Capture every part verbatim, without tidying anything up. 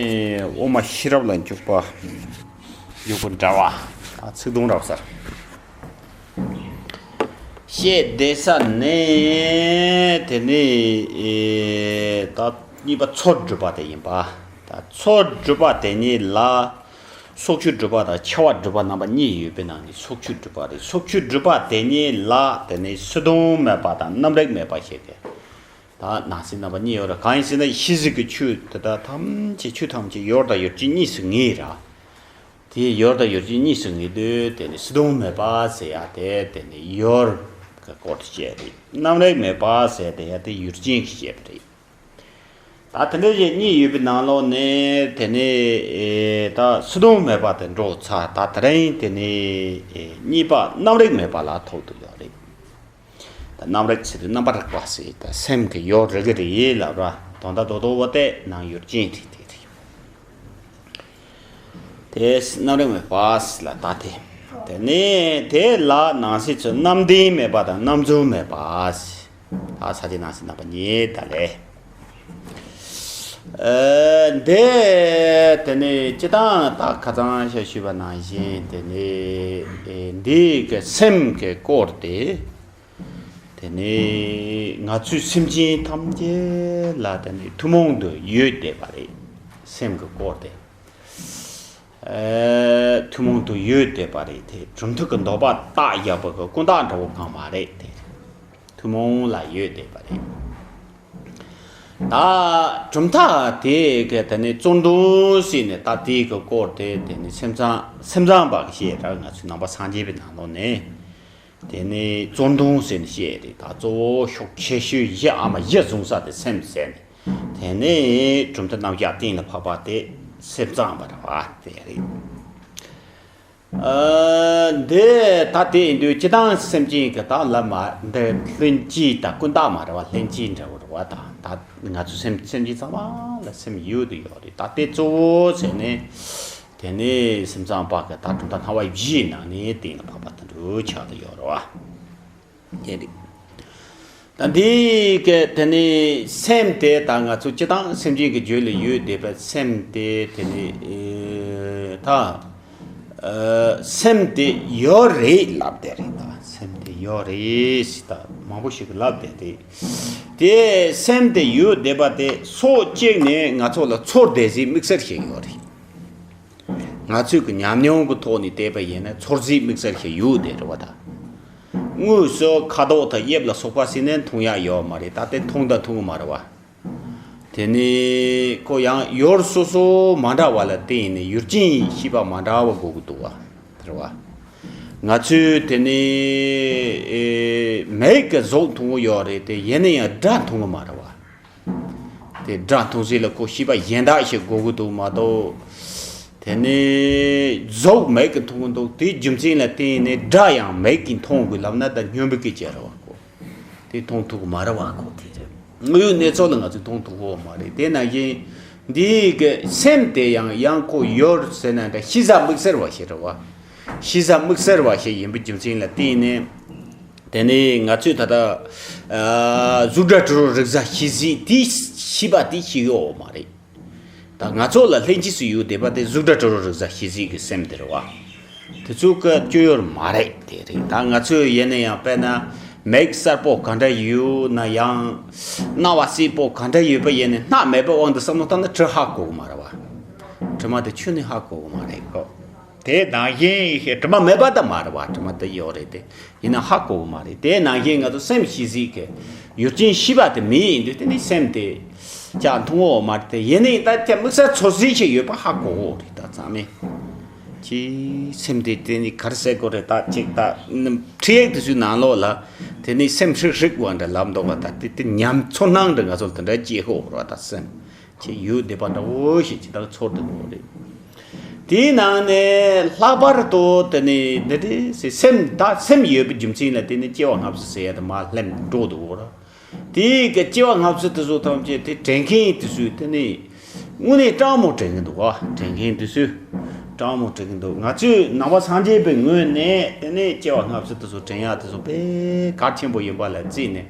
དབུ་མ་ཤེས་རབ་ལ་འཇུག་པ། འཇུག་པ་འདྲ་བ། ཚིག་དུམ་རབ་གསལ། ཞེས་འདས་ས་ནས། དེ་ནས་ད་གཉིས་པ་ཚོགས་སྒྲུབ་པ་དེ་ཡིན་པ། ད་ཚོགས་སྒྲུབ་པ་དེ་ཉིད་ལ། ཕྱོགས་ཆོས་སྒྲུབ་པ་དང་ཁྱབ་པ་སྒྲུབ་པ་རྣམ་པ་གཉིས་ཡོད་པའི་ནང་ནས་ཕྱོགས་ཆོས་སྒྲུབ་པ་རེད། ཕྱོགས་ཆོས་སྒྲུབ་པ་དེ་ཉིད་ལ་དེ་ནས་སོ་བདུན་མེད་པ་དང་རྣམ་རིག་མེད་པ་ཞེས་ཏེ། ད་ནང་གསེས་རྣམ་པ་གཉིས་ཡོད་རེད། གང་ཡིན་ཟེར་ན་ཤེས་བྱའི་ཆོས་དེ་དག་ཐམས་ཅད་ཆོས་ཐམས་ཅད་ཡོད་དང་ཡོད་ཅེས་གཉིས་སུ་ངེས་ར། དེ་ཡོད་དང་ཡོད་ཅེས་གཉིས་སུ་ངེས་དུས་དེ་ནི་སོ་བདུན་མེད་པ་ཟེར་ཡ་དེ་དེ་ནི་ཡོད་གི་སྐོར་དུ་བཤད་རེད། རྣམ་རིག་མེད་པ་ཟེར་དེ་ཡ་དེ་ཡོད་ཅེས་ཀྱིས་བཤད་པ་རེད། ད་དེ་འདྲ་ཞིག་གཉིས་ཡོད་པའི་ནང་ལོགས་ནས་དེ་ནི་ད་སོ་བདུན་མེད་པ་དེ་འགྲོ་ཚར། ད་དེ་རིང་དེ་ནི་གཉིས་པ་རྣམ་རིག་མེད་པ་ལ་ཐོགས་ཏུ་ཡོད་རེད། ད་རྣམ་རིག་ཟེར་དུས་རྣམ་པར་རིག་པ་ཟེར། ད་སེམས་ཀྱི་ཡོད་རིག་གི་རེད་ལབ་ར། དོན་དག་རྡོག་རྡོག་པོ་དེ་ནང་ཡོད་ཅན་རེད་དེ་རེད། དེ་རྣམ་རིག་མེད་པ་ཟེར་ལ་ད་དེ། དེ་ནས་དེ་ལ་ནང་གསེས་ཚོ་རྣམ་བདེན་མེད་པ་དང་རྣམ་རྫུན་མེད་པ་ཟེར། ད་ས་བཅད་ནང་གསེས་རྣམ་པ་གཉིས་ད་ལས། ཨ། འདི་དེ་ནས་སྤྱིར་བཏང་ད་ཁ་སང་ཞག་ཞུས་པ་ནང་བཞིན་དེ་ནས་འདི་གི་སེམས་ཀྱི་སྐོར་དེ། དེ་ནས་ང་ཚོའི་སེམས་ཅན་ཐམས་ཅད་ལ་དེ་ནས་ཐུན་མོང་དུ་ཡོད་བསྡད་པ་རེད། སེམས་ཀྱི་སྐོར་དེ། ཨ། ཐུན་མོང་དུ་ཡོད་བསྡད་པ་རེད་དེ། གྲུབ་མཐའ་གི་འདོད་པ་རྟགས་ཡག་པོ་གི་ཀུན་བརྟགས་འདྲ་བོ་གང་མ་རེད་དེ། ཐུན་མོང་ལ་ཡོད་བསྡད་པ་རེད། ད་གྲུབ་མཐའ་དེ་གི་དེ་ནས་གཙོ་འདོན་ཟེར་ནས་ད་དེ་གི་སྐོར་དེ་དེ་ནས་སེམས་ཙམ་སེམས་ཙམ་པ་གི་བཤད་ར། ང་ཚོའི་ནང་པ་སངས་རྒྱས་པའི་ནང་ལོགས་ནས། དེ་ནས་གཙོ་འདོན་ཟེར་ནས་བཤད་རེད། ད་གཙོ་བོ་ཤུགས་ཆེ་ཤོས་བཞི་ཨ་མ་བཞི་བཟུང་ས་དེ་སེམས་ཟེར་ནས། དེ་ནས་གྲུབ་མཐའ་རྣམ་གཞག་གཏན་ལ་ཕབ་པ་དེ་སེམས་ཙམ་པ་རེད་བ་དེ་རེད། ཨ། འདི་ད་དེ་ཡིན་དུས་སྤྱིར་བཏང་སེམས་ཅན་གྱི་ད་ལ་མ་འདི་ལྷན་སྐྱེས་དང་ཀུན་བརྟགས་མ་རེད་བ། ལྷན་སྐྱེས་འདྲ་བོ་རེད་བ། ད་ད་ང་ཚོ་སེམས་སེམས་ཅན་ཚང་མ་ལ་སེམས་ཡོད་དུ་ཡོད་རེད། ད་དེ་གཙོ་བོ་ཟེར་ནས། དེ་ནས་སེམས་ཙམ་པ་གི་ད་གྲུབ་མཐའ་སྣང་བ་བཞིའི་ནང་ནས་གཏན་ལ་ཕབ་པ་དེ་འདྲ་ཆགས་ཀྱི་ཡོད་རེད་བ། དེ་རེད། ད་འདི་གི་དེ་ནས་སེམས་དེ་ད་ང་ཚོ་སྤྱིར་བཏང་སེམས་ཅན་གྱི་རྒྱུད་ལ་ཡོད་བསྡད་པའི་སེམས་དེ་དེ་ནས་ཨེ་ད་ཨ་སེམས་དེ་ཡོད་རེད་ལབ་བསྡད་རེད། ད་སེམས་དེ་ཡོད་རེད་ཟེར་ད་མང་པོ་ཞིག་གིས་ལབ་བསྡད་རེད། དེ་སེམས་དེ་ཡོད་བསྡད་པ་དེ་ཕྱོགས་གཅིག་ནས་ང་ཚོ་ལ་ཚོར་བསྡད་སའི་དམིགས་བསལ་ཞིག་ཡོད་རེད། ང་ཚོས་ཀྱི་ཉམས་མྱོང་གི་ཐོག་ནས་བལྟས་པ་ཡིན་ན་ཚོར་རྩིས་དམིགས་བསལ་ཞིག་ཡོད་དེ་རེད་བ་ད། དངོས་སུ་ཁ་དོག་དང་དབྱིབས་ལ་སོགས་པ་ཟེར་ནས་མཐོང་ཡག་ཡོད་མ་རེད། ད་དེ་མཐོང་དང་མཐོང་གི་མ་རེད་བ། དེ་ནས་ཁོ་ཡང་ཡོད་སོ་སོ་མ་འདྲ་བ་ལ་བརྟེན་ནས་ཡུལ་ཅན་ཤེས་པ་མ་འདྲ་བ་དགོས་ཀྱི་འདུག་བ། རེད་བ། ང་ཚོས་དེ་ནས་ཨེ་མིག་གི་གཟུགས་མཐོང་གི་ཡོད་རེད་དེ། ཡིན་ན་ཡང་སྒྲ་མཐོང་གི་མ་རེད་བ། དེ་སྒྲ་མཐོང་ས་ལ་ཁོ་ཤེས་པ་གཞན་དག་ཞིག་དགོས་ཀྱི་འདུག་མ་གཏོགས། དེ་ནས་གཟུགས་མིག་གིས་མཐོང་གི་འདུག་དེའི་རྒྱུ་མཚན་ལ་བརྟེན་ནས་སྒྲ་ཡང་མིག་གིས་མཐོང་དགོས་ལབ་ན་ད་སྨྱོན་པའི་སྐད་ཆ་རེད་བ་ཁོ། དེ་མཐོང་ཐུབ་ཀྱི་མ་རེད་བ་ཁོ། དེ་རེད། དངོས་ཡོད་གནས་ཚུལ་ལ་ང་ཚོས་མཐོང་ཐུབ་ཀྱི་མ་རེད། དེ་ནང་བཞིན་འདིའི་གི་སེམས་དེ་ཡང་ཡང་ཁོ་ཡོད་ཟེར་ན་འདྲ་ཤེས་བྱ་དམིགས་བསལ་བ་ཞིག་རེད་བ། ཤེས་བྱ་དམིགས་བསལ་བ་ཞིག་ཡིན་པའི་རྒྱུ་མཚན་ལ་བརྟེན་ནས། དེ་ནས་ང་ཚོས་ད་ལྟ་ཨ་གཟུགས་སྒྲ་དྲི་རོ་རེག་བྱ་ཤེས་བྱའི་དེ་ཤེས་པ་དེ་ཤེས་ཡོད་མ་རེད། ད་ང་ཚོ་ལ་ལྷན་སྐྱེས་སུ་ཡོད་བསྡད་པ་དེ་གཟུགས་སྒྲ་དྲི་རོ་རེག་བྱ་ཤེས་བྱའི་གི་སེམས་དེ་རེད་བ། དེ་ཚོ་གི་སྤྱོད་ཡུལ་མ་རེད། དེ་རེད། ད་ང་ཚོས་ཡིན་ན་ཡང་དཔེར་ན་མིག་གསལ་པོ་ག་འདྲ་ཡོད་ན་ཡང་། རྣ་བ་གསལ་པོ་ག་འདྲ་ཡོད་པ་ཡིན་ན་སྣ་མེད་པའི་དབང་དུ་བསམ་བློ་བཏང་ན་དྲི་ཧ་གོ་གི་མ་རེད་བ། དྲི་མ་དེ་ཁྱོན་ནས་ཧ་གོ་གི་མ་རེད་གོ། དེ་ནང་བཞིན་དྲི་མ་མེད་པ་དེ་མ་རེད་བ། དྲི་མ་དེ་ཡོད་རེད་དེ། ཡིན་ན་ཧ་གོ་གི་མ་རེད། དེ་ནང་བཞིན་ང་ཚོ་སེམས་ཤེས་བྱའི་གི་ཡུལ་ཅན་ཤེས་པ་དེ་མེད་ཡིན་དུས་དེ་ནི་སེམས་དེ་ཅག་མཐོང་འོག་མ་རེད་དེ། ཡིན་ནའི་ད་ཁྱེད་དམིགས་བསལ་ཚོར་རྩིས་ཤིག་ཡོད་པ་ཧ་གོ་འོག་རེད། ད་ཚང་མས་ཁྱེད་སེམས་དེ་དེ་ནི་ག་རེ་ཟེར་དགོས་རེད། ད་ཅིག་ད་ཁྲིད་ཡིག་དེ་ཚོའི་ནང་ལོགས་ལ་དེ་ནི་སེམས་ཧྲིག་ཧྲིག་བ་འདྲ་ལབ་འདུག་བ། ད་དེ་དེ་ཉམས་ཚོར་སྣང་འདྲ་ང་ཚོ་ལ་དེ་འདྲ་སྐྱེ་ཧོག་རེད་བ། ད་སེམས། ཁྱེད་ཡོད་བསྡད་པ་འདྲ་བོ་ཞིག་ཇི་ལྟར་ཚོར་དུ་འོང་རེད། དེའི་ནང་ནས་ལྷག་པར་དུ་དེ་ནི་འདི་འདྲའི་སེམས་ད་སེམས་ཡོད་པའི་རྒྱུ་མཚན་ལ་བརྟེན་ནས་སྐྱེ་བ་སྔ་ཕྱི་ཟེར་ཡ་དེ་མར་ལྷན་འགྲོ་འདུག་གོ། དེའི་གི་སྐྱེ་བ་སྔ་ཕྱི་དེ་ཚོ་ཐམས་ཅད་དེ་དྲན་མཁན་དེ་ཚོས་དེ་ནི་དངོས་གནས་སྤྲང་མོ་དྲན་གི་འདུག་གོ། དྲན་མཁན་དེ་ཚོས་སྤྲང་མོ་དྲན་གི་འདུག་ང་ཚོས་ནང་པ་སངས་རྒྱས་པའི་ངོས་ནས་དེ་ནི་སྐྱེ་བ་སྔ་ཕྱི་དེ་ཚོ་དྲན་ཡ་དེ་ཚོ་དཔེ་གལ་ཆེན་པོ་ཡིན་པ་ལ་བརྩིས་ནས།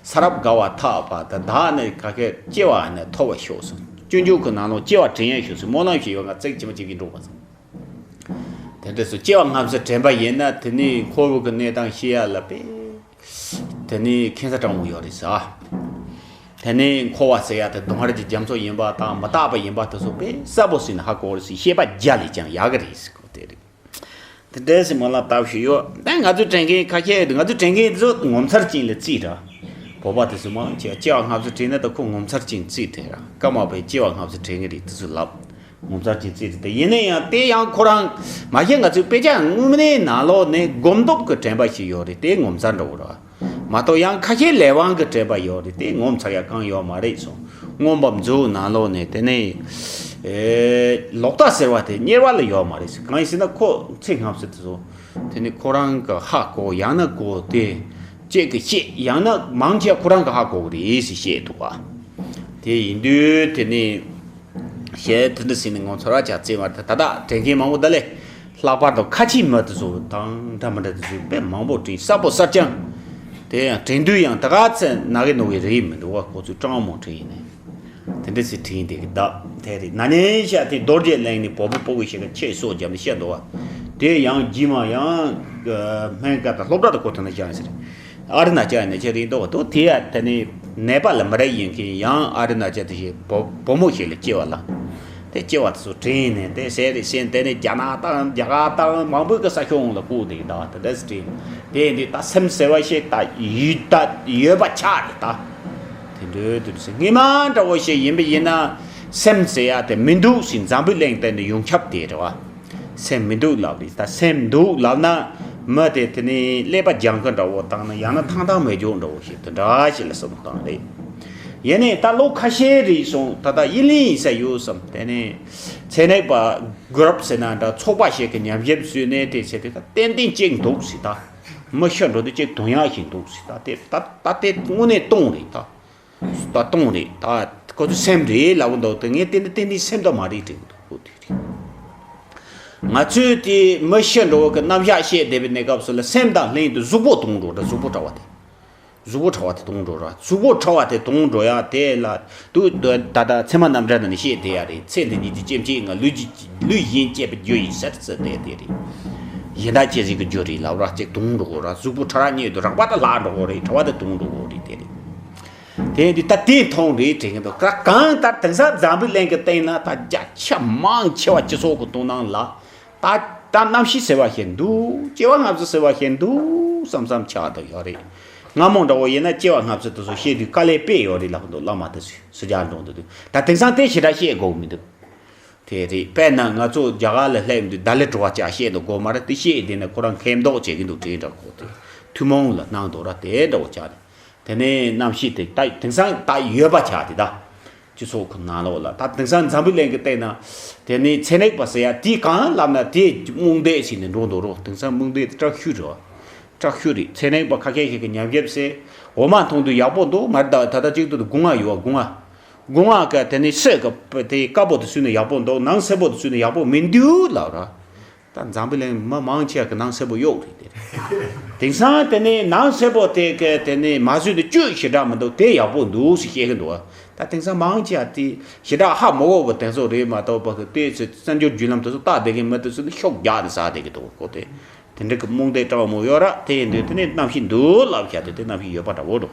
ས་རབས་དགའ་བ་ཐོབ་པ་དང་བདག་ནི་ག་གེ་སྐྱེ་བ་ནི་ཐོབ་པར་ཤོག་གསུངས། སྤྱོད་འཇུག་གི་ནང་ལོགས་སྐྱེ་བ་དྲན་ཡ་ཞུ་སའི་སྨོན་ལམ་ཞིག་ཡོད། ང་ཚིག་ཇི་མ་ཇི་བཞིན་འགྲོ་བ་སོང་། དེ་འདྲ་སོང་སྐྱེ་བ་སྔ་ཕྱི་དྲན་པ་ཡིན་ན། དེ་ནས་འཁོར་བའི་གི་གནས་སྟངས་ཤེས་ཡ་ལ་དཔེ། དེ་ནས་ཁེངས་ས་དྲང་མོ་ཡོད་རེད་ཟེར། དེ་ནས་འཁོར་བ་ཟེར་ཡ་དེ་གདོང་ར་གི་རྒྱ་མཚོ་ཡིན་པ་དང་མི་རྟག་པ་ཡིན་པ་དེ་ཚོ་དཔེ་གསལ་པོ་ཟིན་ནས་ཧ་གོ་རེད་ཟེར། ཤེས་པ་རྒྱ་ལས་ཀྱང་ཡག་གི་རེད་ཟེར་གོ་དེ་རེད། དེ་འདྲ་སེ་སྨོན་ལམ་བཏབ་ཞིག་ཡོད། ད་ང་ཚོའི་དྲན་མཁན་ཁ་ཤས་ཡོད། ང་ཚོའི་དྲན་མཁན་དེ་ཚོ་ངོ་མཚར་ཅན་ལ་རྩིས་ར། བོད་པ་དེ་ཚོ་མང་ཆེ་བ་སྐྱེ་བ་སྔ་ཕྱི་དྲན་ན་ད་ཁོ་ངོ་མཚར་ཅན་རྩིས་དྲན་ར། ཀརྨ་པས་སྐྱེ་བ་སྔ་ཕྱི་དྲན་གི་རེད་དེ་ཚོ་ལབ། ངོ་མཚར་ཅན་རྩིས་རེད་དེ། ཡིན་ན་ཡང་དེ་ཡང་ཁོ་རང་མ་གཞི་ང་ཚོའི་དཔེ་ཆ་དངོས་གནས་ནང་ལོགས་ནས་སྒོམ་སྟོབས་ཀྱི་དྲན་པ་ཞིག་ཡོད་རེད། དེ་ངོ་མཚར་འདྲ་བོ་ར། མ་གཏོགས་ཡང་ཁ་ཤས་ལས་དབང་གི་དྲན་པ་ཡོད་རེད། དེ་ངོ་མཚར་ཡ་གང་ཡོད་མ་རེད་སོང་། མངོན་པ་མཛོད་ནང་ལོགས་ནས་དེ་ནས་ཨེ་ལོག་ལྟ་ཟེར་བ་དེ་གཉེར་བ་ལ་ཡོད་མ་རེད་ཟེར། གང་ཡིན་ཟེར་ན་ཁོ་ཚེ་སྔ་ཕྱི་དེ་ཚོ་དེ་ནས་ཁོ་རང་གི་ཧ་གོ། ཡང་ན་གོ་དེ་ཅིག་གི་ཤེས། ཡང་ན་མང་ཆེ་ཁོ་རང་གི་ཧ་གོ་གི་རེད་ཟེར་བཤད་འདུག་ག། དེ་ཡིན་དུས་དེ་ནས། ཞེས་དེ་འདྲ་ཟིན་ནས་ངོ་ཚོར་བ་ཆགས་ཚེ་མ་ད་ད་དྲན་མཁན་མང་པོ་ད་ལས། ལྷག་པར་དུ་ཁ་ཆེའི་མི་དེ་ཚོ་དང་འདྲ་མི་འདྲ་དེ་ཚོ་དཔེ་མང་པོ་དྲན། གསལ་པོ་གསལ་རྐྱང་། དེ་ཡང་དྲན་དུས་ཡང་ད་ག་ཚད་ན་གི་ནོ་གི་རེད་མི་འདུག་བ། ཁོ་ཚོས་སྤྲང་མོ་དྲན་ཡིན་ནས། དེ་འདྲ་ཟིན་དྲན་དེ་གི་བདག་དེ་རེད། ན་ནིང་ཤ་དེ་རྡོ་རྗེ་གླིང་ནས་བོད་པ་སྤོ་བོ་ཞིག་གི་ཆེད་སོ་བརྒྱབ་ནས་བཤད་འདུག་བ། དེ་ཡང་རྗེས་མ་ཡང་སྨན་ཁང་དང་སློབ་གྲྭ་དུ་གོ་ཐུབ་ན་བྱ་ཡིན་ཟེར། ཨ་རི་ན་ཅག་ནས་ཅི་རིང་འདུག་འདུག་དེ་ཡ་དེ་ནི་ནད་པ་ལ་མི་རེ་ཡིན་མཁན་ཡང་ཨ་རི་ན་ཅག་དེ་བཞིན་བུ་བུ་མོ་ཞིག་ལ་སྐྱེ་བ་ལ། དེ་སྐྱེ་བ་དེ་ཚོ་དྲན་ནས་དེ་ཟེར་རེ་ཟེར་དེ་ནི་རྒྱ་ནག་དང་རྒྱ་གར་དང་མང་པོའི་གི་ས་ཁྱོན་ལ་བཀོད་དེ་གི་ད་དེ་འདྲ་ཟེར་དྲན། དེ་འདི་ད་སེམས་ཟེར་བ་ཞིག་ད་ཡོད་ད་ཡོད་པ་ཆགས་རེད་ད། དེ་འདྲ་དེ་ཚོ་སྔས་མ་འདྲ་བོ་ཞིག་ཡིན་པ་ཡིན་ན་སེམས་ཟེར་ཡ་དེ་མི་འདུག་ཟེར་འཛམ་བུའི་གླིང་སྟེང་དུ་ཡོངས་ཁྱབ་དེ་རེད་བ། སེམས་མི་འདུག་ལབ་རེད། ད་སེམས་འདུག་ལབ་ན་མི་དེ་དེ་ནི་ཀླད་པ་རྒྱང་ཁ་འདྲ་བོ་བཏང་ན་ཡང་ན་ཐང་ཐང་མེད་འཇོག་འདྲ་བོ་ཞིག་དེ་འདྲ་ཞིག་ལ་བསམ་བློ་བཏང་རེད། ཡིན་ནའི་ད་ལོ་ཁ་ཤས་རིང་སོང་ད་ལྟ་ཡིན་ལིན་ཡིན་ས་ཡོད་བསམ། དེ་ནི་ཚན་རིག་པ་གུ་རུབ་ཟེར་ན་འདྲ་ཚོགས་པ་ཞིག་གི་ཉམས་ཞིབ་བཟོས་ནས་དེ་བྱས་དེ་ད་ཏན་ཏན་གཅིག་འདུག་ཟེར། ད་མི་ཤི་འགྲོ་དུས་གཅིག་དོན་ཡག་ཞིག་འདུག་ཟེར། ད་དེ་ད་ད་དེ་དངོས་གནས་སྟོང་རེད་ད། ད་སྟོང་རེད། ད་ཁོ་ཚོ་སེམས་རེད་ལབ་འདུག་དེ་ངས་ཏན་ཏན་ཏན་ཏན་སེམས་ད་མ་རེད་དྲན་འདུག་ཁོ་དེ་རེད། ང་ཚོས་དེ་མི་ཤི་འགྲོ་བ་གི་རྣམ་གཞག་བཤད་བསྡད་པའི་གནས་སྐབས་སུ་ལ་སེམས་དང་ལྷན་དུ་གཟུགས་པོ་གཏོང་འགྲོ་འདྲ། གཟུགས་པོ་ཕྲ་བ་དེ། གཟུགས་པོ་ཕྲ་བ་དེ་གཏོང་འགྲོ་ར། གཟུགས་པོ་ཕྲ་བ་དེ་གཏོང་འགྲོ་ཡ་དེ་ལ་དུ་དུ་ད་ལྟ་ཚད་མ་རྣམ་འདྲེན་ནས་བཤད་བསྡད་ཡ་རེད། ཚེ་འདི་ཉིད་ཀྱི་སྐྱེ་མཆེད་ལྔ་ལུས་ཀྱི་ལུས་གཞན་བཅས་པའི་རྒྱུ་ཡིན་ཟེར་ཚུལ་དེ་དེ་རེད། གཞན་དག་སྐྱེ་མཆེད་ཀྱི་རྒྱུ་རེད་ལབ་ར། གཅིག་གཏོང་འགྲོ་གོ་ར། གཟུགས་པོ་ཕྲ་རགས་ཉིད་དུ་རགས་པ་དེ་ལྷག་འགྲོ་གོ་རེད། ཕྲ་བ་དེ་གཏོང་འགྲོ་གོ་རེད་དེ་རེད། དེ་འདི་ད་དེ་མཐོང་རེད་དྲན་གི་འདུག་ག་གང་ལྟར་དེང་སང་འཛམ་བུའི་གླིང་གི་སྟེང་ན་ད་རྒྱ་ཆེ་མང་ཆེ་བ་སྤྱི་ཚོགས་ཀྱི་དོ་སྣང་ལ་ད་ད་རྣམ་ཤེས་ཟེར་བ་ཞིག་འདུག་སྐྱེ་བ་སྔ་ཕྱི་ཟེར་བ་ཞིག་འདུག་བསམ་བསམ་ཆགས་འདུག་ཡོད་རེད། སྔ་མོ་འདྲ་བོ་ཡིན་ན་སྐྱེ་བ་སྔ་ཕྱི་དེ་ཚོ་བཤད་དུས་དཀའ་ལས་དཔེ་ཡོད་རེད་ལབ་འདུག་བླ་མ་དེ་ཚོས་སུ་ཇ་འགྲོ་འདུག་དུས་ད་དེང་སང་དེ་ཞེ་དྲག་བཤད་དགོས་མི་འདུག་དེ་རེད། དཔེར་ན་ང་ཚོ་རྒྱ་གར་ལ་སླེབས་དུས་ད་ལེ་བྲོ་བ་ཅག་བཤད་འདུག་གོ་མ་རེད། དེ་བཤད་དེ་ནས་ཁོ་རང་མཁས་མདོག་བྱེད་ཀྱི་འདུག་དྲན་འདྲ་གོ་དེ་ཐུན་མོང་ལ་སྣང་འདུག་ར། དེ་འདྲ་བོ་ཅག་རེད། དེ་ནས་རྣམ་ཤེས་དེ་ད་དེང་སང་ད་ཡོད་པ་ཆགས་དེ་ད། སྤྱི་ཚོགས་ཀྱི་ནང་ལོགས་ལ་ད་དེང་སང་འཛམ་བུའི་གླིང་གི་སྟེང་ན་དེ་ནས་ཚན་རིག་པ་ཟེར་ཡ་དེ་གང་ལབ་ན་དེ་རྨོངས་དད་ཟེར་ནས་འགྲོ་འདུག་རོ། དེང་སང་རྨོངས་དད་དེ་དྲག་ཤོས་རེད་བ། དྲག་ཤོས་རེད། ཚན་རིག་པ་ཁ་ཤས་ཤིག་གི་ཉམས་ཞིབ་ཟེར་འོ་མ་འཐུང་དུས་ཡག་པོ་འདུག་མ་རེད། ད་ད་ལྟ་གཅིག་ཏུ་སྒོ་ང་ཡོད་བ། སྒོ་ང་སྒོ་ང་ག་དེ་ནས་སེ་ག་དེ་དཀར་པོ་དེ་ཟོས་ན་ཡག་པོ་འདུག་ནང་སེར་པོ་དེ་ཟོས་ན་ཡག་པོ་མི་འདུག་ལབ་ར། ད་འཛམ་བུ་གླིང་མི་མང་ཆེ་བ་གི་ནང་སེར་པོ་གཡོག་རེད་དེ། དེང་སང་དེ་ནས་ནང་སེར་པོ་དེ་གི་དེ་ནས་མ་བཟོས་ཏེ་བཅོས་ཞེ་དྲག་མི་འདུག་དེ་ཡག་པོ་འདུག་ཟེར་བཤད་གི་འདུག་ད་དེང་སང་མང་ཆེ་བ་དེ་ཞེ་དྲག་ཧ་མ་གོ་བ་དེ་ཚོ་རེད་མ་གཏོགས་པ་གི་དེ་ཚོ་བཙན་བྱོལ་བརྒྱུད་ལམ་དེ་ཚོ་ལྟ་བསྡད་མཁན་མི་དེ་ཚོ་ནི་ཤུགས་རྒྱག་ནས་ཟ་བསྡད་གི་འདུག་གོ་དེ། དེ་འདྲ་གི་རྨོངས་དད་སྤྲང་མོ་ཡོད་ར། དེ་ཡིན་དུས་དེ་ནས་རྣམ་ཤེས་འདུག་ལབ་བཞག་དེ་དེ་རྣམ་ཤེས་ཡོད་པ་འདྲ་བོ་འགྲོ།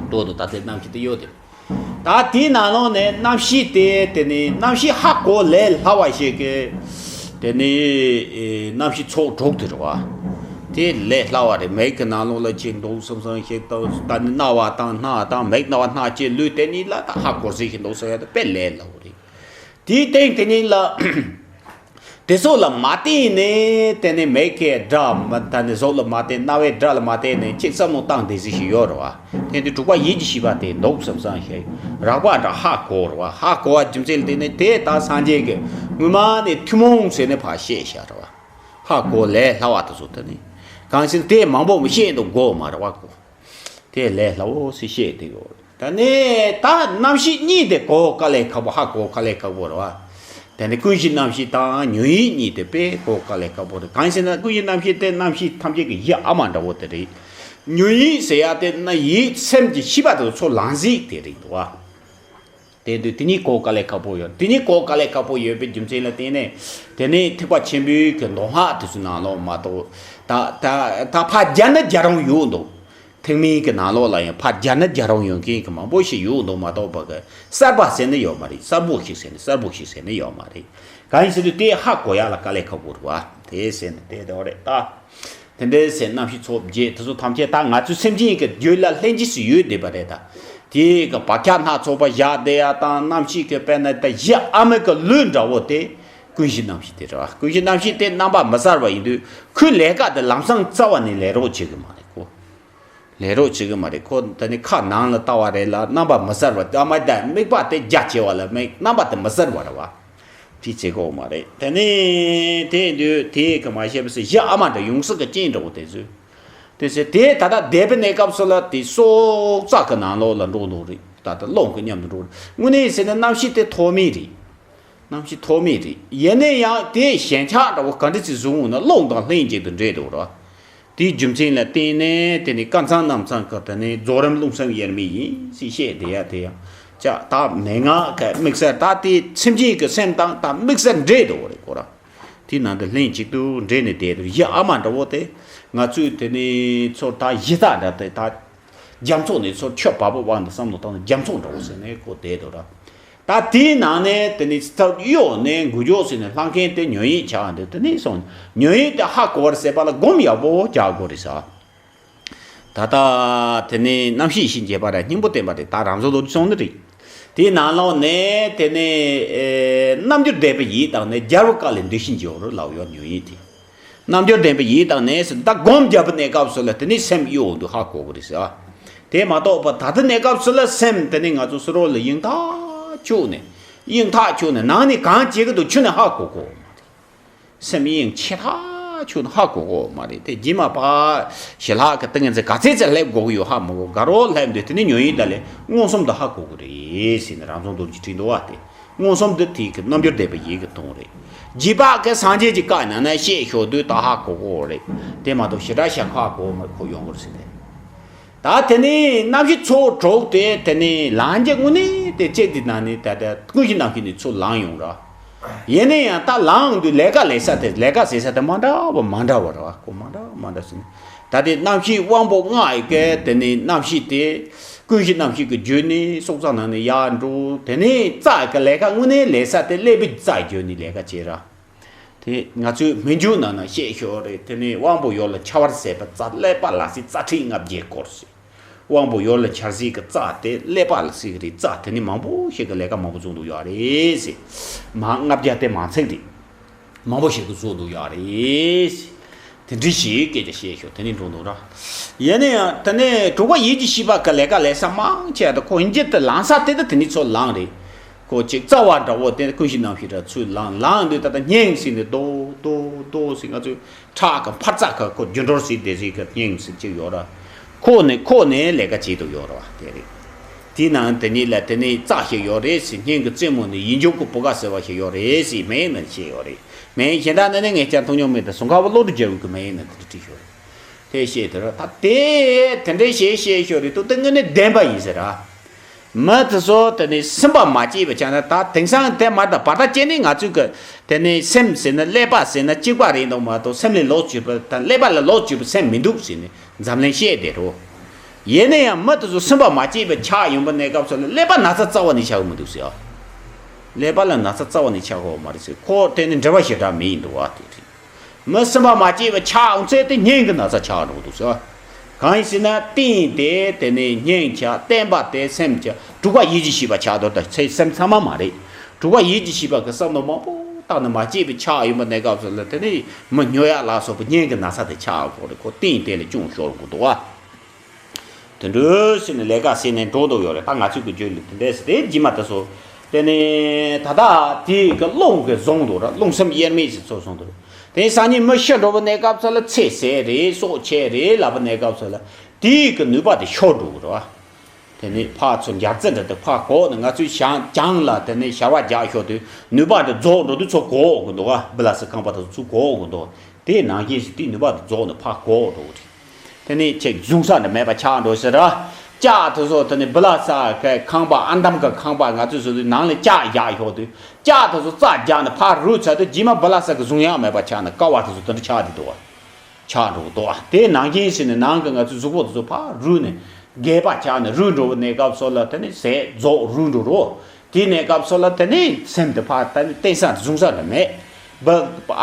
འགྲོ་འདུག་ད་དེ་རྣམ་ཤེས་དེ་ཡོད་དེ། ད་དེའི་ནང་ལོགས་ནས་རྣམ་ཤེས་དེ་དེ་ནི་རྣམ་ཤེས་ཧ་གོ་ལས་སླ་བ་ཞིག་གི་དེ་ནི་ཨེ་རྣམ་ཤེས་ཚོགས་དྲུག་དེ་རེད་བ། དེ་ལས་སླ་བ་རེད། མིག་གི་ནང་ལོགས་ལ་ཅིག་འདུག་བསམ་བསམ་ཞིག་དང་། ད་ནི་རྣ་བ་དང་སྣ་དང་མིག་རྣ་བ་སྣ་ལྕེ་ལུས་དེ་གཉིས་ལ་ད་ཧ་གོ་ཟིག་ཞིག་འདུག་བསམ་ཡ་དེ་དཔེ་ལས་སླ་བོ་རེད། དེའི་སྟེང་དེ་གཉིས་ལ། དེ་ཚོ་ལ་མ་བརྟེན་ནས་དེ་ནས་མིག་གི་སྒྲ་མ་ད་ནི་གཟུགས་ལ་མ་བརྟེན། རྣ་བའི་སྒྲ་ལ་མ་བརྟེན་ནས་ཅིག་བསམ་བློ་བཏང་བསྡད་ཟིག་ཞིག་ཡོད་རེད་བ། དེ་དུས་དྲུག་པ་ཡིད་ཀྱི་ཤེས་པ་དེ་འདུག་བསམ་བསམ་ཞིག་རགས་པ་འདྲ་ཧ་གོ་རེད་བ། ཧ་གོ་བ་རྒྱུ་མཚན་དེ་ནི་དེ་ད་སངས་རྒྱས་ཀྱི་སྔོན་མ་ནས་ཐུན་མོང་ཟེར་ནས་ཕར་བཤད་བཞག་རེད་བ། ཧ་གོ་ལས་སླ་བ་དེ་ཚོ་དེ་ནི་གང་ཞིག་དེ་མང་པོ་མི་བཤད་འདུག་དགོས་མ་རེད་བ་གོ། དེ་ལས་སླ་བོ་ཞིག་བཤད་དེ་ཡོད། ད་ནི་ད་རྣམ་ཤེས་གཉིས་དེ་གོ་དཀའ་ལས་ཁག་པོ། ཧ་གོ་དཀའ་ལས་ཁག་པོ་རེད་བ། དེ་ནི་ཀུན་གཞི་རྣམ་ཤེས་དང་ཉོན་ཡིད་གཉིས་དེ་དཔེ་གོ་དཀའ་ལས་ཁག་པོ་རེད། གང་ཡིན་ཟེར་ན་ཀུན་གཞི་རྣམ་ཤེས་དེ་རྣམ་ཤེས་ཐམས་ཅད་ཀྱི་གཞི་ཨ་མ་འདྲ་བོ་དེ་རེད། ཉོན་ཡིད་ཟེར་ཡ་དེ་ནི་ཡིད་སེམས་ཀྱི་ཤེས་པ་དེ་ཚོ་ལང་ཟིག་དེ་རེད་འདུག་བ། དེ་དུས་དེ་གཉིས་གོ་དཀའ་ལས་ཁག་པོ་ཡོད། དེ་གཉིས་གོ་དཀའ་ལས་ཁག་པོ་ཡོད་པའི་རྒྱུ་མཚན་ལ་བརྟེན་ནས། དེ་ནས་ཐེག་པ་ཆེན་པོའི་གི་མདོ་སྔགས་དེ་ཚོའི་ནང་ལོགས་མ་གཏོགས། ད་ད་ད་ཕར་རྒྱག་ན་རྒྱག་རུང་ཡོད་འདུག། ཐེག་དམན་གྱི་ནང་ལོགས་ལ་ཡང་ཕར་རྒྱག་ན་རྒྱག་རུང་ཡོད་མཁན་གྱི་མང་པོ་ཞིག་ཡོད་འདུག་མ་གཏོགས་པ་གི་གསར་པ་ཟེར་ནི་ཡོད་མ་རེད། གསར་པོ་ཞིག་ཟེར་ནི། གསར་པོ་ཞིག་ཟེར་ནི་ཡོད་མ་རེད། གང་ཡིན་ཟེར་དུས་དེ་ཧ་གོ་ཡག་ལ་དཀའ་ལས་ཁག་པོ་རེད་བ། དེ་ཟེར་ནི་དེ་དེ་རེད་ད། དེ་འདྲའི་ཟེར་རྣམ་ཤེས་ཚོགས་བརྒྱད་དེ་ཚོ་ཐམས་ཅད་ད་ང་ཚོའི་སེམས་ཅན་གྱི་རྒྱུད་ལ་ལྷན་ཅིག་སུ་ཡོད་བསྡད་པ་རེད་ད། དེའི་གི་བག་ཆགས་སྣ་ཚོགས་པ་བཞག་བསྡད་ཡག་དང་། རྣམ་ཤེས་ཀྱི་དཔེར་ན་ད་གཞི་ཨ་མའི་གི་ལུས་འདྲ་བོ་དེ་ཀུན་གཞི་རྣམ་ཤེས་དེ་རེད་བ། ཀུན་གཞི་རྣམ་ཤེས་དེ་རྣམ་པ་མི་གསལ་བ་ཡིན་དུས་ཁོའི་ལས་ཀ་དེ་ལམ་སང་རྩ་བ་ནས་ལས་རོགས་བྱེད་གི་མ་རེད་ཁོ། ལས་རོགས་བྱེད་གི་མ་རེད་ཁོ། ད་ནི་ཁ་ནང་ལ་ལྟ་བ་རེད་ལ་རྣམ་པ་མི་གསལ་བ། ཨ་མ་ད་དམིགས་པ་དེ་རྒྱ་ཆེ་བ་ལ་དམིགས། རྣམ་པ་དེ་མི་གསལ་བ་རེད་བ། དེ་བྱེད་གོ་མ་རེད། དེ་ནས་དེ་དུས་དེ་གི་མ་ཤེས་པ་ཟེར་གཞི་ཨ་མ་འདྲ་ཡོང་སྲིད་གི་རྐྱེན་འདྲ་བོ་དེ་ཚོས། དེ་ཚེ་དེ་ད་ལྟ་འདས་པའི་གནས་སྐབས་སུ་ལ་དེ་སྲོག་རྩ་གི་ནང་ལོགས་ལ་འགྲོ་འདུག་རེད། ད་ལྟ་སློང་གི་མཉམ་དུ་འགྲོ་རེད། དངོས་གནས་ཟེར་ན་རྣམ་ཤེས་དེ་ཐོག་མེད་རེད། རྣམ་ཤེས་ཐོག་མེད་རེད། ཡིན་ན་ཡང་དེ་ཞེན་ཆགས་འདྲ་བོ་ག་འདྲ་ཅིག་བཟུང་འོང་ན་སློང་དང་ལྷན་ཅིག་ཏུ་འདྲེས་འདུག་ར། དེའི་རྒྱུ་མཚན་ལ་བརྟེན་ནས་དེ་ནི་སྐལ་མཚམས་རྣམ་གསུམ་གི་དེ་ནི་རྫོགས་རིམ་རླུང་སེམས་དབྱེར་མེད་ཡིན་ཟེར་བཤད་བསྡད་ཡ་དེ་ཡང་ཅག་ད་མན་ངག་གི་དམིགས་བསལ། ད་དེ་སེམས་ཅན་གྱི་སེམས་དང་ད་དམིགས་བསལ་འདྲེས་འདུག་རེད་ཁོ་ར། དེའི་ནང་དུ་ལྷན་ཅིག་ཏུ་འདྲེས་ནས་བསྡད་འདུག། གཞི་ཨ་མ་འདྲ་བོ་དེ་ང་ཚོས་དེ་ནི་ཚོར་ད་གཞི་རྩ་འདྲ་དེ་ད་རྒྱ་མཚོ་ནས་ཚུར་ཆུ་བབས་པ་དབང་དུ་བསམ་བློ་བཏང་ན་རྒྱ་མཚོ་འདྲ་བོ་ཟེར་ནས་ཁོ་བསྡད་འདུག་ར། ད་དེའི་ནང་ནས་དེ་ནི་ཚུར་གཡོ་ནས་འགུལ་སྐྱོད་ཟེར་ནས་ལྷང་ཁེན་དེ་ཉོན་ཡིད་ཆགས་འདུག། དེ་ནས་སོང་ཉོན་ཡིད་དེ་ཧ་གོ་བར་བྱེད་པ་ལ་སྒོམ་ཡག་པོ་རྒྱག་དགོས་རེད་ཟེར། ད་ལྟ་དེ་ནི་རྣམ་ཤེས་ཡེ་ཤེས་འབྱེད་པ་ར་སྙིང་པོ་བསྟན་པ་རེད། ད་རང་བཟོ་ལོ་རྒྱུས་སོང་ནི་རེད། དེའི་ནང་ལོགས་ནས་དེ་ནི་ཨེ་རྣམ་འགྱུར་བཟླས་པའི་ཡིད་དང་ནི་རྒྱལ་བ་བཀའ་ལས་འདི་བཞིན་འབྱོར་ལབ་ཡོད་ཉོན་ཡིད་དེ། རྣམ་འགྱུར་ལྡན་པའི་ཡིད་དང་ནི་ཟེར་ད་སྒོམ་རྒྱབ་པའི་གནས་སྐབས་སུ་ལ་དེ་ནི་སེམས་གཡོ་འདུག་ཧ་གོ་དགོས་རེད་ཟེར། དེ་མ་གཏོགས་པ་ད་ལྟའི་གནས་སྐབས་སུ་ལ་སེམས་དེ་ནི་ང་ཚོ་སུ་རོ་ལ་ཡིང་ཐག་ཆོད་ནས་ཡིང་ཐག་ཆོད་ནས་ནང་ནས་གང་བྱེད་ཀྱི་འདུག་ཆུ་ནས་ཧ་གོ་གོ་མ་རེད། སེམས་ཡིང་ཆེ་ཐག་ཆོད་ནས་ཧ་གོ་གོ་མ་རེད། དེ་རྗེས་མ་པ་ཞི་ལྷག་གི་ཏིང་ངེ་འཛིན་ག་ཚད་ཚད་སླེབས་དགོས་ཀྱི་ཡོད་ཧ་མ་གོ། དགའ་རོགས་སླེབས་འདུག། དེ་ནི་ཉོན་ཡིད་ད་ལས་མངོན་སུམ་དུ་ཧ་གོ་གི་རེད་ཟེར་ནས་རང་བྱུང་རྡོ་རྗེ་བྲིས་འདུག་བ། དེ་མངོན་སུམ་དུ་དེའི་གི་རྣམ་འགྱུར་ལྡན་པའི་ཡིད་ཀྱི་དོན་རེད། རྗེས་དཔག་གི་སངས་རྒྱས་ཀྱི་བཀའ་ནང་ན་བཤད་ཞོར་དུས་ད་ཧ་གོ་གོ་རེད། དེ་མ་གཏོགས་ཞེ་དྲག་ཞེ་ཁ་གོ་མ་ཁོ་ཡོང་གི་རེད་ཟེར་ནས། ད་དེ་ནས་རྣམ་ཤེས་ཚོགས་དྲུག་དེ་དེ་ནས་ལངས་རྒྱུ་དངོས་གནས་དེ་ལྕེ་འདི་ནང་ནས་ད་ལྟ་ཀུན་གཞི་རྣམ་ཤེས་ནས་ཚུར་ལངས་ཡོང་ར། ཡིན་ན་ཡང་ད་ལངས་དུས་ལས་ཀ་ལས་ས་དེ་ལས་ཀ་ཟེར་ས་དེ་མ་འདྲ་བ་མ་འདྲ་བ་ར་བ། ཁོ་མ་འདྲ་བ་མ་འདྲ་ཟེར་ནས། ད་དེ་རྣམ་ཤེས་དབང་པོ་ལྔ་ཡི་གེ་དེ་ནས་རྣམ་ཤེས་དེ་ཀུན་གཞི་རྣམ་ཤེས་ཀྱི་བརྒྱུད་ནས་སྲོག་རྩ་ནང་ནས་ཡར་འགྲོ། དེ་ནས་རྩ་གི་ལས་ཀ་དངོས་གནས་ལས་ས་དེ་ཀླད་པའི་རྩ་བརྒྱུད་ནས་ལས་ཀ་བྱེད་ར། དེ་ང་ཚོའི་མི་འཇུག་ནང་ན་བཤད་ཞོར་རེད། དེ་ནས་དབང་པོ་ཡོད་ལ་འཆར་བར་ཟད་པའི་རྩ་ཀླད་པ་ལ་སྲིད་རྩ་ཁྲིད་ལྔ་བརྒྱས་བསྐོར་ཟེར། དབང་པོ་ཡོད་ལ་འཆར་སྲིད་ཀྱི་རྩ་དེ་ཀླད་པ་ལ་སྲིད་ཀྱི་རེད། རྩ་དེ་ནི་མང་པོ་ཞིག་གི་ལས་ཀ་མང་པོ་བཟུང་འདུག་ཡོད་རེད་ཟེར། མ་ལྔ་བརྒྱ་དེ་མ་ཚད་རེད། མང་པོ་ཞིག་གི་བཟུང་འདུག་ཡོད་རེད་ཟེར། དེ་འདྲི་ཞིག་སྐད་ཆ་བཤད་ཞོར་དེ་ནི་འགྲོ་འདུག་ར། ཡིན་ན་ཡང་དེ་ནས་དྲུག་པ་ཡིད་ཀྱི་ཤེས་པ་གི་ལས་ཀ་ལས་ས་མང་ཆེ་བ་དེ་ཁོ་ཡིན་གྱི་དེ་ལངས་ས་དེ་ད་དེ་ནི་ཚུར་ལངས་རེད། ཁོ་ཅིག་རྩ་བ་འདྲ་བོ་དེ་ཀུན་གཞི་རྣམ་ཤེས་འདྲ་ཚུར་ལངས། ལངས་དུས་ད་ལྟ་སྙིང་ཟེར་ནས་རྡོ་རྡོ་རྡོ་ཟེར་ང་ཚོས་ཁྲག་གི་འཕར་རྩ་ཁ་ཁོ་རྒྱུ་འགྲོར་ཟེར་དེ་ཟེར་གི་སྙིང་ཟེར་གཅིག་ཡོད་ར། ཁོ་ནས་ཁོ་ནས་ལས་ཀ་བྱེད་དུ་ཡོད་ར་བ་དེ་རེད། དེའི་ནང་དེ་ནས་ལ་དེ་ནས་རྩ་ཞིག་ཡོད་རེད་ཟེར། སྙིང་གི་རྩེ་མོ་ནས་ཡིད་འཇུག་གི་བུ་ག་ཟེར་བ་ཞིག་ཡོད་རེད་ཟེར་མེད་ན་བཤད་ཡོད་རེད། མེད་གཞན་དག་ནི་ནི་ངས་ཀྱང་མཐོང་མྱོང་མེད་དེ་གསུང་ཁ་བ་བློ་གྲོས་རྒྱལ་བའི་གི་མེད་ན་དེ་འདྲ་བྲིས་ཤོག་རེད། དེ་བཤད་དེ་ར་ད་དེ་དེ་འདྲའི་བཤད་བཤད་ཤོག་རེད། ཏུ་དེ་དངོས་གནས་བདེན་པ་ཡིན་ཟེར་ར། མི་དེ་ཚོ་དེ་ནས་སེམས་པ་མ་སྐྱིད་པ་ཆགས་ན་ད་དེང་སང་དེ་མ་ད་བར་ད་སྐྱེ་ནས་ང་ཚོས་གི་དེ་ནས་སེམས་ཟེར་ན་ཀླད་པ་ཟེར་ན་གཅིག་པ་རེད་འདུག་མ་གཏོགས་སེམས་ལས་ལོག་གྱུར་པ་དང་ཀླད་པ་ལ་ལོག་གྱུར་པའི་སེམས་མི་འདུག་ཟེར་ནས་འཛམ་གླིང་བཤད་བསྡད་རོ། ཡིན་ན་ཡང་མི་དེ་ཚོ་སེམས་པ་མ་སྐྱིད་པ་ཆགས་ཡོང་པ་གནས་སྐབས་སུ་ལ་ཀླད་པ་ན་ཚ་རྩ་བ་ནས་ཆགས་ཀྱི་མི་འདུག་ཟེར། ཀླད་པ་ལ་ན་ཚ་རྩ་བ་ནས་ཆགས་ཀྱི་ཡོད་མ་རེད་ཟེར། ཁོ་དེ་ནི་འབྲེལ་བ་ཞེ་དྲག་མེད་ཡིན་འདུག་བ་དེ་རེད། མི་སེམས་པ་མ་སྐྱིད་པ་ཆགས་འོང་ཚེ་དེ་སྙིང་གི་ན་ཚ་ཆགས་འགྲོ་འདུག་ཟེར། གང་ཡིན་ཟེར་ན་གཏིང་དེ་དེ་ནས་སྙིང་ཆགས། བརྟན་པ་དེ་སེམས་ཆགས། དྲུག་པ་ཡིད་ཀྱི་ཤེས་པ་ཆགས་འདུག་ད་ཚེ་སེམས་ཚང་མ་མ་རེད། དྲུག་པ་ཡིད་ཀྱི་ཤེས་པ་གི་བསམ་བློ་མང་པོ་བཏང་ནས་མ་སྐྱིད་པ་ཆགས་ཡོང་པ་གནས་སྐབས་སུ་ལ་དེ་ནས་མི་སྨྱོ་ཡག་ལ་སོགས་པའི་སྙིང་གི་ན་ཚ་དེ་ཆགས་དགོས་རེད། ཁོ་གཏིང་དེ་ལ་ཅུང་ཤོར་དགོས་འདུག་བ། དེ་འདྲ་ཟེར་ནས་ལས་ཀ་ཟེར་ནས་འགྲོ་འདུག་ཡོད་རེད། ད་ང་ཚོའི་གི་རྒྱུད་ལ་དེ་འདྲ་ཟེར་དེ་རྗེས་མ་དེ་ཚོ་དེ་ནས་ད་ལྟ་དེའི་གི་རླུང་གི་བཟུང་འདུག་ར། རླུང་སེམས་དབྱེར་མེད་ཟེར་ཚོ་བཟུང་འདུག། དེ་སང་ཉིན་མི་ཤི་འགྲོ་བའི་གནས་སྐབས་སུ་ལ་ཚེ་ཟད་རེད། སྲོག་ཆད་རེད་ལབ་པའི་གནས་སྐབས་སུ་ལ་དེའི་གི་ནུས་པ་དེ་ཤོར་འགྲོ་གི་རེད་བ། དེ་ནས་ཕར་ཚུར་འབྱར་རྩི་འདྲ་དེ་ཕར་གོག་ནས་ང་ཚོའི་བྱང་བྱང་ལ་དེ་ནས་ཞར་བ་རྒྱག་ཤོར་དུས་ནུས་པ་དེ་རྫོགས་འགྲོ་དུས་ཚུར་གོག་གི་འདུག་བ། སྦི་ལ་སི་རྐང་པ་དེ་ཚོ་ཚུར་གོག་གི་འདུག། དེ་ནང་བཞིན་ཞིག་དེའི་ནུས་པ་དེ་རྫོགས་ནས་ཕར་གོག་འགྲོ་གི་རེད། དེ་ནས་ཁྱེད་བཟུང་ས་འདྲ་མེད་པ་ཆགས་འགྲོ་ཟེར་ར། ལྕགས་དེ་ཚོ་དེ་ནི་བི་ལ་ས་གི་ཁང་པ། ཨར་འདམ་གི་ཁང་པ་ང་ཚོས་བཟོས་དུས་ནང་ལ་ལྕགས་བཞག་ཞོག་དུས། ལྕགས་དེ་ཚོ་རྩ་རྒྱག་ནས་ཕར་རུལ་ཚར་དུས། རྗེས་མ་བི་ལ་ས་གི་བཟུང་ཡག་མེད་པ་ཆགས་ནས་ཀ་བ་དེ་ཚོ་དེ་འདྲ་ཆགས་བསྡད་འདུག་བ། ཆགས་འགྲོ་གི་འདུག་བ། དེ་ནང་བཞིན་བྱས་ནས་ནང་གི་ང་ཚོའི་གཟུགས་པོ་དེ་ཚོ་ཕར་རུལ་ནས་རྒས་པ་ཆགས་ནས་རུལ་འགྲོ་བའི་གནས་སྐབས་སུ་ལ། དེ་ནི་ཟས་རྫོགས་རུལ་འགྲོ་རོ། དེའི་གནས་སྐབས་སུ་ལ་དེ་ནི་སེམས་དེ་ཕར་དེ་ནི་བརྟེན་ས་བཟུང་ས་རེ་མེད། བི་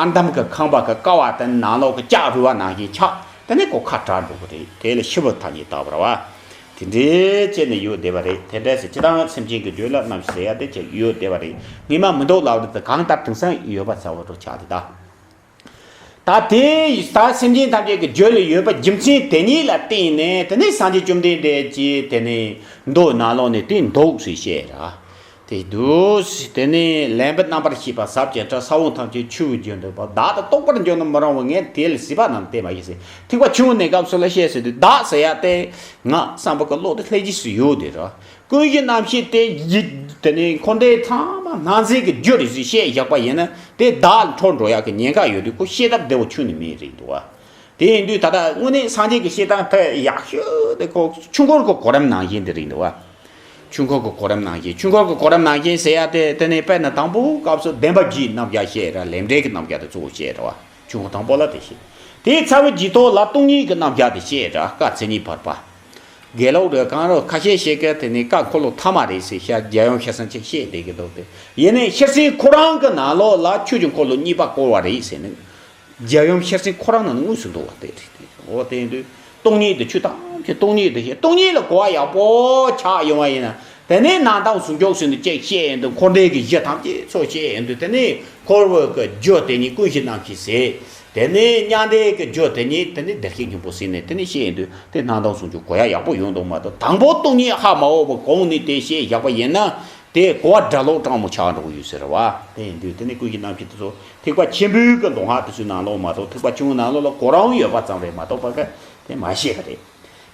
ཨར་འདམ་གི་ཁང་པ་གི་ཀ་བ་དེ་ནང་ལོགས་གི་ལྕགས་རུལ་བ་ནང་བཞིན་ཆགས། དེ་ནི་ཁོ་ཁ་བྲལ་འགྲོ་གི་རེད། དེ་ལ་ཤི་བའི་ཐ་སྙད་བཏགས་པ་རེད་བ། དེ་འདྲའི་བྱས་ནས་ཡོད་བསྡད་པ་རེད། དེ་འདྲ་ཟེར། སྤྱིར་བཏང་སེམས་ཅན་གྱི་རྒྱུད་ལ་རྣམ་ཤེས་ཟེར་ཡ་དེ་ཅིག་ཡོད་བསྡད་པ་རེད། ངེས་མ་མི་འདུག་ལབ་རེད་དེ། གང་ལྟར་དེང་སང་ཡོད་པ་ཚ་བོ་འགྲོ་ཆགས་དེ་ད། ད་དེ་ད་སེམས་ཅན་ཐམས་ཅད་ཀྱི་རྒྱུད་ལ་ཡོད་པ་རྒྱུ་མཚན་དེ་ཉིད་ལ་བརྟེན་ནས། དེ་ནས་སངས་རྒྱས་བཅོམ་ལྡན་འདས་ཀྱིས་དེ་ནས་མདོ་ནང་ལོགས་ནས་དེ་འདུག་ཟེར་བཤད་ར། དེ་འདུག། དེ་ནས་ལེན་པའི་རྣམ་པར་ཤེས་པ་ཟབ་ཅིང་ཕྲ། ས་བོན་ཐམས་ཅད་ཆུ་བོའི་རྒྱུན་དུ་བབ། བདག་ཏུ་རྟོག་པར་འགྱུར་ན་མི་རུང་བས། ངས་དེ་ལ་སྲིད་པ་རྣམས་གཏད་མ་བྱས་ཟེར། ཐེག་པ་ཆུང་ངུའི་གནས་སྐབས་སུ་ལ་བཤད་ཟེར་དུས། བདག་ཟེར་ཡ་དེ་ང་བསམ་པ་གི་བློ་དེ་ལྷན་སྐྱེས་སུ་ཡོད་དེ་ར། ཀུན་གཞི་རྣམ་ཤེས་དེ་ཡིད་དེ་ནི་འཁོར་འདས་ཚང་མ་སྣང་མཛད་ཀྱི་རྒྱུ་རེད་ཟེར་བཤད་བཞག་པ་ཡིན་ན། དེ་བདག་ལ་འཕྲོ་འགྲོ་ཡག་གི་ཉེན་ཁ་ཡོད་དུས། ཁོ་བཤད་ཐབས་བདེ་བོ་ཁྱོན་ནས་མེད་རེད་འདུག་བ། དེ་ཡིན་དུས་ད་ལྟ་དངོས་གནས་སངས་རྒྱས་ཀྱི་བཤད་སྟངས་དེ་ཡག་ཤོས་དེ་ཁོ་ཆོས་འཁོར་གྱི་གོ་རིམ་ནང་བཞིན་དེ་རེད་འདུག་བ། ཆོས་འཁོར་གྱི་གོ་རིམ་ནང་བཞིན། ཆོས་འཁོར་གྱི་གོ་རིམ་ནང་བཞིན་ཟེར་ཡ་དེ་དེ་ནི་དཔེར་ན་དང་པོའི་སྐབས་སུ་བདེན་པ་བཞིའི་རྣམ་གཞག་བཤད་ར། ལས་འབྲས་ཀྱི་རྣམ་གཞག་དེ་གཙོ་བོ་བཤད་ར་བ། ཆོས་འཁོར་དང་པོ་ལ་དེ་བཤད། དེའི་ཚར་བའི་རྗེས་ཐོག་ལ་སྟོང་ཉིད་ཀྱི་རྣམ་གཞག་དེ་བཤད་ར། སྐབས་མཚན་ཉིད་བར་པ། དགེ་ལུགས་རེད། གང་རེད། ཁ་ཤས་ཤིག་གིས་དེ་ནི་བཀའ་འཁོར་ལོ་ཐ་མ་རེད་ཟེར་ཤག་རྒྱལ་ཡུམ་ཤེར་ཕྱིན་ཆོས་བཤད་བསྡད་ཀྱི་འདུག་སྟེ། ཡིན་ནའི་ཤེར་ཕྱིན་ཁོ་རང་གི་ནང་ལོགས་ལ་ཆོས་ཀྱི་འཁོར་ལོ་གཉིས་པ་བསྐོར་བ་རེད་ཟེར་ནས། རྒྱལ་ཡུམ་ཤེར་ཕྱིན་ཁོ་རང་ནང་དངོས་སུ་འདུག་བ། དེ་རེད། འོ་དེ་ཡིན་དུས་སྟོང་ཉིད་དེ། ཆོས་ཐམས་ཅད་སྟོང་ཉིད་དེ་བཤད། སྟོང་ཉིད་ལ་གོ་བ་ཡག་པོ་ཆགས་ཡོང་བ་ཡིན་ན། དེ་ནས་སྣང་སྟོང་ཟུང་འཇུག་ཟེར་ནས་ཅིག་བཤད་ཡོང་དུས། འཁོར་འདས་ཀྱི་གཞི་ཐམས་ཅད་ཚོ་བཤད་ཡོང་དུས། དེ་ནས་འཁོར་བའི་གི་རྒྱུ་དེ་ཉིད་ཀུན་གཞི་རྣམ་ཤེས་ཟེར། དེ་ནས་མྱང་འདས་ཀྱི་རྒྱུ་དེ་ཉིད་དེ་ནི་བདེ་གཤེགས་སྙིང་པོ་ཟེར་ནས་དེ་ནི་བཤད་ཡོང་དུས། དེ་སྣང་སྟོང་ཟུང་འཇུག་གོ་ཡ་ཡག་པོ་ཡོང་འདུག་མ་གཏོགས། དང་པོ་སྟོང་ཉིད་ཧ་མ་གོ་བར་གོང་ནས་དེ་བཤད་བཞག་པ་ཡིན་ན། དེ་གོ་བ་སྒྲ་ལོག་སྤྲང་མོ་ཆགས་འགྲོ་གི་ཡོད་ཟེར་བ། དེ་ཡིན་དུས་དེ་ནི་ཀུན་གཞི་རྣམ་ཤེས་དེ་ཚོ་ཐེག་པ་ཆེན་པོའི་གི་མདོ་སྔགས་དེ་ཚོའི་ནང་ལོགས་མ་གཏོགས། ཐེག་པ་ཆུང་ངུའི་ནང་ལོགས་ལ་གོ་རིམ་ཡོད་པ་ཙམ་རེད་མ་གཏོགས་པ་གི་དེ་མ་བཤད་པ་རེད།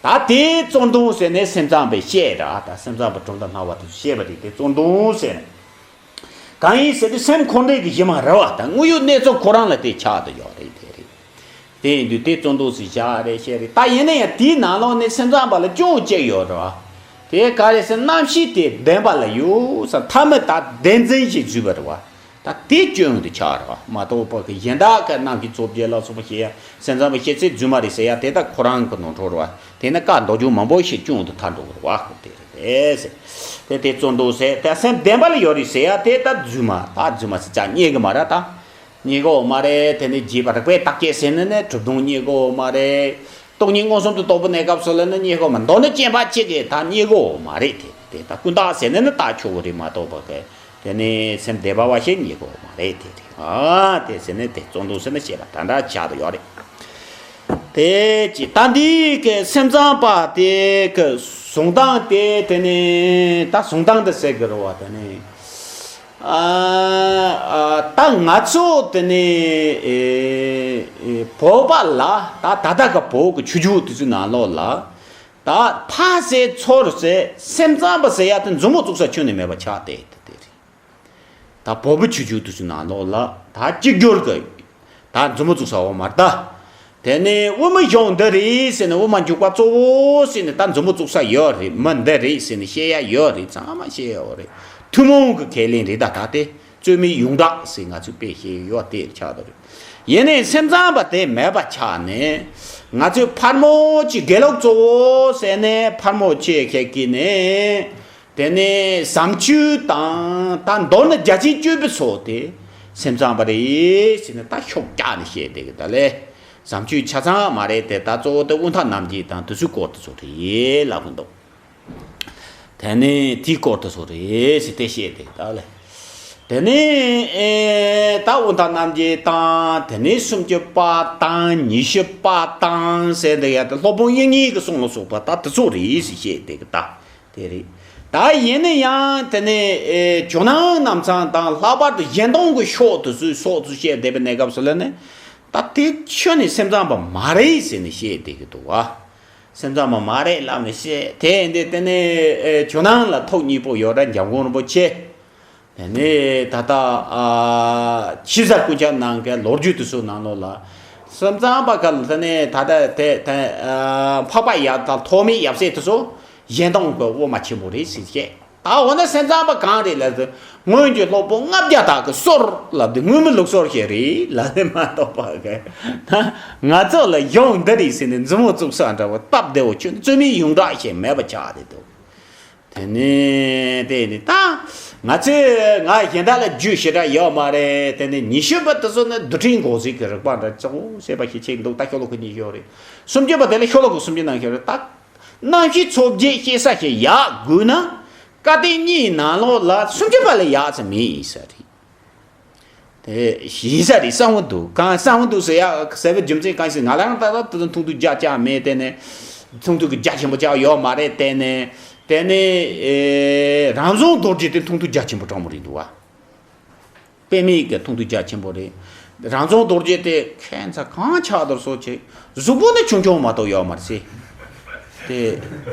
ད་དེ་གཙོ་འདོན་ཟེར་ནས་སེམས་ཙམ་པས་བཤད་ར། ད་སེམས་ཙམ་པ་གྲུབ་མཐའ་སྣང་བ་དེ་ཚོས་བཤད་པ་རེད། དེ་གཙོ་འདོན་ཟེར་ནས། གང་ཡིན་ཟེར་དུས་སེམས་འཁོར་འདས་ཀྱི་གཞི་མ་རེད་བ། ད་དངོས་ཡོད་གནས་ཚུལ་ཁོ་རང་ལ་དེ་ཆགས་བསྡད་ཡོད་རེད། དེ་རེད། དེ་ཡིན་དུས་དེ་གཙོ་འདོན་ཟེར་བཞག་རེད། བཤད་རེད། ད་ཡིན་ན་ཡང་དེའི་ནང་ལོགས་ནས་སེམས་ཙམ་པ་ལ་སྐྱོན་གཅིག་ཡོད་རེད་བ། དེ་ག་རེ་ཟེར། རྣམ་ཤེས་དེ་བདེན་པ་ལ་ཡོད་ས་ཐ་མ་ད་བདེན་འཛིན་ཞིག་བཟོས་པ་རེད་བ། ད་དེ་སྐྱོན་དུ་ཆགས་རེད་བ། མ་གཏོགས་པ་གི་གཞན་དག་གི་རྣམ་ཤེས་ཚོགས་བརྒྱད་ལ་སོགས་པ་བཤད་ཡ། སེམས་ཙམ་པ་བཤད་ཚད་རྫུན་མ་རེད་ཟེར་ཡ་དེ་ད་ཁོ་རང་གི་ནོར་འཁྲུལ་རེད་བ། དེ་ནི་བཀའ་མདོ་རྒྱུད་མང་པོ་ཞིག་སྐྱོན་དུ་ཐལ་འགྲོ་གི་རེད་བ། དེ་རེད་ཟེར། དེ་དེ་གཙོ་འདོན་ཟེར། དེ་སེམས་བདེན་པ་ལ་ཡོད་རེད་ཟེར་ཡ་དེ་ད་རྫུན་མ། ད་རྫུན་མ་ཟེར་ཆ་རྙེད་གི་མ་རེད་ད། རྙེད་གོ་མ་རེད། དེ་ནི་རྒྱས་པ་རིགས་པས་བརྟག་དཔྱད་ཟེར་ནས་ནི་གྲུབ་དོན་རྙེད་གོ་མ་རེད། སྟོང་ཉིད་མངོན་སུམ་དུ་རྟོགས་པའི་གནས་སྐབས་སུ་ལ་ནི་རྙེད་གོ་མ། མདོར་ན་རྐྱེན་པ་གཅིག་གིས་ད་རྙེད་གོ་མ་རེད། དེ་དེ་ད་ཀུན་བརྟགས་ཟེར་ནས་ནི་བརྟག་ཆོག་གི་རེད་མ་གཏོགས་པ་གི། དེ་ནི་སེམས་བདེ་བ་བ་ཞིག་རྙེད་གོ་མ་རེད། དེ་རེད། ཨ་དེ་ཟེར་ནས་དེ་གཙོ་འདོན་ཟེར་ནས་བཤད་པ་ད་འདྲ་ཆགས་བསྡད་ཡོད་རེད། དེ་ཅི་ད་འདི་གི་སེམས་ཙམ་པ་དེ་གི་བཟུང་སྟངས་དེ། དེ་ནི་ད་བཟུང་སྟངས་དེ་ཟེར་གི་རེད་བ། དེ་ནི། ཨ་ཨ་ད་ང་ཚོ་དེ་ནི་ཨེ་ཨེ་བོད་པ་ལ། ད་ད་ལྟ་གི་བོད་ཀྱི་ཆོས་བརྒྱུད་དེ་ཚོའི་ནང་ལོགས་ལ། ད་ཕ་ཟེར་ཚུར་ཟེར་སེམས་ཙམ་པ་ཟེར་ཡ་དེ་མཛུབ་མོ་བཙུགས་ས་ཁྱོན་ནས་མེད་པ་ཆགས་བསྡད་དེ་དེ་རེད། ད་བོད་པའི་ཆོས་བརྒྱུད་དེ་ཚོའི་ནང་ལོགས་ལ་ད་གཅིག་གྱུར་གྱི་ད་མཛུབ་མོ་བཙུགས་ས་འོ་མ་རེད་ད། དེ་ནས་དབུ་མའི་གཞུང་འདི་རེད་ཟེར་ནས། དབུ་མ་འཇུག་པ་གཙོ་བོ་ཟེར་ནས་ད་མཛུབ་མོ་བཙུགས་ས་ཡོད་རེད། མི་འདི་རེད་ཟེར་ནས་བཤད་ཡ་ཡོད་རེད། ཚང་མ་བཤད་ཡ་ཡོད་རེད། ཐུན་མོང་གི་ཁས་ལེན་རེད་ད། ད་དེ་རྩོད་མེད་ཡོངས་གྲགས་ཟེར་ང་ཚོས་དཔེ་བཤད་ཡ་ཡོད་དེ་ཆགས་འདུག་རེད། ཡིན་ནའི་སེམས་ཙམ་པ་དེ་མེད་པ་ཆགས་ནས། ང་ཚོས་ཕར་མོ་ཆེ། དགེ་ལུགས་གཙོ་བོ་ཟེར་ནས་ཕར་མོ་ཆེ་ཁས་ཀྱིས་ནས། དེ་ནས་བྱམས་ཆོས་དང་། ད་མདོར་ན་རྒྱ་ཆེན་སྤྱོད་པའི་ཚོགས་དེ་སེམས་ཙམ་པ་རེད་ཟེར་ནས་ད་ཤུགས་རྒྱག་ནས་བཤད་བསྡད་གི། ད་ལས་བྱམས་ཆོས་ཆ་ཚང་མ་རེད་དེ། ད་གཙོ་བོ་དེ་དབུ་མཐའ་རྣམ་འབྱེད་དང་དེ་ཚོའི་སྐོར་དེ་ཚོ་རེད་ལབ་གི་འདུག་དེ་ནས་དེའི་སྐོར་དེ་ཚོ་རེད་ཟེར་དེ་བཤད་བསྡད་གི། ད་ལས་དེ་ནས་ཨེ་ད་དབུ་མཐའ་རྣམ་འབྱེད་དང་། དེ་ནས་སུམ་ཅུ་པ་དང་། ཉི་ཤུ་པ་དང་ཟེར་བསྡད་ཡ་དེ། སློབ་དཔོན་དབྱིག་གཉེན་གྱི་གསུང་ལ་སོགས་པ་ད་དེ་ཚོ་རེད་ཟེར་བཤད་བསྡད་གི། ད། དེ་རེད། ད་ཡིན་ན་ཡང་དེ་ནས་ཨེ་ཇོ་ནང་རྣམ་ཚང་དང་། ལྷག་པར་དུ་གཞན་སྟོང་གི་ཕྱོགས་དེ་ཚོའི་སོགས་ཚུལ་བཤད་བསྡད་པའི་གནས་སྐབས་སུ་ལ་ནི། ད་དེ་ཁྱོན་ནས་སེམས་ཙམ་པ་མ་རེད་ཟེར་ནས་བཤད་བསྡད་ཀྱི་འདུག་བ། སེམས་ཙམ་པ་མ་རེད་ལབ་ནས་བཤད། དེ་ཡིན་དུས་དེ་ནས་ཨེ་ཇོ་ནང་ལ་ཐུགས་མཉེས་པོ་ཡོད་ར། འཇམ་མགོན་རིན་པོ་ཆེ། དེ་ནས་ད་ལྟ་ཨ་ཕྱི་གསལ་ཀུན་ཁྱབ་ནང་གི་ལོ་རྒྱུས་དེ་ཚོའི་ནང་ལོགས་ལ། སེམས་ཙམ་པ་ག་ལ་དེ་ནས་ད་ལྟ་དེ་དེ་ཨ་འཕགས་པ་ཡབ་དང་ཐོགས་མེད་ཡབ་སྲས་དེ་ཚོ་ གཞན་སྟོང་གི་དབུ་མ་ཆེན་པོ་རེད་ཟེར་བཤད། ད་འོ་ན་སེམས་ཙམ་པ་གང་རེད་ལབ་དུས། སྔོན་གྱི་སློབ་དཔོན་ལྔ་བརྒྱ་དག་གི་སྲོལ་ལབ་དུས་དངོས་མེད་ལུགས་སྲོལ་ཞིག་རེད་ལབ་ནས་མ་གཏོགས་པ་གི། ང་ཚོ་ལ་གཞུང་འདི་རེད་ཟེར་ནས་མཛུབ་མོ་བཙུགས་ས་འདྲ་བོ་སྟབས་བདེ་བོ་ཁྱོད་རྩོད་མེད་ཡོངས་གྲགས་ཤིག་མེད་པ་ཆགས་བསྡད་འདུག་དེ་ནས་དེ་ནི་ད་ང་ཚོས་ང་གཞན་དག་ལ་རྒྱུས་ཞེ་དྲག་ཡོད་མ་རེད། དེ་ནི་ཉི་ཤུ་པ་དེ་ཚོ་ནི་རྡུལ་ཕྲན་འགོག་ཟེར་གྱི་རིག་པ་འདྲ་གཙོ་བོ་བྱས་པ་ཞིག་ཆགས་འདུག་ད་ཤོ་ལོ་ཀ་གཉིས་ཤོ་རེད། སུམ་ཅུ་པ་དེ་ལ་ཤོ་ལོ་ཀ་སུམ་ཅུ་ནང་ཤོ་རེད་ད། རྣམ་བཤད་ཚོ་བརྒྱད་བཤད་ས་ཞིག་ཡག་དགོས་ན། བཀའ་བསྟན་གཉིས་ནང་ལོགས་ལ་སུམ་ཅུ་པ་ལ་ཡག་ཙམ་མེད་ཡིན་ས་རེད། དེ་ཡིན་ས་རེད་བསམ་གྱི་འདུག་གང་བསམ་གྱི་འདུག་ཟེར་ཡག་ཟེར་བའི་རྒྱུ་མཚན་གང་ཞིག་ང་ལ་རང་ད་ལྟ་དེ་ཚོ་མཐོང་ཐོས་རྒྱ་ཆག་མེད། དེ་ནས་མཐོང་ཐོས་ཀྱི་རྒྱ་ཆེན་པོ་ཆག་ཡོད་མ་རེད། དེ་ནས་དེ་ནས་ཨེ་རང་བྱུང་རྡོ་རྗེ་དེ་མཐོང་ཐོས་རྒྱ་ཆེན་པོ་དྲང་མོ་རེད་འདུག་བ། དཔེ་མེད་ཀྱི་མཐོང་ཐོས་རྒྱ་ཆེན་པོ་རེད། རང་བྱུང་རྡོ་རྗེ་དེ་ཁྱད་མཚར་གང་ཆགས་དུ་སོགས་ཆེ། གཟུགས་པོ་ནི་ཆུང་ཆུང་མ་གཏོགས་ཡོད་མ་རེད་ཟེར། དེ་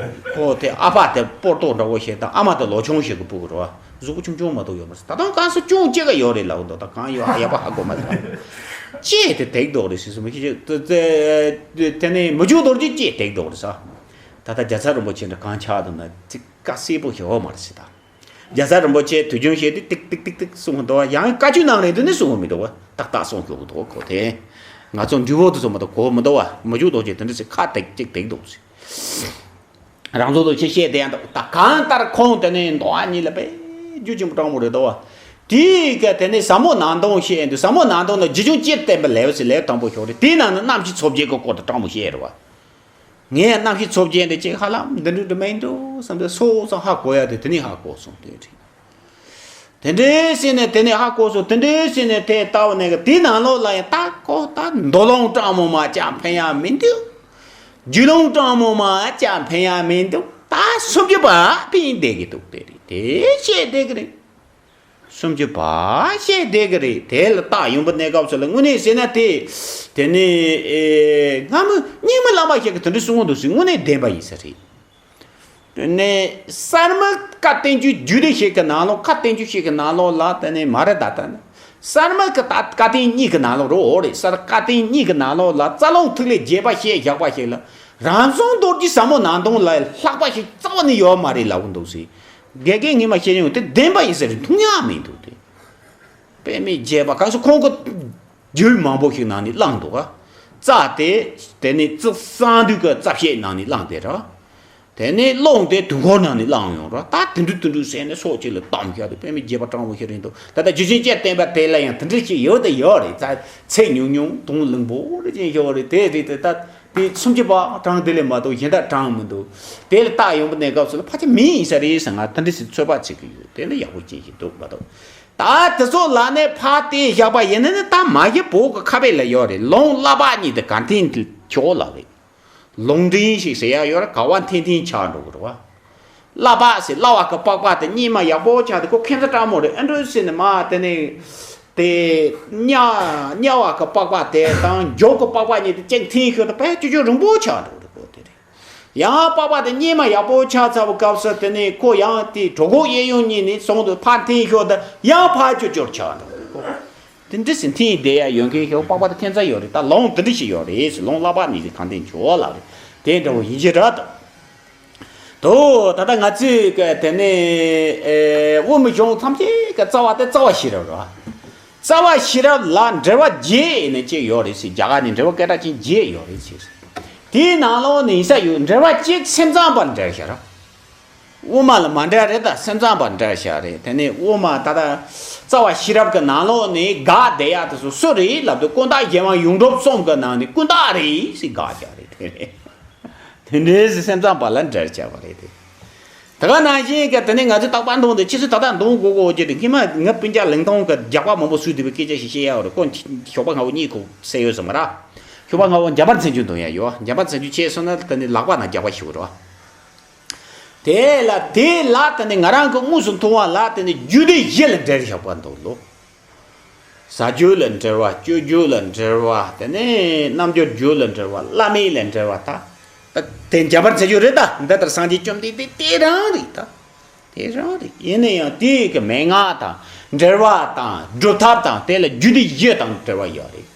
ཁོ་དེ་ཨ་ཕ་དེ་སྤོར་ཏོག་འདྲ་བོ་ཞིག་དང་ཨ་མ་དེ་ལོ་ཆུང་ཞིག་གི་སྤུ་གུ་རེད་བ། གཟུགས་པོ་ཆུང་ཆུང་མ་གཏོགས་ཡོད་མ་རེད། ད་དུང་གང་སུ་ཅུང་ལྕེ་ག་ཡོད་རེད་ལབ་འདུག་ད་གང་ཡོད་ཧ་ཡག་པོ་ཧ་གོ་མ་ཐུབ། ལྕེ་དེ་དེག་མདོག་རེད་ཟེར་སོང་མི་ཤེས། དེ་ནས་མི་འཇུག་རྡོ་རྗེ་ལྕེ་དེག་མདོག་རེད་ས། ད་ལྟ་རྒྱལ་ཚབ་རིན་པོ་ཆེ་འདྲ་གང་ཆགས་འདུག་ན་ཅིག་དཀའ་སེ་པོ་ཞིག་ཡོད་མ་རེད་ཟེར་ད། རྒྱལ་ཚབ་རིན་པོ་ཆེ་དུས་རྒྱུན་བཤད་དུས་ཏིག་ཏིག་ཏིག་ཏིག་གསུང་གི་འདུག་བ། ཡང་བཀའ་ཆོས་ནང་ནས་དེ་ནི་གསུང་གི་མི་འདུག་བ། ཏག་ཏག་གསུང་གི་འདུག་གོ་དེ། ང་ཚོ་འདུས་པོ་དེ་ཚོ་མ་གཏོགས་གོ་མི་འདུག་བ། མི་འཇུག་རྡོ་རྗེ་དེ་འདྲ་ཟེར་ཁ་ཏིག་ཅིག་ཏིག་འདུག་ཟེར། རང་ཚོ་དུ་ཆེ་བཤད་དེ་ཡང་འདུག་ད་གང་ལྟར་ཁོང་དེ་ནི་མདོ་བ་གཉིས་ལ་དཔེ་རྒྱུ་ཆེན་པོ་དྲང་མོ་རེད་འདུག་བ། དེའི་ག་དེ་ནི་ཟབ་མོ་སྣང་སྟོང་བཤད་འདུག་ཟབ་མོ་སྣང་སྟོང་ནི་རྗེ་བཙུན་སྤྱིར་བསྟན་པའི་ལེའུ་ཟེར་ལེའུ་དང་པོ་ཤོག་རེད། དེའི་ནང་ནས་རྣམ་བཤད་ཚོ་བརྒྱད་ཀྱི་སྐོར་དུ་དྲང་མོ་བཤད་རེད་བ། ངས་རྣམ་བཤད་ཚོ་བརྒྱད་འདི་ཅིག་ཧ་ལམ་འདི་འདྲ་འདྲ་མིན་འགྲོ་བསམ་སྟེ་སོ་སོ་ཧ་གོ་ཡ་དེ་དེ་ནས་ཧ་གོ་སོང་དེ་རེད། དེ་འདྲའི་ཟེར་ནས་དེ་ནས་ཧ་གོ་སོང་། དེ་འདྲའི་ཟེར་ནས་དེ་ལྟ་བ་ནས་དེའི་ནང་ལོགས་ལ་ཡང་ད་ཁོ་ད་མདོ་ལུང་དྲང་མོ་མ་ཅང་ཕན་ཡ་མི་འདུག་རྒྱུད་ལུང་དྲང་མོ་མ་ཅང་ཕན་ཡ་མི་འདུག་ད་སུམ་ཅུ་པ་ཕན་བསྡད་ཀྱི་འདུག་དེ་རེད། དེ་བཤད་བསྡད་ཀྱི་རེད། སུམ་ཅུ་པ་བཤད་བསྡད་ཀྱི་རེད། དེ་ལ་རྟགས་ཡོང་པ་གནས་སྐབས་སུ་ལ་དངོས་གནས་ཟེར་ན་དེ། དེ་ནི་ཨེ་སྔ་མོ་རྙིང་མ་བླ་མ་ཞིག་གིས་དེ་འདྲ་གསུང་གི་འདུག་ཟེར་དངོས་གནས་བདེན་པ་ཡིན་ས་རེད། དེ་ནས་གསར་མ་བཀའ་བསྟན་འགྱུར་རྒྱུད་སྡེ་ཞིག་གི་ནང་ལོགས་བཀའ་བསྟན་འགྱུར་ཞིག་གི་ནང་ལོགས་ལ་དེ་ནས་མ་རེད་ད་ལྟ་ནི། གསར་མ་གི་ད་བཀའ་བསྟན་གཉིས་ཀྱི་ནང་ལོགས་རོ་རེད། གསར་བཀའ་བསྟན་གཉིས་ཀྱི་ནང་ལོགས་ལ་རྩ་རླུང་ཐིག་ལེ་རྒྱས་པ་བཤད་བཞག་པ་ཞིག་ལ། རང་བྱུང་རྡོ་རྗེ་ཟབ་མོ་སྣང་སྟོང་ལས་ལྷག་པ་ཞིག་རྩ་བ་ནས་ཡོད་མ་རེད་ལབ་གི་འདུག་ཟེར། དགེ་རྒན་ངས་མ་བཤད་མྱོང་དེ་བདེན་པ་ཡིན་ཟེར་མཐོང་ཡག་མི་འདུག་དེ། དཔེ་མེད་རྒྱས་པ་གང་སོ་ཁོང་གི་རྒྱུད་མང་པོ་ཞིག་ནང་ནས་བླངས་འདུག་ག་རྩ་དེ་དེ་ནས་རྩི་གསང་འདུས་ཀྱི་རྩ་བཤད་ནང་ནས་བླངས་དེ་ར། དེ་ནས་ཀློང་དེ་དུས་འཁོར་ནང་ནས་བླངས་ཡོང་ར། ད་དེ་འདྲ་དེ་འདྲ་ཟེར་ནས་སོགས་ཅིག་ལ་གཏམ་བཤད་དེ་དཔེ་མེད་རྒྱས་པ་དྲང་པོ་ཞིག་རེད་འདུག་ད་ལྟ་རྗེ་བཙུན་སྤྱིར་བསྟན་པ་དེ་ལ་ཡང་དེ་འདྲ་ཞིག་ཡོད་དེ་ཡོད་རེད། ཚ་ཚིག་ཉུང་ཉུང་དུང་ལིང་པོ་རེ་ཅན་ཞིག་རེད། དེ་རེད་དེ་ད། དེ་སུམ་ཅུ་པ་དྲངས་དེ་ལས་མ་གཏོགས་གཞན་དག་དྲངས་མི་འདུག་དེ་ལ་རྟགས་ཡོང་པ་གནས་སྐབས་སུ་ལ་ཕལ་ཆེར་མིན་ཡིན་ས་རེད་ཟེར་ང་དེ་འདྲ་ཞིག་ཚོད་དཔག་བྱེད་ཀྱི་ཡོད། དེ་ནི་ཡག་པོ་ཅན་ཞིག་འདུག་མ་གཏོགས། ད་དེ་ཚོ་ལ་ནས་ཕར་དེ་བཞག་པ་ཡིན་ན་ནི་ད་མ་གཞི་བོད་ཀྱི་ཁ་དཔེ་ལ་ཡོད་རེད། ལུང་བསླབ་པ་གཉིས་དེ་ག་འཐེན་ཆོག་ལབ་རེད། ལུང་འདྲེན་ཞིག་ཟེར་ཡ་ཡོད་རེད། ག་བ་འཐེན་འཐེན་ཆགས་འགྲོ་གི་རེད་བ། བསླབ་པ་ཟེར་བསླབ་པ་གི་པགས་པ་དེ་གཉིས་མ་ཡག་པོ་ཆགས་དེ་ཁོ་ཁྱད་མཚར་དྲང་མོ་རེད། ཨ་འགྲོ་ཟེར་ནས་མ་དེ་ནས། དེ་དམྱལ་དམྱལ་བ་གི་པགས་པ་དེ་དང་མགྱོགས་ཀྱི་པགས་པ་གཉིས་དེ་གཅིག་འཐེན་ཤོར་དུས་ཕལ་ཆེར་ཅུང་རིང་པོ་ཆགས་འགྲོ་རེད་གོ། དེ་རེད། ཡང་པགས་པ་དེ་གཉིས་མ་ཡག་པོ་ཆགས་ཚར་བའི་སྐབས་སུ་དེ་ནས་ཁོ་ཡང་དེ་གྲོད་ཁོག་གཡས་གཡོན་གཉིས་ནས་སོང་དུས་ཕར་འཐེན་ཤོར་དུས་ཡང་ཕར་ཅུར་ཅུར་ཆགས་འགྲོ་རེད་གོ། དེ་འདྲ་ཞིག་འཐེན་བསྡད་ཡ་ཡོད་མཁན་ཞིག་པགས་པ་དེ་ཁྱད་མཚར་ཡོད་རེད། ད་ལུང་དེ་འདྲ་ཞིག་ཡོད་རེད་ཟེར། ལུང་བསླབ་པ་གཉིས་དེ་ག་འཐེན་ཆོག་ལབ་རེད། དེ་འདྲ་བོ་ཡིན་གྱི་རེད་དོ། དོ། ད་ལྟ་ང་ཚོས་གི་དེ་ནས་ཨེ་དབུ་མའི་གཞུང་ཐམས་ཅད་གི་རྩ་བ་དེ་རྩ་བ་ཤེས་རབ་རེད། རྩ་བ་ཤེས་རབ་ལ་འགྲེལ་པ་བརྒྱད་ནས་གཅིག་ཡོད་རེད་ཟེར། རྒྱ་གར་ནས་འགྲེལ་པ་སྐད་གྲགས་ཅན་བརྒྱད་ཡོད་རེད་ཟེར། དེའི་ནང་ལོགས་ནས་ཡིན་ས་ཡོད། འགྲེལ་པ་གཅིག་སེམས་ཙམ་པར་འགྲེལ་བཞག་ར། དབུ་མ་ལ་མ་འགྲེལ་རེད། ད་སེམས་ཙམ་པར་འགྲེལ་བཞག་རེད། དེ་ནས་དབུ་མ་ད་ལྟ་རྩ་བ་ཤེས་རབ་ཀྱི་ནང་ལོགས་ནས་དགག་བསྡད་ཡ་དེ་ཚོ་སུ་རེད་ལབ་དུས་ཀུན་བརྟགས་གཞན་དབང་ཡོངས་གྲུབ་གསུམ་གྱི་ནང་ནས་ཀུན་བརྟགས་རེད་ཟེར་དགག་བཞག་རེད། དེ་རེད། དེ་འདྲའི་སེམས་ཙམ་པ་ལ་འགྲེལ་བྱས་པ་རེད་དེ། དེ་ག་ནང་བཞིན་གྱི་དེ་ནས་ང་ཚོས་རྟག་པར་མཐོང་དེ་ཁྱེད་ཚོས་ད་ལྟ་མཐོང་དགོས་དགོས་ཀྱི་རེད། སྔོན་མ་ང་སྤུན་ཀྱག་ལིང་ཏོང་གི་རྒྱགས་པ་མང་པོ་བཟོས་བསྡད་པའི་སྐད་ཆ་ཞིག་བཤད་ཡག་རེད། ཁོ་ཞོགས་པ་སྔ་པོ་གཉིད་ཁུག་སེ་ཡོད་ཟེར་མ་ར། ཞོགས་པ་སྔ་པོ་འཇམ་དཔལ་མཚན་བརྗོད་འདོན་ཡག་ཡོད། འཇམ་དཔལ་མཚན་བརྗོད་བྱས་སོང་ན་དེ་ནི་ལག་པ་ན་རྒྱགས་པ་ཞིག་རེད། དེ་ལ་དེ་ལ་དེ་ནི་ང་རང་གི་དངོས་སུ་མཐོང་བ་ལ་དེ་ནི་རྒྱུད་སྡེ་བཞི་ལ་འགྲེལ་བཞག་པ་འདུག་ལོ། ཟ་རྒྱུད་ལ་འགྲེལ་བ། སྤྱོད་རྒྱུད་ལ་འགྲེལ་བ། དེ་ནས་རྣལ་འབྱོར་རྒྱུད་ལ་འགྲེལ་བ། བླ་མེད་ལ་འགྲེལ་བ། ད་ད་དེ་འཇམ་དཔལ་མཚན་བརྗོད་རེད། ད་འདི་ལྟར་སངས་རྒྱས་བཅོམ་ལྡན་འདས་དེ་རང་རེད། ད་དེ་རང་རེད། ཡིན་ན་ཡང་དེ་གི་མན་ངག་དང་འགྲེལ་བ་དང་སྒྲུབ་ཐབས་དང་དེ་ལ་རྒྱུད་སྡེ་བཞི་དང་འབྲེལ་བ་ཡོད་རེད།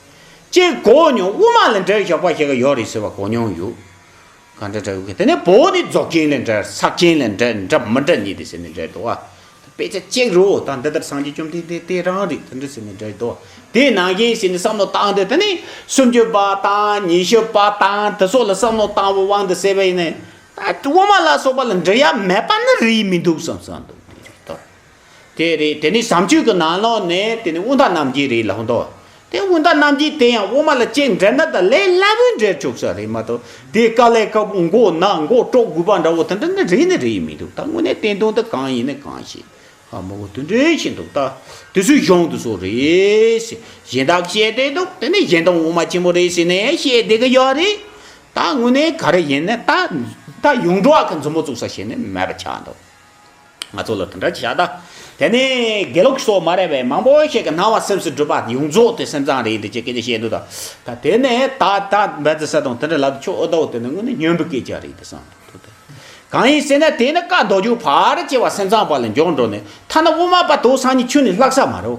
ཅེས་གོ་མྱོང་། དབུ་མ་ལ་འགྲེལ་བཞག་པ་ཞིག་ཡོད་རེད་ཟེར་བ་གོ་མྱོང་ཡོད། ག་འདྲ་འདྲ་ཡོད་གི། དེ་ནས་བོད་ནི་རྫོགས་ཆེན་ལས་འདྲ། ཟག་ཆེན་ལས་འདྲ། འདྲ་མི་འདྲ་གཉིས་དེ་ཟེར་ནས་འདྲ་འདུག་བ། དཔེ་ཆ་གཅིག་རུ་ད་འདི་ལྟར་སངས་རྒྱས་བཅོམ་ལྡན་འདས་དེ་རང་རེད། དེ་འདྲ་ཟེར་ནས་འདྲ་འདུག་བ། དེ་ནང་བཞིན་ཟེར་ནས་བསམ་བློ་བཏང་དུས། དེ་ནས་སུམ་ཅུ་པ་དང་ཉི་ཤུ་པ་དང་དེ་སོགས་ལ་བསམ་བློ་བཏང་བའི་དབང་དུ་བྱས་པ་ཡིན་ན། ད་དབུ་མ་ལ་སོགས་པ་ལ་འདྲི་ཡ་མེད་པ་ནི་རེད་མི་འདུག་བསམ་བསམ་འདུག་དེ་རེད་ད། དེ་རེད། དེ་ནི་བྱམས་ཆོས་ཀྱི་ནང་ལོགས་ནས་དེ་ནི་དབོན་སྟག་རྣམ་རྒྱལ་རེད་ལབ་འདུག། དེ་དབོན་སྟག་རྣམ་རྒྱལ་དེ་ཡང་དབུ་མ་ལ་གཅིག་འདྲེན་ན་ད་ལས་སླ་པོའི་འདྲེན་ཆོག་ས་རེད་མ་གཏོགས། དེ་དཀའ་ལས་ཁག་པོ་མགོ་ན་མགོ་དཀྲོག་དགོས་པ་འདྲ་བོ་དེ་འདྲ་ནི་རེད་ནི་རེད་མི་འདུག། ད་དངོས་གནས་བསྟན་དོན་དེ་གང་ཡིན་ནི་གང་ཤེས། ཨ་མོ་གོ་དེ་འདྲའི་ཤེས་འདུག། ད་དེ་ཚོའི་གཞུང་དེ་ཚོ་རེད་ཟེར། གཞན་དག་བཤད་བསྡད་འདུག། དེ་ནི་གཞན་དོན་དབུ་མ་ཆེན་པོ་རེད་ཟེར་ནས་བཤད་བསྡད་གི་ཡོད་རེད། ད་དངོས་གནས་ག་རེ་ཡིན་ནི། ད་ད་ཡོངས་གྲགས་ཀྱི་མཛུབ་མོ་བཙུགས་ས་ཞིག་ནི་མེད་པ་ཆགས་འདུག། ང་ཚོ་ལ་དེ་འདྲ་བྱ་ད། དེ་ནས་དགེ་ལུགས་སོགས་མ་རེད་པས། མང་པོ་ཞིག་གི་སྣང་བ་སེམས་སུ་གྲུབ་པ་ཡོངས་རྫོགས་དེ་སེམས་ཙམ་རེད་འདི་ཅེས་སྐད་ཆ་བཤད་འདུག། ད་ད་དེ་ནས་ད་ད་འབད་ཚེ་ས་དང་དེ་འདྲ་ལབ་ཆོག་འདུག། དེ་ནི་དངོས་གནས་སྨྱོན་པའི་སྐད་ཆ་རེད་དེ་བསམ་འདུག། དེ་གང་ཡིན་ཟེར་ན། དེ་ནི་བཀའ་མདོ་རྒྱུད་ཕལ་ཆེ་བ་སེམས་ཙམ་པ་ལ་འཇོག་འགྲོ་ནས། ཐ་ན་དབུ་མ་པ་དོ་སང་ཉིན་ཆུ་ནས་ལྷག་ས་མ་རེད།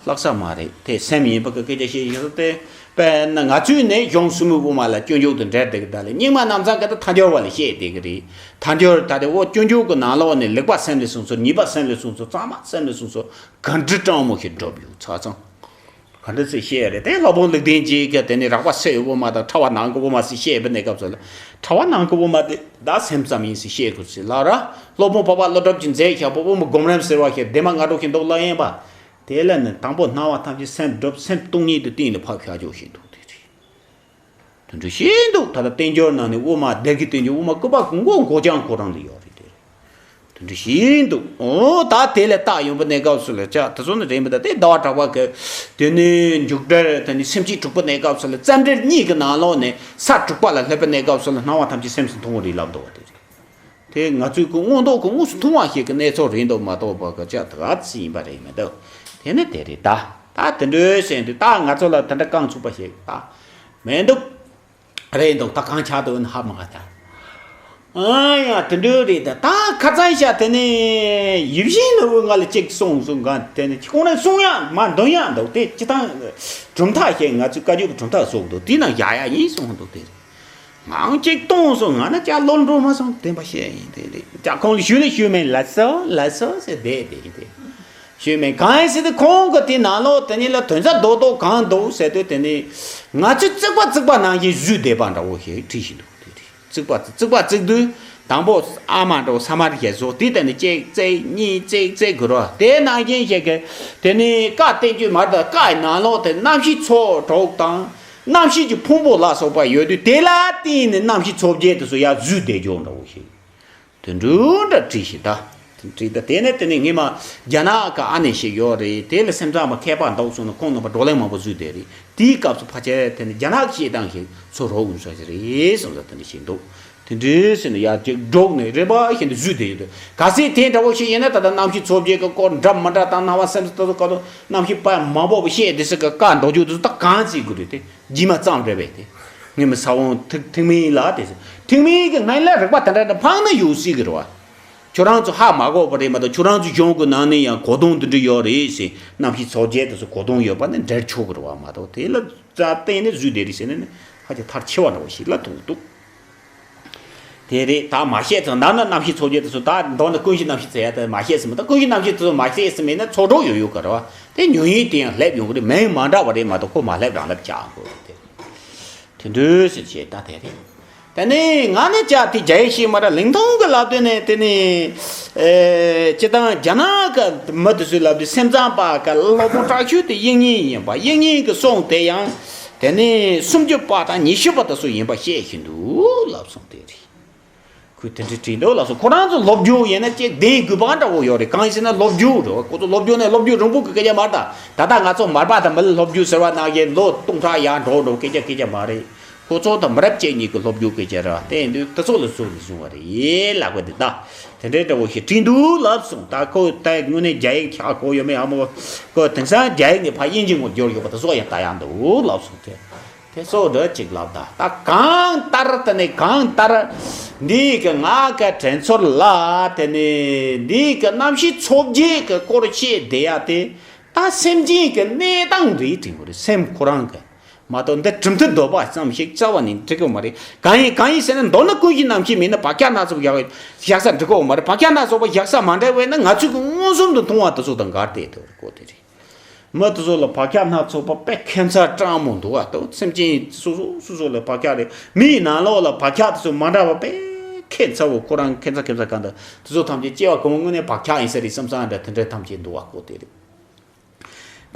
ལྷག་ས་མ་རེད། དེ་སེམས་ཡིན་པ་གི་སྐད་ཆ་བཤད་ཡིན་ཟེར་ཏེ། དཔེར་ན་ང་ཚོས་ནི་གཞུང་ཟབ་མོའི་དབུ་མ་ལ་སྐྱོན་བརྗོད་དུ་འགྲེལ་བསྡད་གི། ད་ལས་རྙིང་མ་རྣམ་ཚང་གི་ད་ཐལ་འགྱུར་བ་ལ་བཤད་བསྡད་གི་རེད། ཐལ་འགྱུར་ད་དེ་འོ་སྐྱོན་བརྗོད་གི་ནང་ལོགས་ནས་ལེགས་པ་སེམས་ལས་གསུངས་སོ། ཉེས་པ་སེམས་ལས་གསུངས་སོ། གཙང་མ་སེམས་ལས་གསུངས་སོ། ག་འདྲ་སྤྲང་མོ་ཞིག་འགྲོ་བའི་ཚ་ཚང་། ག་འདྲ་ཚེ་བཤད་རེད། དེ་སློབ་དཔོན་ལུགས་ལྡན་གྱིས་གི་དེ་ནི་རགས་པ་སེ་ཡི་དབུ་མ་དང་ཕྲ་བ་ནང་གི་དབུ་མ་ཟེར་བཤད་པའི་གནས་སྐབས་སུ་ལ། ཕྲ་བ་ནང་གི་དབུ་མ་དེ་ད་སེམས་ཙམ་ཡིན་ཟེར་བཤད་དགོས་ཟེར་ལབ་ར། སློབ་དཔོན་འཕགས་པ་ཀླུ་སྒྲུབ་ཀྱིས་མཛད་བཞག་པའི་དབུ་མ་སྒོམ་རིམ་ཟེར་བ་ཞིག་ལྡན་མ་ལྔ་དྲུག་ཞིག་འདུག་ལབ་ཡིན་པ། དེ་ལ་ནི་དང་པོ་སྣང་བ་ཐམས་ཅད་སེམས་སྒྲུབ། སེམས་སྟོང་ཉིད་དུ་གཏན་ལ་ཕབ་བཞག་ཆོག་ཞེས་འདུག། དེ་རེད། དེ་འདྲ་ཞིག་འདུག། ད་ལྟ་བསྟན་འགྱུར་ནང་ནས་དབུ་མ་སྡེ་དགུའི་བསྟན་འགྱུར་དབུ་མ་སྐུད་པ་གང་གོ་མགོ་རྐྱང་ཁོ་རང་ལ་ཡོད་རེད་དེ། དེ་འདྲ་ཞིག་འདུག། འོ་ད་དེ་ལས་བརྟག་ཡོང་པའི་གནས་སྐབས་སུ་ལ་ཅག་དེ་ཚོ་ནི་རེད་མི་འདུག། དེ་ཟླ་བ་གྲགས་པ་གི་དེ་ནས་མཇུག་འབྲས་དེ་ནི་སེམས་བསྐྱེད་དྲུག་པའི་གནས་སྐབས་སུ་ལ། རྩ་འགྲེལ་གཉིས་ཀྱི་ནང་ལོགས་ནས་ས་དྲུག་པ་ལ་སླེབས་པའི་གནས་སྐབས་སུ་ལ་སྣང་བ་ཐམས་ཅད་སེམས་སུ་མཐོང་བ་རེད་ལབ་འདུག་བ། དེ་རེད། དེ་ང་ཚོའི་གི་མངོན་རྟོགས་ཀྱི་དངོས་སུ་མཐོང་བ་ཞིག་གི་གནས་ཚུལ་རེད་འདུག་མ་གཏོགས་པ་གི་ཅག་དེ་ག་ཙི་ཡིན་པ་རེད་མི་འདུག། དེ་ནི་དེ་རེད་ད། ད་དེ་འདྲའི་ཟེར་དུས་ད་ང་ཚོ་ལ་དེ་འདྲ་རྐང་ཚུགས་པ་ཞིག་ད་མི་འདུག། རེད་འདུག། ད་གང་ཆགས་འདུག་ན་ཧ་མ་ག་ད། ཨ་ཡ་དེ་འདྲའི་རེད་ད། ད་ཁ་ཚང་ཤ་དེ་ནི་ཡིད་བཞིན་ནོར་བུ་ང་ལ་གཅིག་གསུངས་གསུངས་ག། དེ་ནི་ཁོང་ནས་གསུང་ཡ་མ་འདོན་ཡ་འདུག། དེ་སྤྱི་བཏང་གྲུབ་མཐའ་ཞིག་ང་ཚོའི་བཀའ་བརྒྱུད་ཀྱི་གྲུབ་མཐའ་བཟོ་གི་འདུག། དེ་ནང་བཞག་ཡ་ཡིན་གསུངས་འདུག། དེ་རེད། ངང་གཅིག་གཏོང་སོང་། ང་ན་ཅག་བློ་འགྲོ་མ་སོང་། བདེན་པ་བཤད་ཡིན་དེ་རེད། ཅག་ཁོང་ལ་ཞུས་ནས་ཞུས་མིན་ལ་སོ་ལ་སོ་ཟེར་བསྡད་དེ་ཡིན་དེ། ཞུས་མིན་གང་ཡིན་ཟེར་དུས་ཁོང་གི་དེ་ནང་ལོགས་དེ་ཉིད་ལ་དོན་རྩ་རྡོག་རྡོག་གང་འདུག་ཟེར་དུས། དེ་ནི་ང་ཚོས་བརྩིགས་པ་བརྩིགས་པ་ནང་བཞིན་བཟོས་བསྡད་པ་འདྲ་བོ་ཞིག་བྲིས་བཞིན་འདུག། དེ་རེད། བརྩིགས་པ་བརྩིགས་པ་བརྩིགས་དུས་དང་པོ་ཨ་མ་འདྲ་བོ་ས་མ་རི་ཞེས་བཟོ། དེ་དེ་ནི་གཅིག་བརྩིགས། གཉིས་བརྩིགས། བརྩིགས་དགོས་རོ། དེ་ནང་བཞིན་ཞིག་གི་དེ་ནི་བཀའ་བསྟན་བཅོས་མ་རེད་ད། བཀའི་ནང་ལོགས་དེ་རྣམ་ཤེས་ཚོགས་དྲུག་དང་། རྣམ་ཤེས་ཀྱི་ཕུང་པོ་ལ་སོགས་པ་ཡོད་དུས། དེ་ལ་བརྟེན་ནས་རྣམ་ཤེས་ཚོགས་བརྒྱད་དེ་ཚོ་ཡར་བཟོས་བསྡད་རྒྱུ་འདྲ་བོ་ཞིག། དེ་འདྲ་འདྲ་བྲིས་ཤིག་ད། བྲིས་ད། དེ་ནས་དེ་ནས་སྔོན་མ་རྒྱ་ནག་གི་ཨ་ནེ་ཞིག་ཡོད་རེད། དེ་ལ་སེམས་ཙམ་པ་མཁས་པ་འདུག་གསུངས་ནས་ཁོང་རྣམ་པ་བགྲོ་གླེང་མང་པོ་བཟོས་བསྡད་རེད། དེའི་སྐབས་སུ་ཕལ་ཆེར་དེ་ནས་རྒྱ་ནག་གི་བཤད་སྟངས་ཤིག་ཚུར་རོགས་ཡོང་ས་ཞིག་རེད་བསམ་ས་དེ་འདྲ་ཞིག་འདུག། དེ་འདྲའི་ཟེར་ནས་ཡར་ཅིག་སྒྲོག་ནས་རེ་བ་བཞིན་དུ་བཟོས་བསྡད་ཡོད་དེ། གལ་སྲིད་དེ་འདྲ་བོ་ཞིག་ཡིན་ན། ད་ལྟ་རྣམ་ཤེས་ཚོགས་བརྒྱད་ཀྱི་སྐོར་འདྲ་མི་འདྲ་དང་། སྣང་བ་སེམས་སུ་ལྟ་ཚུལ་ཀ་དོ་རྣམ་ཤེས་པ་མང་པོ་བཤད་དེ་ཟེར་གི། བཀའ་མདོ་རྒྱུད་དེ་ཚོ་ད་གང་བྱེད་དགོས་རེད་དེ། རྗེས་མ་ཙམ་རེད་པས་དེ། སྔོན་མ་ས་བོན་ཐིག་ཐིག་མིན་ལ་དེ་ཟེར། ཐིག་མིན་གྱི་སྔོན་ལ་རིག་པ་དེ་འདྲ་འདྲ་འཕངས་ན་ཡོང་སྲིད་གི་རེད་བ། ཁྱོད་རང་ཚོ་ཧ་མ་གོ་བ་རེད་མ་གཏོགས། ཁྱོད་རང་ཚོ་གཞུང་གི་ནང་ནས་ཡང་གོ་དོན་འདི་འདྲ་ཡོད་རེད་ཟེར། རྣམ་ཤེས་ཚོགས་བརྒྱད་དེ་ཚོ་གོ་དོན་ཡོད་པ་ནི་འགྲེལ་ཆོག་གི་རེད་བ་མ་གཏོགས། དེ་ལ་རྩ་བརྟེན་ནས་བཟོས་བསྡད་རེད་ཟེར་ན་ནི་ཧ་ཅང་མཐར་ཕྱིན་པ་འདྲ་བོ་ཞིག་ལ་མཐོང་འདུག། དེ་རེད། ད་མ་བཤད་ཙང་། ད་ནི་རྣམ་ཤེས་ཚོགས་བརྒྱད་དེ་ཚོ། ད་མདོ་ནི་ཀུན་གཞི་རྣམ་ཤེས་ཚོགས་ཡ་དེ་མ་བཤད་ཟིན་མོད། ད་ཀུན་གཞི་རྣམ་ཤེས་ཚོགས་མ་བཤད་ཟིན་མིན་ན་ཚོགས་གྲོགས་ཡོད་ཡོད་ག་རེད་བ། དེ་ཉོན་ཡིད་དེ་ཡང་སླེབས་ཡོང་གི་རེད། མིང་མ་འདྲ་བ་རེད་མ་གཏོགས། ཁོ་མ་སླེབས་རང་སླེབས་ཆགས་འགྲོ་རེད་དེ། དེ་འདྲ་ཟེར་བྱས་ད་དེ་རེད། དེ་ནས་ང་ནི་ཅག་དེ་རྒྱ་ཡིག་ཤེས་མ་ར་ལིང་ཐུང་གི་ལབ་དུས་ནས། དེ་ནས་ཨེ་སྤྱི་བཏང་རྒྱ་ནག་གི་མི་དེ་ཚོས་ལབ་དུས། སེམས་ཙམ་པ་གི་སློབ་དཔོན་དྲག་ཤོས་དེ་དབྱིག་གཉེན་ཡིན་པ། དབྱིག་གཉེན་གྱི་གསུང་དེ་ཡང་དེ་ནས་སུམ་ཅུ་པ་དང་ཉི་ཤུ་པ་དེ་ཚོ་ཡིན་པ་བཤད་བཞིན་འདུག་ལབ་སོང་། དེ་རེད། ཁོས་དེ་འདྲ་བྲིས་འདུག་ལགས་སོ། ཁོ་རང་ཚོ་སློབ་སྦྱོང་ཡིན་ན་ཅིག་ལྡན་དགོས་པ་འདྲ་བོ་ཡོད་རེད། གང་ཡིན་ཟེར་ན་སློབ་སྦྱོང་རེད་བ། ཁོ་ཚོ་སློབ་སྦྱོང་ནི་སློབ་སྦྱོང་རིང་པོ་གི་སྐད་ཆ་མ་རེད་ད། ད་ལྟ་ང་ཚོ་མར་པ་དང་མི་ལ་སློབ་སྦྱོང་ཟེར་བ་ནང་བཞིན་ལོ་སྟོང་ཕྲག་ཡར་འགྲོ་འགྲོ་སྐད་ཆ་སྐད་ཆ་མ་རེད། ཁོ་ཚོ་དང་མི་རབས་གཅིག་གཉིས་ཀྱི་སློབ་སྦྱོང་སྐད་ཆ་རེད་བ། དེ་ཡིན་དུས་དེ་ཚོ་ལ་གཟིགས་ནས་བཟུང་བ་རེད་ལབ་པ་འདི་ད། དེ་འདྲའི་འདྲ་བོ་ཞིག་བྲིས་འདུག་ལབ་སོང་། ད་ཁོ་ད་དངོས་གནས་རྒྱ་ཡིག་ཆ་གོ་ཡོད་མེད་ཨ་མོ། ཁོ་དེང་སང་རྒྱ་ཡིག་ནས་ཕར་དབྱིན་ཇི་ངོ་བསྒྱུར་ཡོད་པ་དེ་ཚོ་ཡང་ལྟ་ཡག་འདུག་ལབ་སོང་དེ། དེ་ཚོ་འདྲ་ཅིག་ལབ་ད། ད་གང་ལྟར་དེ་ནི་གང་ལྟར་འདི་གི་ང་གི་དྲན་ཚོར་ལ། དེ་ནི་འདི་གི་རྣམ་ཤེས་ཚོགས་བརྒྱད་ཀྱི་སྐོར་བཤད་བསྡད་ཡ་དེ། ད་སེམས་ཅན་གྱི་གནས་སྟངས་རེད་དྲན་གྱི་རེད། སེམས་ཁོ་རང་གི་ མ་གཏོགས་འདི་གྲུབ་མཐའ་འདོད་པ་ཙམ་ཞིག་རྩ་བ་ནས་འགྲིག་གི་མ་རེད། གང་ཡིན་གང་ཡིན་ཟེར་ན། མདོར་ན་ཀུན་གཞི་རྣམ་ཤེས་མེད་ན་བག་ཆགས་སྣ་ཚོགས་བཞག་བཞག་ས་འགྲིག་གི་མ་རེད། བག་ཆགས་སྣ་ཚོགས་པ་བཞག་ས་མ་འདྲ་བས་ན། ང་ཚོས་ཀྱི་མངོན་སུམ་དུ་མཐོང་བ་དེ་ཚོ་དང་འགལ་ཏེ་དེ་གོ་དེ་རེད། མི་དེ་ཚོ་ལ་བག་ཆགས་སྣ་ཚོགས་པ་དཔེ་ཁྱད་མཚར་སྤྲང་མོ་འདུག་བ། དེ་སེམས་ཅན་སོ་སོ་སོ་སོ་ལ་བག་ཆགས་རེད། མིའི་ནང་ལོགས་ལ་བག་ཆགས་དེ་ཚོ་མ་འདྲ་བ་དཔེ་ཁྱད་མཚར་བོ། ཁོ་རང་ཁྱད་མཚར་ཁྱད་མཚར་གང་འདུག་དེ་ཚོ་ཐམས་ཅད་སྐྱེ་བ་གང་བོ་སྔོན་ནས་བག་ཆགས་ཡིན་ས་རེད་བསམ་བསམ་འདྲ་དེ་འདྲ་ཐམས་ཅད་འདུག་བ་གོ་དེ་རེད།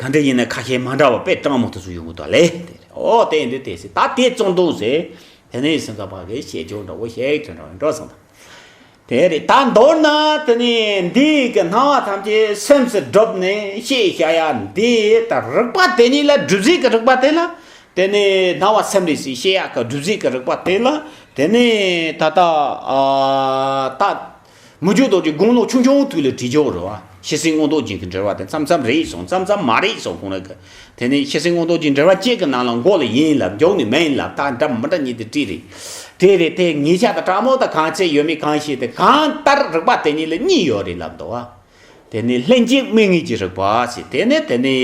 ག་འདྲ་ཡིན་ན་ཁ་ཤས་མ་འདྲ་བ་དཔེ་སྤྲང་མོ་དེ་ཚོ་ཡོང་གི་འདུག་ལེ། དེ་རེད། ཨོ་དེ་འདི་དེ་ཟེར། ད་དེ་བཙོང་འདུག་ཟེར། དེ་ནས་སེམས་ཙམ་པ་གི་བཤད་རྒྱུ་འདྲ་བོ་བཤད་དོན་འདྲ་བོ་འགྲོ་སོང་། དེ་རེད། ད་མདོར་ན་དེ་ནི་འདི་གི་སྣང་བ་ཐམས་ཅད་སེམས་སུ་བསྒྲུབས་ནས་ཤེས་བྱ་ཡ་འདི་ད་རིག་པ་དེ་ཉིད་ལ་སྒྲུབ་བྱེད་ཀྱི་རིག་པ་དེ་ལ། དེ་ནི་སྣང་བ་སེམས་རེད་ཟེར་བཤད་ཡག་གི་སྒྲུབ་བྱེད་ཀྱི་རིག་པ་དེ་ལ། དེ་ནི་ད་ལྟ་ཨ་ད་མི་འཇུག་རྡོ་རྗེ་དགུང་ལོ་ཆུང་ཆུང་དུས་ལ་བྲིས་ཆོག་རེད་བ། ཤེས་བྱའི་མངོན་རྟོགས་རྒྱན་གྱི་འགྲེལ་པ་དེ་མཚམས་མཚམས་རེད་སོང་། མཚམས་མཚམས་མ་རེད་སོང་། ཁོང་རང་གི་དེ་ནི་ཤེས་བྱའི་མངོན་རྟོགས་རྒྱན་འགྲེལ་པ་གཅིག་གི་ནང་ལ་མགོ་ལ་ཡིན་ལབ། མཇུག་ནས་མིན་ལབ། ད་འདྲ་མི་འདྲ་གཉིས་དེ་བྲིས་རེད། དེ་རེད། དེ་ངེས་ཤ་དང་སྤྲང་མོ་དང་གང་ཚད་ཡོད་མེད་གང་ཤེས་ཏེ། གང་ལྟར་རིག་པ་དེ་གཉིས་ལ་གཉིས་ཡོད་རེད་ལབ་འདུག་བ། དེ་ནི་ལྷན་སྐྱེས་དམིགས་ངེས་ཀྱི་རིག་པ་ཟེར། དེ་ནི་དེ་ནི་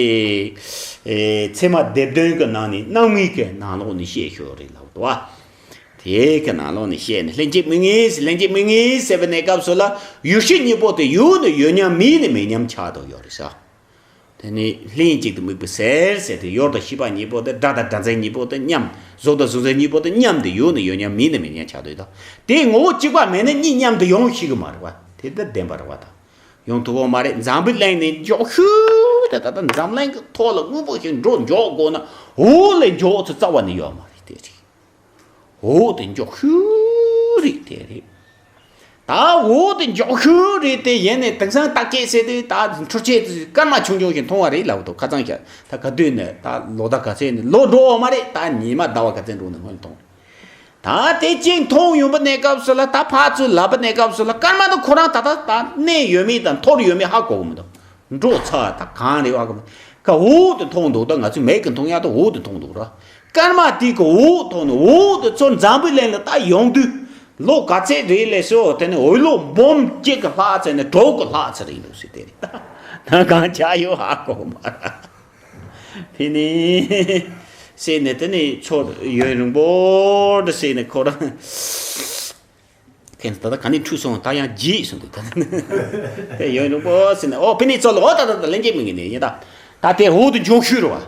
ཨེ་ཚད་མ་སྡེ་བདུན་གྱི་ནང་ནས་རྣམ་ངེས་ཀྱི་ནང་ལོགས་ནས་བཤད་ཤོག་རེད་ལབ་འདུག་བ། དེ་གི་ནང་ལོགས་ནས་བཤད་ནས་ལྷན་སྐྱེས་དམིགས་ངེས་ཟེར། ལྷན་སྐྱེས་དམིགས་ངེས་ཟེར་བའི་གནས་སྐབས་སུ་ལ་ཡུལ་ཤེས་གཉིས་པོ་དེ་ཡོད་ནི་ཡོད་མཉམ་མེད་ནི་མེད་མཉམ་ཆགས་བསྡད་ཡོད་རེད་ཟེར། དེ་ནི་ལྷན་ཅིག་ཏུ་དམིགས་པའི་ཟེར་ཟེར་དེ་ཡུལ་དང་ཤེས་པ་གཉིས་པོ་དེ། སྒྲ་དང་སྒྲ་འཛིན་གཉིས་པོ་དེ་མཉམ། གཟུགས་དང་གཟུགས་འཛིན་གཉིས་པོ་དེ་མཉམ་དུ་ཡོད་ནི་ཡོད་མཉམ་མེད་ནི་མེད་མཉམ་ཆགས་བསྡད་ཡོད། དེ་ངོ་བོ་གཅིག་པ་མེད་ན་གཉིས་མཉམ་དུ་ཡོང་ཤེས་ཀྱི་མ་རེད་བ། དེ་ལྟར་བདེན་པ་རེད་བ། ད་ཡོང་ཐུབ་ཀྱི་མ་རེད། འཛམ་བུའི་གླིང་ནས་མགྱོགས་ཤོས་དེ་ད་ལྟ་འཛམ་གླིང་གི་ཐོག་ལ་དངོས་པོ་ཞིག་འགྲོ་མགྱོགས་དགོས་ན་འོག་ལས་མགྱོགས་ཚུལ་རྩ་བ་ནས་ཡོད་མ་རེད། དེ་རེད། འོག་དེ་མགྱོགས་ཤོས་རེད། དེ་རེད། ད་འོག་དེ་མགྱོགས་ཤོས་རེད། དེ་ཡིན་ནས་དེང་སང་བརྟག་དཔྱད་བྱས་ཏེ་ད་འཕྲུལ་ཆས་དེ་སྐར་མ་ཆུང་ཆུང་ཞིག་མཐོང་བ་རེད་ལབ་འདུག་ཁ་སང་ཞག་ད་ག་དུས་ནས་ད་ལོ་ཟླ་ག་ཚད་ནས་ལོ་འགྲོ་བ་མ་རེད། ད་ཉི་མ་ཟླ་བ་ག་ཚད་འགྲོ་ནས་སྔོན་མཐོང་། ད་དེ་གཅིག་མཐོང་ཡོང་པའི་གནས་སྐབས་སུ་ལ། ད་ཕར་ཚུར་ལབ་པའི་གནས་སྐབས་སུ་ལ་སྐར་མ་དེ་ཁོ་རང་ད་ལྟ་ད་གནས་ཡོད་མེད་དང་འཐོར་ཡོད་མེད་ཧ་གོ་གི་མི་འདུག་འགྲོ་ཚར། ད་གང་རེད་བ་གི་མི། ཁ་འོག་ཏུ་མཐོང་འདུག་ད་ང་ཚོས་མིག་གིས་མཐོང་ཡག་ཏུ་འོག་ཏུ་མཐོང་འདུག་ར། སྐར་མ་དེ་གི་འོག་མཐོང་ནས་འོག་ཏུ་ཚུར་འཛམ་བུའི་གླིང་ལ་ད་ཡོང་དུས་ལོ་ག་ཚད་རེད་ལབ་སོང་། དེ་ནི་འོད་ལོ་འབུམ་གཅིག་གི་ལྷག་ཚད་ནས་དྲུག་གི་ལྷག་ཚད་རེད་འདུག་ཟེར། དེ་རེད། ད་གང་ཆགས་ཡོད་ཧ་གོ་མ་ར། དེ་ནི་ཟེར་ནས་དེ་ནི་ཚོར། ཡུན་རིང་པོ་འདྲ་ཟེར་ནས་ཁོ་རང་། ཁྱེད་ད་ལྟ་ག་ནས་འཁྲུད་སོང་། ད་ཡང་བརྗེད་སོང་འདུག་ད་དེ་ཡོད་འདུག་པོ་ཟེར་ནས། ཨོ་ཕི་ནི་ཚོ་ལ། ཨོ་ད་ད་ད་ལན་གྱི་མི་ངན་ནས་ཡིན་ད། ད་དེ་འོག་ཏུ་མགྱོགས་ཤོས་རེད་བ།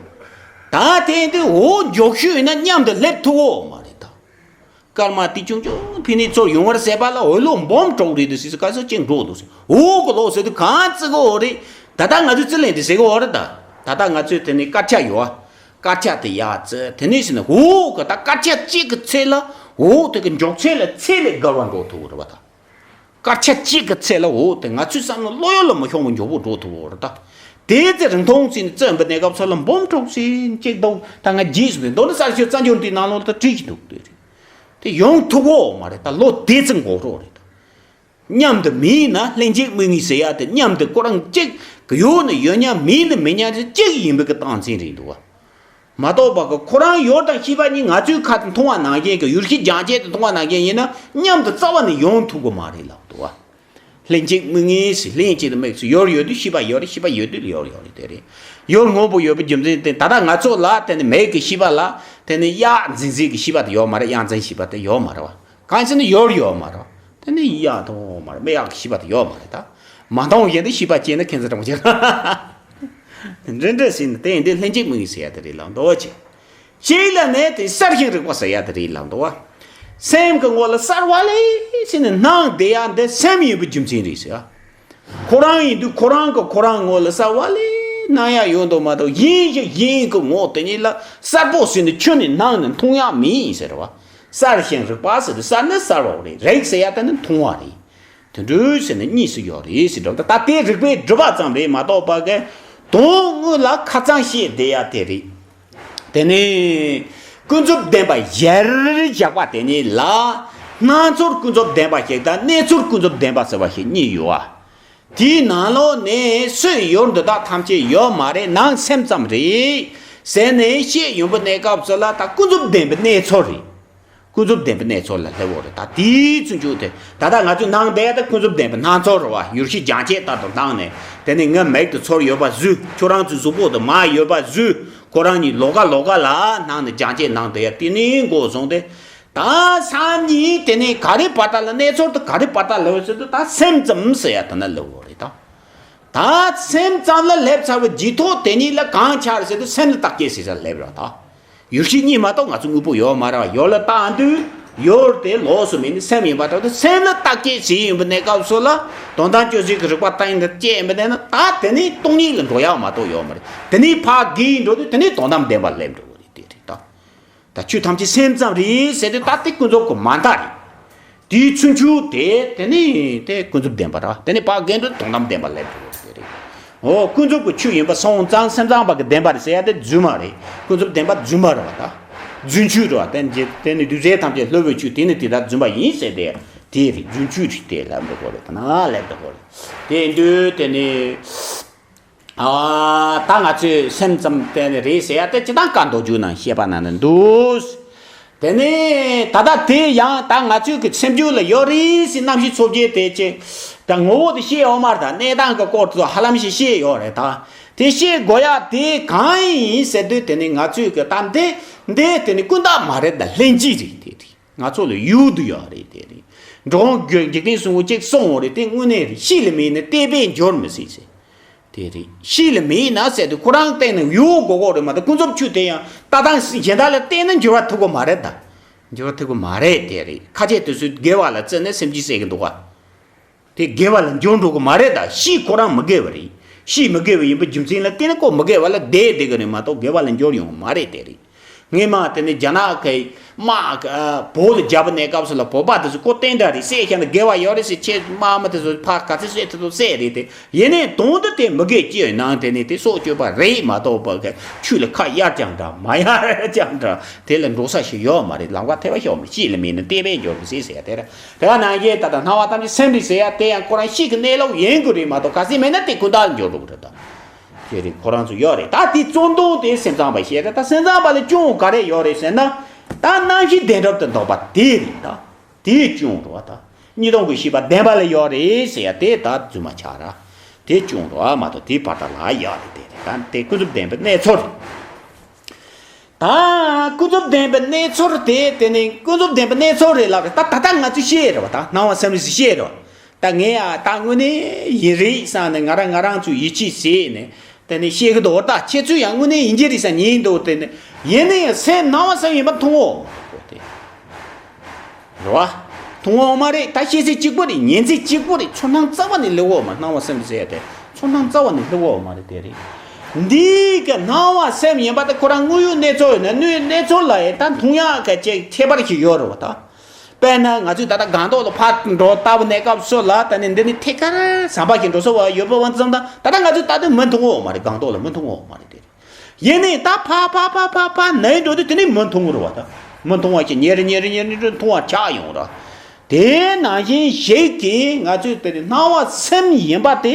ད་དེ་འདི་འོག་མགྱོགས་ཤོས་ཡིན་ན་མཉམ་དུ་སླེབས་ཐུབ་འོ་མ་རེད་ད། སྐར་མ་དེ་ཆུང་ཆུང་ཕི་ནི་ཚོར་ཡོང་བར་ཟད་པ་ལ་འོད་ལོ་འབུམ་དྲུག་རེད་འདུག་ཟེར། ག་ཚོད་ཅིག་འགྲོ་འདུག་ཟེར། འོག་གི་ལོ་ཟེར་དུས་གང་བརྩི་གི་འོ་རེད། ད་ལྟ་ང་ཚོས་རྩིས་ལེན་དེ་ཟེར་གི་འོ་རེད་ད། ད་ལྟ་ང་ཚོས་དེ་ནི་དཀར་ཆ་ཡོད་ཨ། དཀར་ཆ་དེ་ཡར་བརྩི། དེ་ནས་ཟེར་ན་འོག་གི་ད་དཀར་ཆ་གཅིག་གི་ཚད་ལ་འོག་དེ་གི་མགྱོགས་ཚད་ལ་ཚད་ལས་བརྒལ་བ་འགྲོ་ཐུབ་རེད་བ་ད། དཀར་ཆ་གཅིག་གི་ཚད་ལ་འོག་དེ་ང་ཚོའི་བསམ་བློ་བློ་ཡུལ་ལ་མི་ཤོང་བ་མགྱོགས་པོ་འགྲོ་ཐུབ་རེད་ད། དེ་ཚེ་རིང་ཐུང་ཟེར་ནས་བརྩི་བའི་གནས་སྐབས་ཚོ་ལ་འབུམ་དྲུག་ཟེར་གཅིག་འདུག་ད་ང་བརྗེད་སོང་། དེ་མདོར་ན་གསར་ཤོག་རྩ་འགྱུར་དེའི་ནང་ལོགས་ད་བྲིས་ཀྱི་འདུག་དེ་རེད། དེ་ཡོང་ཐུབ་གོ་མ་རེད་ད། ལོ་དེ་ཚེ་འགོར་རོགས་རེད་ད། མཉམ་དུ་མེད་ན་ལྷན་སྐྱེས་དམིགས་ངེས་ཟེར་ཡ་དེ་མཉམ་དུ་ཁོ་རང་གཅིག་གི་ཡོད་ནི་ཡོད་མཉམ་མེད་ནི་མེད་མཉམ་གཅིག་ཡིན་པའི་གི་རྟགས་མཚན་རེད་འདུག་བ། མ་གཏོགས་པ་གི་ཁོ་རང་ཡུལ་དང་ཤེས་པ་གཉིས་ང་ཚོའི་ཁ་དེ་མཐོང་བ་ནང་བཞིན་གི་ཡུལ་ཤེས་རྒྱང་བཀྱེད་དུ་མཐོང་བ་ནང་བཞིན་ཡིན་ན་མཉམ་དུ་རྩ་བ་ནས་ཡོང་ཐུབ་གི་མ་རེད་ལབ་འདུག་བ། ལྷན་སྐྱེས་དམིགས་ངེས་ཟེར། ལྷན་སྐྱེས་དུ་དམིགས་ཟེར། ཡུལ་ཡོད་དུས་ཤེས་པ་ཡོད་རེད། ཤེས་པ་ཡོད་དུས་ཡུལ་ཡོད་རེད། དེ་རེད། ཡུལ་དངོས་པོ་ཡོད་པའི་རྒྱུ་མཚན་དེ་ད་ལྟ་ང་ཚོ་ལ་དེ་ནི་མིག་གི་ཤེས་པ་ལ་དེ་ནི་དབྱར་འཛིན་འཛིན་གྱི་ཤེས་པ་དེ་ཡོད་མ་རེད། དབྱར་འཛིན་ཤེས་པ་དེ་ཡོད་མ་རེད་བ། གང་ཟེར་ན་ཡུལ་ཡོད་མ་རེད་བ། དེ་ནི་ཡག་མཐོང་མ་རེད། མི་ཡག་གི་ཤེས་པ་དེ་ཡོད་མ་རེད་ད། མ་མཐོང་བཞིན་དུ་ཤེས་པ་སྐྱེས་ན་ཁྱད་མཚར་དྲང་པོ་ཅིག་འདྲ་འདྲ་ཟེར་ནས་དེ་ཡིན་དུས་ལྷན་སྐྱེས་དམིགས་ངེས་ཟེར་ཡ་དེ་རེད་ལབ་འདུག་ཅེས། གཅིག་ལ་ནི་དེ་གསལ་ཞིང་རིག་པ་ཟེར་ཡ་དེ་རེད་ལབ་འདུག་བ། སེམས་ཀྱི་ངོ་ལ་གསལ་བ་ལས་ཟེར་ནས་སྣང་བསྡད་ཡ་འདི་སེམས་ཡིན་པའི་རྒྱུ་མཚན་རེད་ཟེར། ཁོ་རང་ཡིན་དུས་ཁོ་རང་གི་ཁོ་རང་ངོ་ལ་གསལ་བ་ལས་སྣང་ཡ་ཡོད་འདུག་མ་གཏོགས་གཞན་ཞིག་གཞན་གྱི་ངོ་དེ་ཉིད་ལ་གསལ་པོ་ཟེར་ནས་ཁྱོན་ནས་སྣང་ནས་མཐོང་ཡ་མེད་ཟེར་བ། གསལ་ཞིང་རིག་པ་ཟེར་དུས་གསལ་ནི་གསལ་བ་རེད། རིག་ཟེར་ཡ་དེ་ནི་མཐོང་བ་རེད། དེ་འདྲ་ཟེར་ནས་གཉིས་སུ་ཡོད་རེད་ཟེར་འགྲོ། ད་ལྟ་དེ་རིག་པས་སྒྲུབ་པ་ཙམ་རེད་མ་གཏོགས་པ་གི་དོན་དངོས་ལ་ཁ་ཚང་བཤད་བསྡད་ཡ་དེ་རེད། དེ་ནས་ཀུན་རྫོབ་བདེན་པ་གཞིར་བཞག་པ་དེ་ཉིད་ལ་སྣང་ཚུལ་ཀུན་རྫོབ་བདེན་པ་ཞིག་དང་གནས་ཚུལ་ཀུན་རྫོབ་བདེན་པ་ཟེར་བ་ཞིག་གཉིས་ཡོད་ཨ། དེའི་ནང་ལོགས་ནས་སུས་ཡུལ་འདི་དག་ཐམས་ཅད་ཡོད་མ་རེད། ནང་སེམས་ཙམ་རེད་ཟེར་ནས་བཤད་ཡོང་པའི་གནས་སྐབས་སུ་ལ་ད་ཀུན་རྫོབ་བདེན་པའི་གནས་ཚུལ་རེད། ཀུན་རྫོབ་བདེན་པའི་གནས་ཚོལ་ལ་སླེབས་ཡོད་རེད། ད་དེའི་ཚུན་ཆོད་དེ་ད་ལྟ་ང་ཚོའི་ནང་བསྡད་ཡ་ད་ཀུན་རྫོབ་བདེན་པའི་སྣང་ཚོར་རེད་བ། ཡུལ་ཤེས་རྒྱང་ཆད་ལྟར་དུ་སྣང་ནས་དེ་ནས་ངའི་མིག་ཏུ་ཚོར་ཡོད་པ་བཟོས། ཁྱོད་རང་ཚོའི་གཟུགས་པོ་དུ་མར་ཡོད་པ་བཟོས། ཁོ་རང་གཉིས་ལོགས་ཀ་ལོགས་ཀ་ལ་སྣང་ནས་རྒྱང་ཆད་སྣང་བསྡད་ཡ་དེ་ནས་འགོ་བཟུང་སྟེ། ད་སང་ཉིན་དེ་ནས་ག་རེ་བར་ཐག་ལ་གནས་ཚོར་དུ་ག་རེ་བར་ཐག་ལ་ཡོད་ཟེར་དུས་ད་སེམས་ཙམ་ཟེར་ཡ་དེ་ན་སླེབས་ཡོད་རེད་ད། ད་སེམས་ཙམ་ལ་སླེབས་ཚར་བའི་རྗེས་ཐོག་དེ་ཉིད་ལ་གང་ཆགས་རེད་ཟེར་དུས་སེམས་ལ་བརྟག་དཔྱད་ཟེར་ས་སླེབས་ར་ད། ཡུལ་ཤེས་གཉིས་མ་གཏོགས་ང་ཚོ་དངོས་པོ་ཡོད་མ་རེད་བ། ཡོད་ལ་བརྟག་དུས་ཡོད་དེ་ལོགས་སུ་མེད་ནི་སེམས་ཡིན་པ་འདྲ་དུས་སེམས་ལ་བརྟག་དཔྱད་བྱེད་ཡིན་པའི་གནས་སྐབས་སུ་ལ་དོན་དམ་དཔྱོད་བྱེད་ཀྱི་རིགས་པ་བསྟན་ནས་དཔྱད་ཡིན་པ་ནས་ན་ད་དེ་ནི་སྟོང་ཉིད་ལ་འགྲོ་ཡག་མ་གཏོགས་ཡོད་མ་རེད། དེ་ནི་ཕར་བརྒལ་འགྲོ་དུས་དེ་ནི་དོན་དམ་བདེན་པ་སླེབས་འགྲོ་གི་རེད། དེ་རེད་ད། ད་ཆོས་ཐམས་ཅད་སེམས་ཙམ་རེད་ཟེར་དུས་ད་དེ་ཀུན་རྫོབ་ཀྱི་མ་མཐའ་རེད། དེའི་ཚུན་ཆོད་དེ་དེ་ནི་དེ་ཀུན་རྫོབ་བདེན་པ་རེད། དེ་ནི་ཕར་བརྒལ་འགྲོ་དོན་དམ་བདེན་པ་སླེབས་འགྲོ་གི་རེད། འོ་ཀུན་རྫོབ་ཀྱི་ཆོས་ཡིན་པ་སོང་ཙང་སེམས་ཙམ་པ་གི་བདེན་པ་རེད་ཟེར་ཡ་དེ་རྫུན་མ་རེད། ཀུན་རྫོབ་བདེན་པ་རྫུན་མ་རེད་བ་ད། རྫུན་ཆོས་རེད་བ། དེ་དེ་ནི་དུས་ཚོད་ཐམས་ཅད་སླུ་བའི་ཆོས་དེ་ནི་དེ་ལྟར་རྫུན་པ་ཡིན་ཟེར་དེ་དེ་རེད། རྫུན་ཆོས་རེད། དེ་ལབ་འགྲོ་གི་རེད། ད་ན་སླེབས་འགྲོ་གི་རེད། དེ་དུས་དེ་ནི། ཨ། ད་ང་ཚོས་སེམས་ཙམ་བསྟན་ནས་རེད་ཟེར་ཡ་དེ་སྤྱིར་བཏང་བཀའ་མདོ་རྒྱུད་ནང་བཤད་པ་ནང་ན་འདུག་དེ་ནས་ད་ལྟ་དེ་ཡང་ད་ང་ཚོའི་གི་སེམས་རྒྱུད་ལ་ཡོད་རེད་ཟེར་རྣམ་ཤེས་ཚོགས་བརྒྱད་དེ་ཅི། ད་ངོ་བོ་དེ་ཤེས་ཡོད་མ་རེད། ད་གནས་སྟངས་ཀྱི་སྐོར་དུ་ཧ་ལམ་ཞིག་ཤེས་ཡོད་རེད། ད་དེ་ཤེས་དགོས་ཡ་དེ་གང་ཡིན་ཟེར་དུས་དེ་ནི་ང་ཚོའི་གི་ད་འདི་འདི་དེ་ནི་ཀུན་བརྟགས་མ་རེད། ད་ལྷན་སྐྱེས་རེད། དེ་རེད། ང་ཚོ་ལ་ཡུལ་དུ་ཡོད་རེད། དེ་རེད། འགྲོ་འོང་འཇིག་རྟེན་གསུམ་པོ་གཅིག་གསུངས་ཡོད་རེད། དེ་དངོས་གནས་རེད། ཤེས་ལ་མེད་ན་བལྟས་པས་འབྱོར་མི་སྲིད་ཟེར། དེ་རེད། ཤེས་ལ་མེད་ན་ཟེར་དུས་ཁོ་རང་སྟེང་ནས་ཡུལ་དགོས་གོ་རེད་མ་གཏོགས་ཀུན་རྫོབ་ཆོས་དེ་ཡང་ལྟ་སྟངས་གཞན་དག་ལ་བལྟས་ན་འགྱུར་བ་ཐུབ་གོ་མ་རེད་ད། འགྱུར་བ་ཐུབ་གོ་མ་རེད། དེ་རེད། ཁ་ཆད་དེ་ཚོ་དགེ་བ་ལ་བརྩིས་ནས་སེམས་ཅན་བསད་ཀྱི་འདུག་ག་དེ་དགེ་བ་ལ་འགྱུར་འགྲོ་གི་མ་རེད་ད། ཤེས་ཁོ་རང་མི་དགེ་བ་རེད། ཤེས་མི་དགེ་བ་ཡིན་པའི་རྒྱུ་མཚན་ལ་བརྟེན་ནས་ཁོ་མི་དགེ་བ་ལ་བསྡད་བསྡད་གི་རེད་མ་གཏོགས་དགེ་བ་ལ་འགྱུར་ཡོང་གི་མ་རེད། དེ་རེད། སྔས་མ་དེ་ནི་རྒྱ་ནག་གི་དམག་གི་བོད་ལ་རྒྱབ་པའི་གནས་སྐབས་སུ་ལ་བོད་པ་དེ་ཚོ་ཁོ་བསྟན་དགྲ་རེད། བསད་ཤ་ན་དགེ་བ་ཡོད་རེད་ཟེར། ཁྱེད་དམག་མི་དེ་ཚོ་ཕར་ག་ཚོད་བསད་ཐུབ་ཐུབ་བསད་རེད་དེ། ཡིན་ནའི་དོན་དུ་དེ་མི་དགེ་ཅི་ཡོད་ནའང་དེ་ནི་དེ་སྲོག་གཅོད་པ་རེད་མ་གཏོགས་པ་གི་ཆོས་ལ་ཁ་གཡར་ཀྱང་འདྲ་མ་གཡར་ཀྱང་འདྲ་དེ་ལ་འགྲོ་ས་ཞིག་ཡོད་མ་རེད། ལམ་ཁ་ཐེ་བ་ཤོར་མི་ཤེས་ལ་མིན་ན་བལྟས་པས་འབྱོར་མི་སྲིད་ཟེར་ཡ་དེ་རེད། དེ་ག་ནང་བཞིན་ད་ལྟ་སྣང་བ་ཐམས་ཅད་སེམས་རེད་ཟེར་ཡ་དེ་ཡང་ཁོ་རང་ཤེས་ཀྱི་གནས་ལུགས་ཡིན་དགོས་རེད་མ་གཏོགས་གལ་སྲིད་མེད་ན་དེ་ཀུན་བརྟགས་ལ་འགྱུར་འགྲོ་གི་རེད་ད། དེ་རེད། ཁོ་རང་ཚོ་ཡོད་རེད། ད་དེ་གཙོ་འདོན་དེ་སེམས་ཙམ་པ་བཤད་རེད། ད་སེམས་ཙམ་པ་ལ་སྐྱོན་ག་རེ་ཡོད་རེད་ཟེར་ན། ད་རྣམ་ཤེས་བདེན་གྲུབ་ཏུ་འདོགས་པ་དེ་རེད་ད། དེའི་སྐྱོན་རེད་བ་ད། གཉིས་སྟོང་གི་ཤེས་པ་བདེན་པ་ལ་ཡོད་རེད་ཟེར་ཡ་དེ་ད་རྫུན་མ་ཆགས་ར། དེ་སྐྱོན་རེད་བ་མ་གཏོགས་དེའི་བར་དག་ལ་ཡོད་རེད། དེ་རེད། ད་དེ་ཀུན་རྫོབ་བདེན་པའི་གནས་ཚོལ་རེད། ད་ཀུན་རྫོབ་བདེན་པའི་གནས་ཚོལ་དེ་དེ་ནི་ཀུན་རྫོབ་བདེན་པའི་གནས་ཚོལ་རེད་ལབ་རེད། ད་ད་ལྟ་ང་ཚོས་ཤེས་རེད་བ། ད་སྣང་བ་སེམས་རིག་ཞིག་ཤེས་རེད་བ། ད་ངས་ཡ་ད་དངོས་གནས་ཡིན་རེད་བསམ་ནས་ང་རང་ང་རང་ཚོས་ཡིད་ཆེས་བྱས་ནས་དེ་ནི་ཤེས་ཀྱི་འདུག་ད་ཁྱེད་ཚོས་ཡང་དངོས་གནས་ཡིན་གྱི་རེད་བསམ་ཉན་འདུག་དེ་ནི་ཡིན་ན་ཡང་སེམས་སྣང་བ་སེམས་ཡིན་པ་མཐོང་འོ་དེ། རེད་བ། མཐོང་འོ་མ་རེད། ད་ཤེས་ཚད་གཅིག་པོ་རེད། ཉན་ཚད་གཅིག་པོ་རེད། ཚོར་སྣང་རྩ་བ་ནས་སླེབས་འོ་མ། སྣང་བ་སེམས་ཟེར་ཡ་དེ་ཚོར་སྣང་རྩ་བ་ནས་སླེབས་འོ་མ་རེད། དེ་རེད། འདི་གི་སྣང་བ་སེམས་ཡིན་པ་དེ་ཁོ་རང་དངོས་ཡོད་གནས་ཚུལ་ཡིན་ན་དངོས་ཡོད་གནས་ཚུལ་ལ་ཡང་ད་མཐོང་ཡག་གི་ཅིག་ཁྱད་པར་ཞིག་ཡོད་རེད་བ་ད། དཔེར་ན་ང་ཚོས་ད་ལྟ་སྒང་ཏོག་ལ་ཕར་འགྲོ་ལྟ་བུ་གནས་སྐབས་སུ་ལ་ད་ནི་འདི་ནི་ཐད་ཀར་ཟམ་པ་ཞིག་འགྲོ་ས་བ་ཡོད་པ་བ་ཙམ་ད་ད་ལྟ་ང་ཚོས་ལྟ་དུས་མི་མཐོང་འོ་མ་རེད། སྒང་ཏོག་ལ་མི་མཐོང་འོ་མ་རེད། དེ་རེད། ཡིན་ནའི་ད་ཕ་ཕ་ཕ་ཕ་ཕ་ནས་འགྲོ་དུས་དེ་ནས་མི་མཐོང་གི་རེད་བ་ད། མི་མཐོང་བ་ཞིག་ཉེ་རུ་ཉེ་རུ་ཉེ་རུ་ཉེ་རུ་མཐོང་བ་ཆགས་ཡོང་ར། དེ་ནང་བཞིན་ཞིག་གིས་ང་ཚོས་དེ་ནི་སྣང་བ་སེམས་ཡིན་པ་དེ་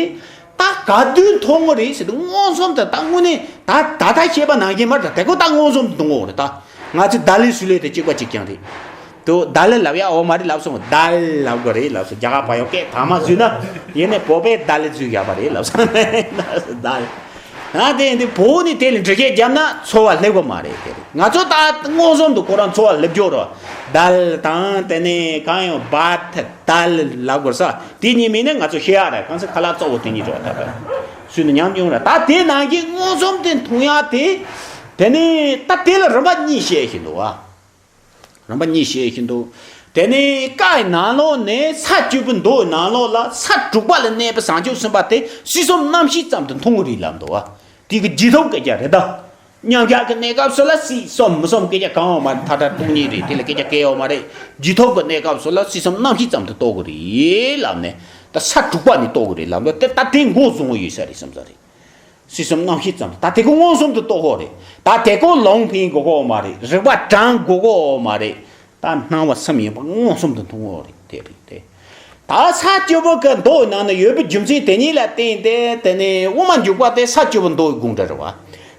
ད་ག་དུས་མཐོང་གི་རེད་ཟེར་དུས་མངོན་སུམ་དུ་ད་དངོས་གནས་ད་ད་ལྟ་བཤད་པ་ནང་བཞིན་མ་རེད་ད། དེ་ཁོ་ད་མངོན་སུམ་དུ་མཐོང་གི་རེད་ད། ང་ཚོས་ད་ལི་སུ་ལི་དེ་གཅིག་པ་གཅིག་རྐྱང་རེད། དུ་ད་ལི་ལབ་ཡ་འོ་མ་རེད་ལབ་སོང་། ད་ལི་ལབ་དགོས་རེད་ལབ་སོང་། རྒྱ་གར་བ་ཡོང་སྐད་དག་མ་བཟོས་ན་ཡིན་ནའི་བོད་པས་ད་ལི་བཟོས་བཞག་པ་རེད་ལབ་སོང་། ད་ལི། ད་དེ་འདི་བོད་ནས་དེ་ལ་འགྲེལ་བཤད་བརྒྱབ་ན་ཚོར་བ་སླེབས་གི་མ་རེད། དེ་རེད། ང་ཚོ་ད་མངོན་སུམ་དུ་ཁོ་རང་ཚོར་བ་སླེབས་རྒྱུ་རེད། ད་ལི་དང་དེ་ནས་གང་ཡང་བ་ཐ་ད་ལི་ལབ་དགོས་ས་དེ་གཉིས་མིན་ན་ང་ཚོ་ཤེས་ཡ་རེད། གང་ཟེར་ཁ་ལག་གཙོ་བོ་དེ་གཉིས་རེད། ད་ད་སུས་ནི་ཉམས་མྱོང་རེད། ད་དེ་ནང་གི་མངོན་སུམ་དུ་མཐོང་ཡ་དེ་དེ་ནས་ད་དེ་ལ་རིམ་པ་གཉིས་བཤད་བཞིན་འདུག་ཨ། རིམ་པ་གཉིས་བཤད་བཞིན་འདུག་དེ་ནས་ཀའི་ནང་ལོགས་ནས་ས་བཅུ་པའི་མདོའི་ནང་ལོགས་ལ་ས་དྲུག་པ་ལ་གནས་པའི་བྱང་ཆུབ་སེམས་དཔའ་དེ་སྲིད་གསུམ་རྣམ་ཤེས་ཙམ་དུ་མཐོང་གི་རེད་ལབ་འདུག་བ། དེ་གི་རྗེས་ཐོབ་སྐད་ཆ་རེད་ད། མཉམ་གཞག་གི་གནས་སྐབས་སུ་ལ་སྲིད་གསུམ་མི་གསུམ་སྐད་ཆ་གང་ཡང་མ་རེད། མཐའ་དག་སྟོང་ཉིད་རེད། དེ་ལ་སྐད་ཆ་གང་ཡང་མ་རེད། རྗེས་ཐོབ་ཀྱི་གནས་སྐབས་སུ་ལ་སྲིད་གསུམ་རྣམ་ཤེས་ཙམ་དུ་རྟོགས་གི་རེད་ལབ་ནས་ད་ས་དྲུག་པ་ནས་རྟོགས་གི་རེད་ལབ་འདུག་དེ་ད་དེ་མགོ་བཟུང་བ་ཡོད་ས་རེད་བསམ་ས་རེད། སྲིད་གསུམ་རྣམ་ཤེས་ཙམ་དུ་ད་དེ་ཀོ་མངོན་སུམ་དུ་རྟོགས་དགོས་རེད། ད་དེ་ཀོ་ལུང་འཕེན་དགོས་གོ་མ་རེད། རིགས་པ་དྲངས་དགོས་གོ་མ་རེད། ད་སྣང་བ་སེམས་ཡིན་པ་མངོན་སུམ་དུ་མཐོང་གོ་རེད། དེ་རེད་དེ། ད་ས་བཅུ་པོ་གི་མདོ་ནང་ན་ཡོད་པའི་རྒྱུ་མཚན་དེ་ཉིད་ལ་བརྟེན་ཏེ་དེ་ནས་དབུ་མ་འཇུག་པ་དེ་ས་བཅུ་པོ་མདོའི་དགོངས་འགྲེལ་རེད་བ།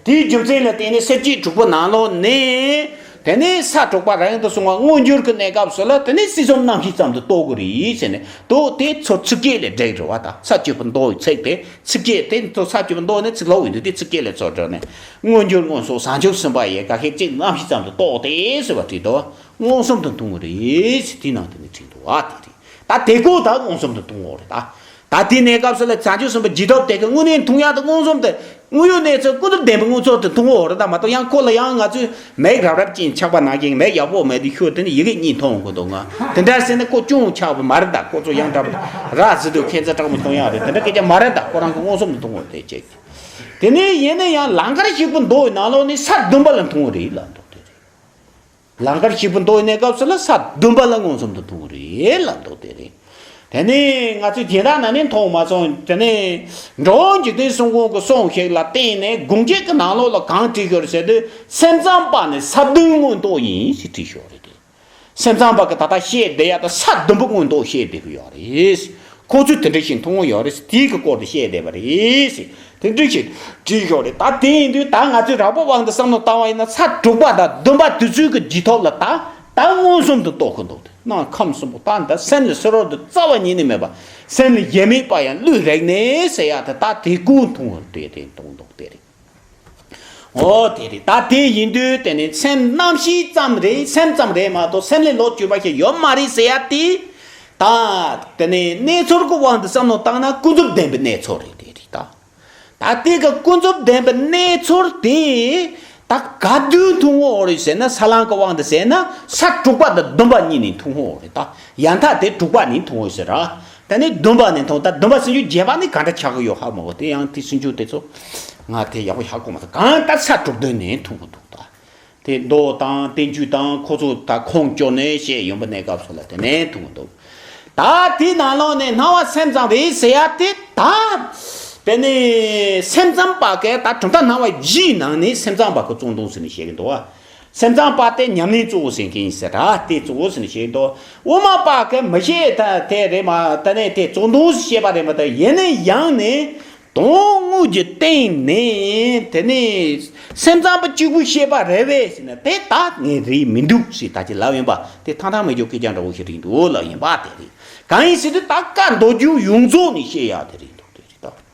དེའི་རྒྱུ་མཚན་ལ་བརྟེན་ནས་སེམས་བསྐྱེད་དྲུག་པོ་ནང་ལོགས་ནས་ དེ་ནས་ས་དྲུག་པ་རིང་དུ་སོང་བ་མངོན་གྱུར་གྱི་གནས་སྐབས་སུ་ལ་དེ་ནས་སྲིད་གསུམ་རྣམ་ཤེས་ཙམ་དུ་རྟོགས་དགོས་རེད་ཟེར་ནས་དོ་དེ་ཚོ་ཚིག་བཅད་ལས་འགྲེལ་རེད་བ། ད་ས་བཅུ་པ་མདོ་ཡི་ཚིག་དེ་ཚིག་བཅད་དེ་ཚོ་ས་བཅུ་པ་མདོ་ནས་ཚིག་ལོག་ཡིན་དུས་དེ་ཚིག་བཅད་ལས་ཚོ་འགྲོ་ནས་མངོན་གྱུར་མངོན་སུམ་བྱང་ཆུབ་སེམས་དཔའ་ཡི་ག་ཤེད་གཅིག་རྣམ་ཤེས་ཙམ་དུ་རྟོགས་ཏེ་ཟེར་བ་བྲིས་འདུག་མངོན་སུམ་དུ་མཐོང་གི་རེད་ཟེར་དེའི་ནང་དེ་ནས་བྲིས་འདུག་བ། དེ་རེད། ད་དེ་ཀོ་ད་མངོན་སུམ་དུ་མཐོང་འོ་རེད་ད། ད་དེའི་གནས་སྐབས་སུ་ལ་བྱང་ཆུབ་སེམས་དཔའ་རྗེས་ཐོབ་དེ་གི་དངོས་གནས་མཐོང་ཡག་དང་མངོན་སུམ་དུ་དངོས་ཡོད་གནས་ཚུལ་ཀུན་ཏུ་བདེན་པའི་མངོན་ཚོར་དུ་མཐོང་འོ་རེད་ད། མ་གཏོགས་ཡང་ཁོ་ལ་ཡང་ང་ཚོས་མིག་རབ་རབ་ཅན་ཆགས་པ་ནང་བཞིན་མིག་ཡག་པོ་མེད་དུས་ཤོད་དེ་ནི་ཡི་གེ་གཉིས་མཐོང་གི་འདུག་ང་དེ་འདྲ་ཟེར་ན་ཁོ་ཅུང་ཆགས་པ་མ་རེད་ད། ཁོ་ཚོ་ཡང་འདྲ་པོ་ར་ཟི་དུ་ཁྱེད་ཚོ་སྐྲག་མི་གཏོང་ཡག་རེད། དེ་འདྲ་སྐད་ཆ་མ་རེད་ད། ཁོ་རང་གི་མངོན་སུམ་དུ་མཐོང་འོ་དེ་ཅེས། དེ་ནས་ཡིན་ན་ཡང་ལང་ཀར་གཤེགས་པའི་མདོ་ཡི་ནང་ལོགས་ནས་ས་བདུན་པ་ལ་མཐོང་བ་རེད་ལབ་འདུག་དེ་རེད། ལང་ཀར་གཤེགས་པའི་མདོ་ཡི་གནས་སྐབས་སུ་ལ་ས་བདུན་པ་ལ་མངོན་སུམ་དུ་མཐོང་བ་རེད་ལབ་འདུག་དེ་རེད། དེ་ནས་ང་ཚོས་དེ་དག་ན་ནི་མཐོང་མ་སོང་། དེ་ནས་འགྲོ་བ་འཇིག་རྟེན་གསུམ་མགོན་གྱི་གསུང་ཞིག་ལ་བརྟེན་ནས་དགོངས་གཅིག་གི་ནང་ལོགས་ལ་གང་བྲིས་ཤོར་ཟེར་དུས་སེམས་ཙམ་པ་ནས་ས་བདུན་མངོན་རྟོགས་ཡིན་ཞེས་བྲིས་ཤོར་རེད་དེ། སེམས་ཙམ་པ་གི་ད་ལྟ་བཤད་བསྡད་ཡ་ད་ས་བདུན་པོ་མངོན་རྟོགས་བཤད་བསྡད་གི་ཡོད་རེད། ཁོ་ཚོས་དེ་འདྲ་ཞིག་མཐོང་གི་ཡོད་རེད། དེའི་གི་སྐོར་དུ་བཤད་བསྡད་པ་རེད། དེ་འདྲ་ཞིག་བྲིས་ཡོད་རེད། ད་དེ་ཡིན་དུས་ད་ང་ཚོས་རགས་པ་དབང་དུ་བསམ་བློ་བཏང་བ་ཡིན་ན་ས་དྲུག་པ་དང་བདུན་པ་དེ་ཚོའི་གི་རྗེས་ཐོབ་ལ་ད་ད་མངོན་སུམ་དུ་རྟོགས་གི་འདུག་སྟེ། ནང་ཁམས་གསུམ་པོ་ད་འདི་སེམས་ལ་ཟེར་རོ་འདི་རྩ་བ་ཉིད་ནས་མེད་པ། སེམས་ལ་ཡེ་མེད་པ་ཡང་བློས་རེག་ནས་ཟེར་ཡ་དེ་ད་དེ་ཀུན་མཐོང་བར་དེ་དེ་མཐོང་འདུག་དེ་རེད། འོ་དེ་རེད། ད་དེ་ཡིན་དུས་དེ་ནི་སེམས་རྣམ་ཤེས་ཙམ་རེད། སེམས་ཙམ་རེད་མ་གཏོགས་སེམས་ལས་ལོག་གྱུར་པ་ཞིག་ཡོད་མ་རེད་ཟེར་ཡ་དེ། ད་དེ་ནི་གནས་ཚུལ་གྱི་དབང་དུ་བསམ་བློ་བཏང་ན་ཀུན་རྫོབ་བདེན་པའི་གནས་ཚུལ་རེད། དེ་རེད་ད། ད་དེ་གི་ཀུན་རྫོབ་བདེན་པའི་གནས་ཚུལ་དེ་ད་ག་དུས་མཐོང་འོ་རེད་ཟེར་ན་ས་ལམ་གྱི་དབང་དུ་ཟེར་ན་ས་དྲུག་པ་དང་བདུན་པ་གཉིས་ནས་མཐོང་འོ་རེད་ད། ཡང་དག་དེ་དྲུག་པ་ནས་མཐོང་འོ་ཟེར་ར། ད་ནི་བདུན་པ་ནས་མཐོང་། ད་བདུན་པ་སུམ་ཅུ་བརྒྱད་པ་ནི་ག་འདྲ་ཆགས་ཀྱི་ཡོད་ཧ་མ་གོ། དེ་ཡང་དེ་སུམ་ཅུ་དེ་ཚོ་ང་དེ་ཡག་པོ་ཧ་གོ་མ་སོང་། གང་ལྟར་ས་དྲུག་དོན་ནས་མཐོང་གི་འདུག་ད་དེ་མདོ་དང་བསྟན་བཅོས་དང་ཁོ་ཚོ་ད་ཁུངས་བཅོལ་ནས་བཤད་ཡོང་པའི་གནས་སྐབས་སུ་ལ་དེ་ནས་མཐོང་གི་འདུག་ད་དེའི་ནང་ལོགས་ནས་སྣང་བ་སེམས་ཙམ་རེད་ཟེར་ཡ་དེ་ད་དེ་ནི་སེམས་ཙམ་པ་གས་ད་གྲུབ་མཐའ་སྣང་བ་བཞིའི་ནང་ནས་སེམས་ཙམ་པ་གི་བརྩོན་འགྲུས་ཟེར་ནས་བཤད་ཀྱི་འདུག་བ། སེམས་ཙམ་པ་དེ་ཉམས་ལེན་གཙོ་བོ་ཟེར་མཁན་ཡིན་ཟེར་ར། དེ་གཙོ་བོ་ཟེར་ནས་བཤད་དོ། དབུ་མ་པ་གི་མི་ཤེས་ད་དེ་རེད་མ། ད་ནས་དེ་བརྩོན་འགྲུས་བཤད་པ་རེད་མ། ད་ཡིན་ན་ཡང་ནས་དོན་དངོས་ཀྱི་སྟེང་ནས་དེ་ནས་སེམས་ཙམ་པ་གཅིག་པུ་བཤད་པ་རེད་བས་ཟེར་ན་དེ་ད་ངས་རེད་མི་འདུག་ཟེར་ད་ཅི་ལབ་ཡིན་པ། དེ་ཐང་ཐང་མེད་རྒྱུ་སྐད་ཆ་འདྲ་བོ་ཞིག་རེད་འདུག་ལབ་ཡིན་པ་དེ་རེད། གང་ཡིན་ཟེར་དུས་ད་བཀའ་མདོ་རྒྱུད་ཡོངས་རྫོགས་ནས་བཤད་ཡ་དེ་རེད་འདུག་དེ་རེད་ད།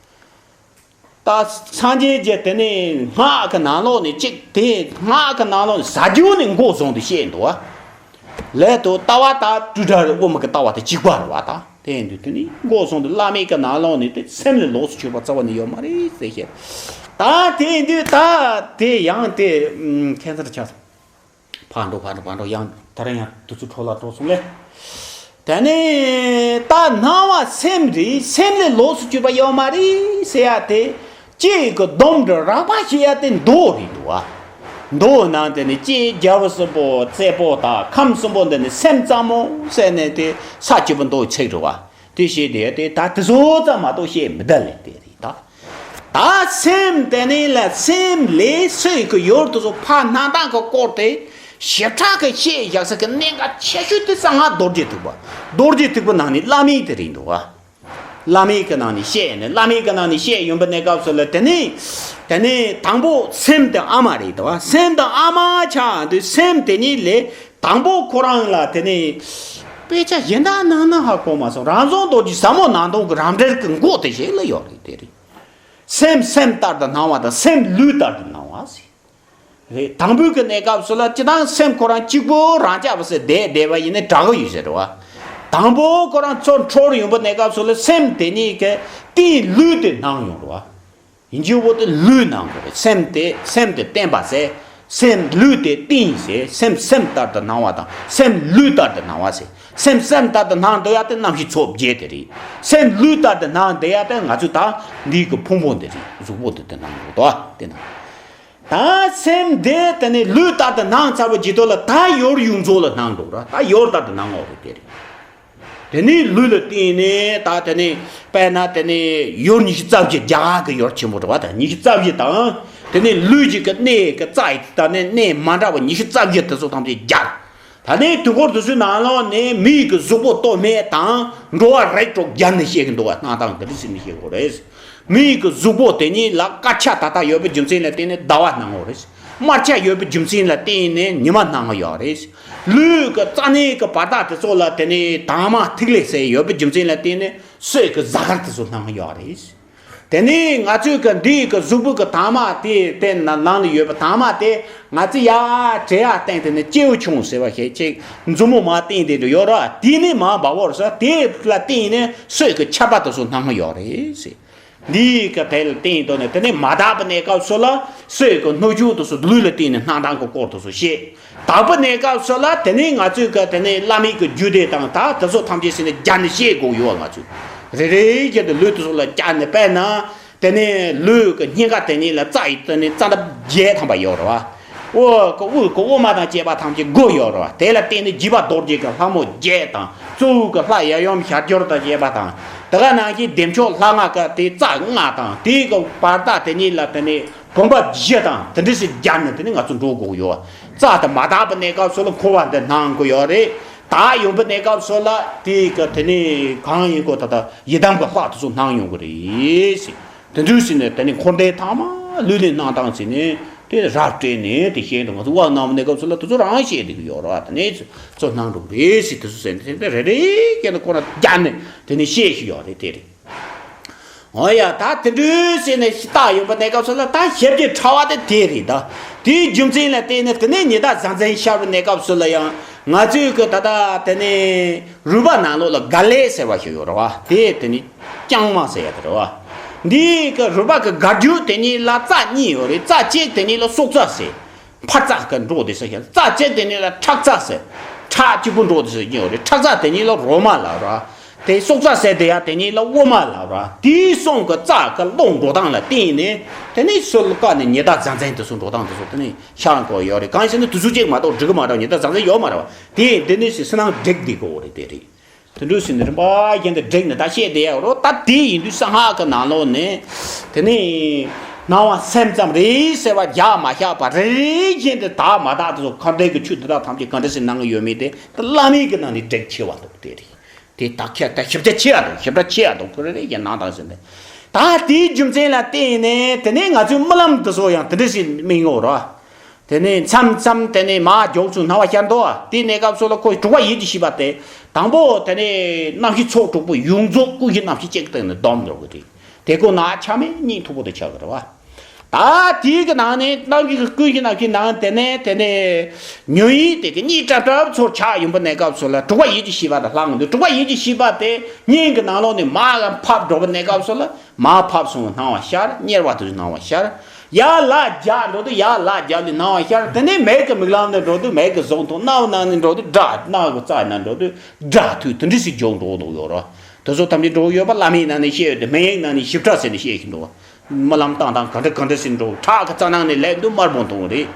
ད་སངས་རྒྱས་ཀྱི་དེ་ནས་སྔགས་ཀྱི་ནང་ལོགས་ནས་གཅིག་དེ་སྔགས་ཀྱི་ནང་ལོགས་ནས་ཟབ་རྒྱུ་ནས་མགོ་བཟུང་དུ་བཤད་འདུག་བ། ལས་དུ་ལྟ་བ་དང་སྤྲོས་བྲལ་དབུ་མ་གི་ལྟ་བ་དང་གཅིག་པ་རེད་བ། ད་དེ་ཡིན་དུས་དེ་ནི་མགོ་བཟུང་དུ་བླ་མེད་ཀྱི་ནང་ལོགས་ནས་དེ་སེམས་ལས་ལོགས་སུ་གྱུར་པ་རྩ་བ་ནས་ཡོད་མ་རེད་ཟེར་བཤད། ད་དེ་ཡིན་དུས་ད་དེ་ཡང་དེ་ཁྱད་མཚར་ཆགས་སོང་། ཕར་འགྲོ་ཕར་འགྲོ་ཕར་འགྲོ། ཡང་ད་རེས་ཡང་དུས་ཚོད་འཕྲོ་བརླག་འགྲོ་སོང་ལེ། དེ་ནས་ད་སྣང་བ་སེམས་རེད། སེམས་ལས་ལོགས་སུ་གྱུར་པ་ཡོད་མ་རེད་ཟེར་ཡ་དེ་ལྕེ་གི་སྡོམ་འདྲ་རགས་པ་ཞེས་ཡ་དེ་མདོ་རེད་འདུག་བ། མདོ་ནང་དེ་ནི་ལྕེ་རྒྱལ་པོ་གསུམ་པོ་རྩེ་པོ་དང་ཁམས་གསུམ་པོ་འདི་ནི་སེམས་ཙམ་མོ་ཟེར་ནས་དེ་ས་བཅུ་པོ་མདོ་ཚིག་རེད་བ། དེ་བཤད་དེ་དེ་ད་དེ་ཚོ་ཙམ་མ་གཏོགས་བཤད་མི་འདུག་ལེ་དེ་རེད་ད། ད་སེམས་དེ་ནི་ལ་སེམས་ལས་སུ་ཡི་གི་ཡུལ་དུ་སོ་ཕ་སྣང་དང་གི་སྐོར་དེ་ཞིབ་ཕྲ་གི་བཤད་བཞག་ས་གི་གནད་འགག་ཆེ་ཤོས་དེ་གསང་སྔགས་རྡོ་རྗེ་ཐེག་པ། རྡོ་རྗེ་ཐེག་པའི་ནང་ནས་བླ་མེད་དེ་རེད་འདུག་བ། བླ་མེད་ཀྱི་ནང་ནས་བཤད་ནས་བླ་མེད་ཀྱི་ནང་ནས་བཤད་ཡོང་པའི་གནས་སྐབས་སུ་ལ་དེ་ནི་དེ་ནི་དང་པོ་སེམས་དེ་ཨ་མ་རེད་འདུག་བ། སེམས་དེ་ཨ་མ་ཆགས་དུས་སེམས་དེ་ཉིད་ལས་དང་པོ་ཁོ་རང་ལ་དེ་ནི་དཔེ་ཆ་གཞན་དག་ནང་ན་ཧ་གོ་མ་སོང་། རང་བྱུང་རྡོ་རྗེ་ཟབ་མོ་སྣང་སྟོང་གི་རང་འགྲེལ་གྱི་མགོ་དེ་ཞིག་ལ་ཡོད་རེད། དེ་རེད། སེམས་སེམས་ལྟར་དུ་སྣང་བ་དང་སེམས་ལུས་ལྟར་དུ་སྣང་བ་ཟེར། རེད། དང་པོའི་གི་གནས་སྐབས་སུ་ལ་སྤྱིར་བཏང་སེམས་ཁོ་རང་གཅིག་པུ་རང་ཅག་པ་ཟེར་བསྡད་བསྡད་པ་ཡིན་ན་དྲག་གི་ཡོད་ཟེར་རེད་བ། དང་པོ་ཁོ་རང་ཚུར་འཕྲོར་ཡོང་པའི་གནས་སྐབས་སུ་ལ་སེམས་དེ་ཉིད་ཀྱི་གཏིང་ལུས་དེ་སྣང་ཡོང་རེད་བ། ཡིན་གཅིག་པོ་དེ་ལུས་སྣང་དགོས་རེད། སེམས་དེ་སེམས་དེ་བརྟན་པ་ཟེར། སེམས་ལུས་དེ་གཏིང་ཟེར། སེམས་སེམས་ལྟར་དུ་སྣང་བ་དང་སེམས་ལུས་ལྟར་དུ་སྣང་བ་ཟེར། སེམས་སེམས་ལྟར་དུ་སྣང་འདོད་ཡ་དེ་རྣམ་ཤེས་ཚོགས་བརྒྱད་དེ་རེད། སེམས་ལུས་ལྟར་དུ་སྣང་འདོད་ཡ་དེ་ང་ཚོས་ད་འདིའི་གི་ཕུང་པོ་འདི་རེད། གཟུགས་པོ་འདི་དེ་སྣང་དགོས་དོ་དེ་སྣང་། ད་སེམས་འདི་དེ་ནི་ལུས་ལྟར་དུ་སྣང་ཚར་བའི་རྗེས་ཐོག་ལ་ད་ཡུལ་ཡོངས་རྫོགས་ལ་སྣང་འགྲོ་ར། ད་ཡུལ་ལྟར་དུ་སྣང་འོ་རེད་དེ་རེད། དེ་ནི་ལུས་ལ་བརྟེན་ནས་ད་དེ་ནི་དཔེར་ན་དེ་ནི་ཡུལ་ཉི་ཤུ་རྩ་བཞི་རྒྱ་གར་གྱི་ཡུལ་ཆེན་པོ་རེད་བ། ད་ཉི་ཤུ་རྩ་བཞི་དང་དེ་ནི་ལུས་ཀྱི་གི་གནས་ཀྱི་རྩ་ཡི་ད་ནི་གནས་མ་འདྲ་བ་ཉི་ཤུ་རྩ་བཞི་དེ་ཚོ་ཐམས་ཅད་སྦྱར། ད་ནི་དུས་འཁོར་དུས་ཚོད་ནང་ལོགས་ནས་མི་ཡི་གི་གཟུགས་པོ་སྟོབས་མེད་དང་འགྲོ་བ་རིགས་དྲུག་སྦྱར་ནས་བཤད་ཀྱི་འདུག་བ། སྣང་སྟངས་འདི་འདྲ་ཟེར་ནས་བཤད་དགོས་རེད། མིའི་གི་གཟུགས་པོ་དེ་ཉིད་ལ་དཀར་ཆ་ད་ལྟ་ཡོད་པའི་རྒྱུ་མཚན་ལ་བརྟེན་ནས་ཟླ་བ་སྣང་གི་ཡོད་རེད། དམར་ཆ་ཡོད་པའི་རྒྱུ་མཚན་ལ་བརྟེན་ནས་ཉི་མ་སྣང་གི་ཡོད་རེད། ལུས་ཀྱི་རྩ་ནད་ཀྱི་བར་ཐག་དེ་ཚོ་ལ་དེ་ནས་དྭངས་མ་ཐིག་ལེ་ཟེར་ཡོད་པའི་རྒྱུ་མཚན་ལ་བརྟེན་ནས་སོས་ཀྱི་གཟའ་སྐར་དེ་ཚོ་སྣང་གི་ཡོད་རེད། དེ་ནས་ང་ཚོའི་གི་འདིའི་གི་གཟུགས་པོ་གི་དྭངས་མ་དེ་དེ་ནང་ནང་ལ་ཡོད་པའི་དྭངས་མ་དེ་ང་ཚོ་ཡར་བྲེལ་ཡར་བཏང་དེ་ནས་སྐྱེ་བོ་ཆུང་ཟེར་བ་ཞིག་ཅིག་མཛུབ་མོ་མར་བསྟན་དེ་འདྲ་ཡོད་ར། དེ་ནས་མར་འབབ་བར་ས་དེ་ལ་བརྟེན་ནས་སོས་ཀྱི་ཆར་པ་དེ་ཚོ་སྣང་གི་ཡོད་རེད་ཟེར། འདིའི་གི་དེ་ལ་བརྟེན་དོ་ནས་དེ་ནས་མ་དག་པའི་གནས་སྐབས་སུ་ལ་སོས་ཀྱི་སྣོད་བཅུད་དེ་ཚོ་ལུས་ལ་བརྟེན་ནས་སྣང་སྟངས་ཀྱི་སྐོར་དེ་ཚོ་བཤད། དག་པའི་གནས་སྐབས་སུ་ལ་དེ་ནས་ང་ཚོས་གི་དེ་ནས་བླ་མའི་གི་རྒྱུད་སྡེ་དང་ད་དེ་ཚོ་ཐམས་ཅད་ཟིན་ནས་བརྒྱ་ནས་བཤད་དགོས་ཡོད་ང་ཚོས། རེ་རེ་བཞིན་དུ་ལུས་དེ་ཚོ་ལ་བརྒྱ་ནས་དཔེར་ན། དེ་ནས་ལུས་ཀྱི་སྙིང་ག་དེ་ཉིད་ལ་རྩ་ཡི་དེ་ནས་རྩ་འདབ་བརྒྱད་ཐམ་པ་ཡོད་རེད་བ། འོག་གི་དབུས་ཀྱི་དབུ་མ་དང་བཅས་པ་ཐམས་ཅད་དགུ་ཡོད་རེད་བ། དེ་ལ་བརྟེན་ནས་བརྒྱུད་པ་རྡོ་རྗེ་གི་ལྷ་མོ་བརྒྱད་དང་གཙོ་བོ་གི་ལྷ་ཡབ་ཡུམ་ཞར་སྦྱོར་དང་བཅས་པ་དང་། དེ་ག་ནང་བཞིན་བདེ་མཆོག་ལྷ་ལྔ་གི་དེ་རྩ་ལྔ་དང་དེའི་གི་བར་ཐག་དེ་ཉིད་ལ་དེ་ནས་བུམ་པ་བཞི་དང་དེ་འདྲ་ཞིག་སྦྱར་ནས་དེ་ནས་ང་ཚོ་འགྲོ་དགོས་ཡོད། རྩ་དེ་མ་དག་པའི་གནས་སྐབས་སུ་ལ་འཁོར་བ་འདི་སྣང་དགོས་ཡོད་རེད། དག་ཡོང་པའི་གནས་སྐབས་སུ་ལ་དེའི་གི་དེ་ནས་གང་ཡིན་གོ་ད་ལྟ་ཡི་དམ་གྱི་ལྷ་དེ་ཚོ་སྣང་ཡོང་གི་རེད་ཟེར། དེ་འདྲ་ཟེར་ནས་དེ་ནས་འཁོར་འདས་ཐ་མ་ལུས་ལས་སྣང་སྟངས་ཟེར་ནས་དེ་རབ་སྤྲད་ནས་དེ་བཤད་འདུག་ང་ཚོ་དབང་གནང་བའི་གནས་སྐབས་སུ་ལ་དེ་ཚོ་རང་བཤད་བསྡད་ཀྱི་ཡོད་རེད་བ། དེ་ནས་ཚོ་སྣང་འགྲོ་གི་རེད་ཟེར། དེ་ཚོ་ཟེར་ནས་དེ་རེ་རེ་བྱས་ནས་ཁོ་རང་བརྒྱབ་ནས་དེ་ནས་བཤད་བཞིན་ཡོད་རེད། དེ་རེད། འོ་ཡ། ད་དེ་འདྲ་ཟེར་ནས་ཤི་རྟགས་ཡོང་པའི་གནས་སྐབས་སུ་ལ་ད་ཞབས་ཀྱི་ཕྲ་བ་དེ་དེ་རེད་ད། དེའི་རྒྱུ་མཚན་ལ་བརྟེན་ནས་དེ་ནས་ཉི་ཟླ་གཟའ་མཚན་ཤར་བའི་གནས་སྐབས་སུ་ལ་ཡང་ང་ཚོས་གི་ད་ལྟ་དེ་ནས་རུས་པ་ནང་ལོགས་ལ་ག་ལེ་ཟེར་བ་ཞིག་ཡོད་རེད་བ། དེ་དེ་ནས་རྐྱང་མ་ཟེར་ཡ་དེ་རེད་བ། འདིའི་གི་རུས་པ་གི་སྒར་རྒྱུད་དེ་གཉིས་ལ་རྩ་གཉིས་ཡོད་རེད། རྩ་གཅིག་དེ་གཉིས་ལ་སྲོག་རྩ་ཟེར། འཕར་རྩ་གི་འགྲོ་དེ་ཟེར་ཞིང་། རྩ་གཅིག་དེ་གཉིས་ལ་ཁྲག་རྩ་ཟེར། ཁྲག་གཅིག་པུ་འགྲོ་དེ་ཟེར་གྱི་ཡོད་རེད། ཁྲག་རྩ་དེ་གཉིས་ལ་རོ་མ་ལབ་ར། དེ་སྲོག་རྩ་ཟེར་དེ་ཡང་དེ་གཉིས་ལ་དབུ་མ་ལབ་ར། དེའི་གསུམ་གི་རྩ་གི་ལོག་འགྲོ་སྟངས་ལ་བརྟེན་ནས་དེ་ནས་སྲོད་ཀ་ནས་ཉི་ཟླ་གཟའ་མཚན་དེ་ཚོ་འགྲོ་སྟངས་དེ་ཚོ་དེ་ནས་ཤར་གོ་ཡོད་རེད། གང་ཞེ་ན་དུས་ཚོད་གཅིག་མ་གཏོགས་འགྲིག་གི་མ་རེད། ཉི་ཟླ་གཟའ་མཚན་ཡོད་མ་རེད་བ། དེ་དེ་ནས་ཟེར་སྣང་འགྲིག་བསྡད་གོ་རེད། དེ་རེད། དེ་འདྲ་ཟེར་ནས་རིམ་པ་བཞིན་དུ་བསྒྲིགས་ནས་ད་བཤད་བསྡད་ཡོད་རེད། ད་དེ་ཡིན་དུས་གསང་སྔགས་ཀྱི་ནང་ལོགས་ནས་དེ་ནས་སྣང་བ་སེམས་ཙམ་རེད་ཟེར་བ་རྒྱག་མ་བཞག་པ་རེ་རེ་བཞིན་དུ་དག་མ་དག་དེ་ཚོ་འཁོར་འདས་ཀྱི་ཆོས་འདི་དག་ཐམས་ཅད་ག་འདྲ་ཟེར་སྣང་གི་ཡོད་མེད་དེ་ད་བླ་མའི་གི་ནང་ནས་བསྒྲིགས་ཆེ་བ་འདུག་དེ་རེད། དེ་དག་ཁྱེར་ད་ཞིབ་ཆ་ཆེ་ཡ་འདུག་ཞིབ་ཕྲ་ཆེ་ཡ་འདུག་ཁོ་རེ་རེ་བཞིན་སྣང་དང་ཟེར་ནས་ད་དེའི་རྒྱུ་མཚན་ལ་བརྟེན་ནས་དེ་ནས་ང་ཚོའི་རྨི་ལམ་དེ་ཚོ་ཡང་དེ་འདྲ་ཟེར་སྨིན་ངོ་ར། དེ་ནས་མཚམས་མཚམས་དེ་ནས་མར་མགྱོགས་སུ་སྣང་བ་ཤར་འདུག་དེའི་གནས་སྐབས་སུ་ལ་ཁོ་དྲུག་པ་ཡིད་ཀྱི་ཤེས་པ་དེ། དང་པོ་དེ་ནས་རྣམ་ཤེས་ཚོགས་དྲུག་པོ་ཡོངས་རྫོགས་ཀུན་གཞི་རྣམ་ཤེས་གཅིག་སྟེང་ནས་བསྡོམས་འགྲོ་གི་རེད། དེ་ཀོ་ན་ཆ་མེད་གཉིད་མཐུག་པོ་དེ་ཆགས་གི་རེད་བ། ད་དེའི་གི་ནང་ནས་རྣམ་ཤེས་ཀྱི་ཀུན་གཞི་རྣམ་ཤེས་ནང་དེ་ནས་དེ་ནས་ཉོན་ཡིད་དེ་གི་གཉིད་ཀྲབ་ཀྲབ་ཚོར་ཆགས་ཡོང་པའི་གནས་སྐབས་སུ་ལ་དྲུག་པ་ཡིད་ཀྱི་ཤེས་པ་དང་ལྷག་འདུག་དྲུག་པ་ཡིད་ཀྱི་ཤེས་པ་དེ་གཉིད་ཀྱི་ནང་ལོགས་ནས་མར་ཕབ་འགྲོ་བའི་གནས་སྐབས་སུ་ལ། མར་ཕབ་སོང་སྣང་བ་ཤར། དམྱལ་བ་དེ་ཚོ་སྣང་བ་ཤར། ཡར་ལ་རྒྱག་འགྲོ་དུས་ཡར་ལ་རྒྱག་དུས་སྣང་བ་ཤར། དེ་ནས་མིག་གི་མིག་ལམ་ནས་འགྲོ་དུས་མིག་གི་གཟུགས་མཐོང་། རྣ་བའི་ནང་ནས་འགྲོ་དུས་སྒྲ། རྣ་གི་རྩ་ནས་འགྲོ་དུས་སྒྲ་ཐོས། དེ་འདྲ་ཞིག་འཇོག་འགྲོ་འདུག་ཡོད་ར། དེ་ཚོ་ཐམས་ཅད་འགྲོ་ཡོད་པ་བླ་མའི་ནང་ནས་བཤད་ཡོད་དེ་སྨན་ཡིག་ནང་ནས་ཞིབ་ཕྲ་ཟེར་ནས་བཤད་བཞིན་འདུག་རྨི་ལམ་བཏང་སྟངས་ག་འདྲ་ག་འདྲ་ཟེར་འགྲོ། ཁྲག་གི་རྩ་ནང་ནས་སླེབས་དུས་དམར་པོ་མཐོང་གི་རེད།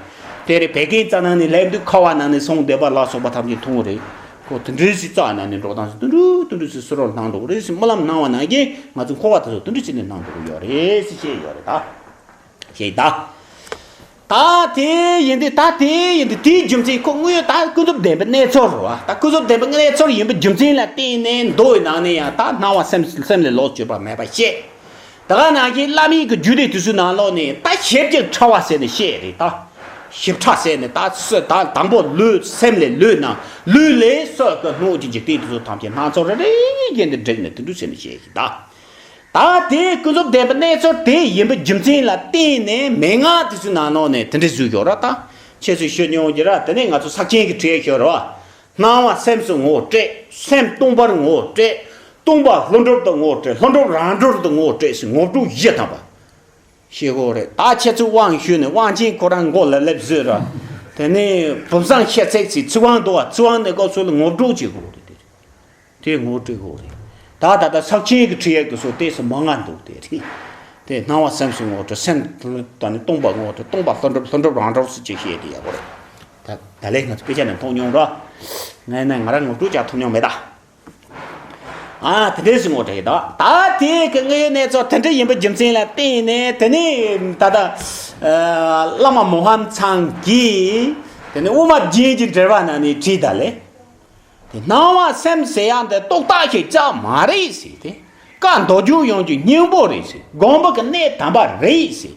དེ་རེད། བད་ཀན་རྩ་ནང་ནས་སླེབས་དུས་ཁ་བ་ནང་ནས་ཟུངས་བསྡད་པ་ལ་སོགས་པ་ཐམས་ཅད་མཐོང་གི་རེད། ཁོ་དེ་འདྲའི་ཞིག་རྩ་ནང་ནས་འགྲོ་སྟངས་ཤིག་དེ་འདྲ་དེ་འདྲ་ཞིག་སུ་རོ་སྣང་འགྲོ་གི་རེད་ཟེར། རྨི་ལམ་སྣང་བ་ནང་བཞིན་ང་ཚོ་འཁོར་བ་དེ་ཚོ་དེ་འདྲ་བྱས་ནས་སྣང་འགྲོ་གི་ཡོད་རེད་ཟེར་བཤད་ཡོད་རེད་ད། ཞེས་ད། ད་དེ་ཡིན་དུས་ད་དེ་ཡིན་དུས་དེའི་རྒྱུ་མཚན་ཁོ་དངོས་ཡོད་ད་ཀུན་རྫོབ་བདེན་པའི་གནས་ཚུལ་རེད་བ། ད་ཀུན་རྫོབ་བདེན་པའི་གནས་ཚུལ་ཡིན་པའི་རྒྱུ་མཚན་ལ་བརྟེན་ནས་མདོ་ཡི་ནང་ནས་ཡང་ད་སྣང་བ་སེམས་སེམས་ལས་ལོག་གྱུར་པ་མེད་པ་བཤད། ད་ག་ནང་བཞིན་བླ་མའི་གི་རྒྱུད་སྡེ་དེ་ཚོའི་ནང་ལོགས་ནས་ད་ཞིབ་ཀྱི་ཕྲ་བ་ཟེར་ནས་བཤད་རེད་ད། ཞིབ་ཕྲ་ཟེར་ནས་ད་སུ་ད་དང་པོ་ལུས་སེམས་ལས་ལུས་ནང་ལུས་ལས་སྲོག་གི་སྣོད་ཀྱི་འཇིག་རྟེན་དེ་ཚོ་ཐམས་ཅད་སྣ་ཚོགས་རེ་རེ་བཞིན་དུ་བསྒྲིགས་ནས་དེ་འདྲ་ཟེར་ནས་བཤད་ཀྱི་ད། ད་དེ་ཀུན་རྫོབ་བདེན་པའི་གནས་ཚུལ་དེ་ཡིན་པའི་རྒྱུ་མཚན་ལ་བརྟེན་ནས་མན་ངག་དེ་ཚོའི་ནང་ལོགས་ནས་དེ་འདྲ་བཟོས་ཡོད་ར། ད་ཁྱེད་ཚོས་ཤོད་མྱོང་གི་ར། དེ་ནས་ང་ཚོ་ཕྱག་ཆེན་གྱི་ཁྲིད་ཡས་ཤོད་ར། སྣང་བ་སེམས་སུ་ངོ་སྤྲད། སེམས་སྟོང་པར་ངོ་སྤྲད། སྟོང་པ་ལྷུན་གྲུབ་ཏུ་ངོ་སྤྲད། ལྷུན་གྲུབ་རང་གྲོལ་དུ་ངོ་སྤྲད་ཟེར་ངོ་སྤྲོད་བཞི་ཐམ་པ་ཤེས་དགོས་རེད། ད་ཁྱེད་ཚོས་དབང་ཞུས་ནས་དབང་ཆེན་ཁོ་རང་མགོ་ལ་སླེབས་བཟོས་ར། དེ་ནས་བུམ་བཟང་ཤེས་ཚད་ཚིག་ཚིག་དབང་འདུག་བ། ཚིག་དབང་ནས་སྐབས་སུ་ལ་ངོ་སྤྲོད་བྱེད་དགོས་རེད། དེ་དེ་ངོ་སྤྲོད་དགོས་རེད། ད་ད་ལྟ་ཕྱག་ཆེན་གྱི་ཁྲིད་ཡས་ཀྱི་སོ་དེ་སུ་མང་ང་འདུག་དེ་རེད། དེ་སྣང་བ་སེམས་སུ་ངོ་སྤྲོད། སེམས་དང་ནི་སྟོང་པ་ངོ་སྤྲོད། སྟོང་པ་ལྷུན་གྲུབ། ལྷུན་གྲུབ་རང་གྲོལ་སུ་ཅིག་བཤད་དེ་ཡག་པོ་རེད། ད་ད་ལས་ང་ཚོ་དཔེ་ཆ་ནས་མཐོང་མྱོང་ར། ངས་ནས་ང་རང་ངོ་སྤྲོད་ཀྱང་ཐུབ་མྱོང་མེད་ད། ཨ་དེ་འདྲས་སུ་ངོ་སྤྲད་ཡོད་ད། ད་དེ་གི་དངོས་ཡོད་གནས་ཚུལ་དེ་འདྲ་ཡིན་པའི་རྒྱུ་མཚན་ལ་བརྟེན་ནས་དེ་ནས་ད་ལྟ་བླ་མ་མོ་ཧམ་ཚང་གིས་དེ་ནས་དབུ་མ་རྒྱན་གྱི་འགྲེལ་པ་ནང་ནས་བྲིས་ད་ལས། དེ་སྣང་བ་སེམས་ཟེར་ཡག་འདི་རྟོག་བཏགས་ཤིག་ཅང་མ་རེད་ཟེར་ཏེ། བཀའ་མདོ་རྒྱུད་ཡོངས་ཀྱི་སྙིང་པོ་རེད་ཟེར། དགོངས་པ་གི་གནད་དམ་པ་རེད་ཟེར།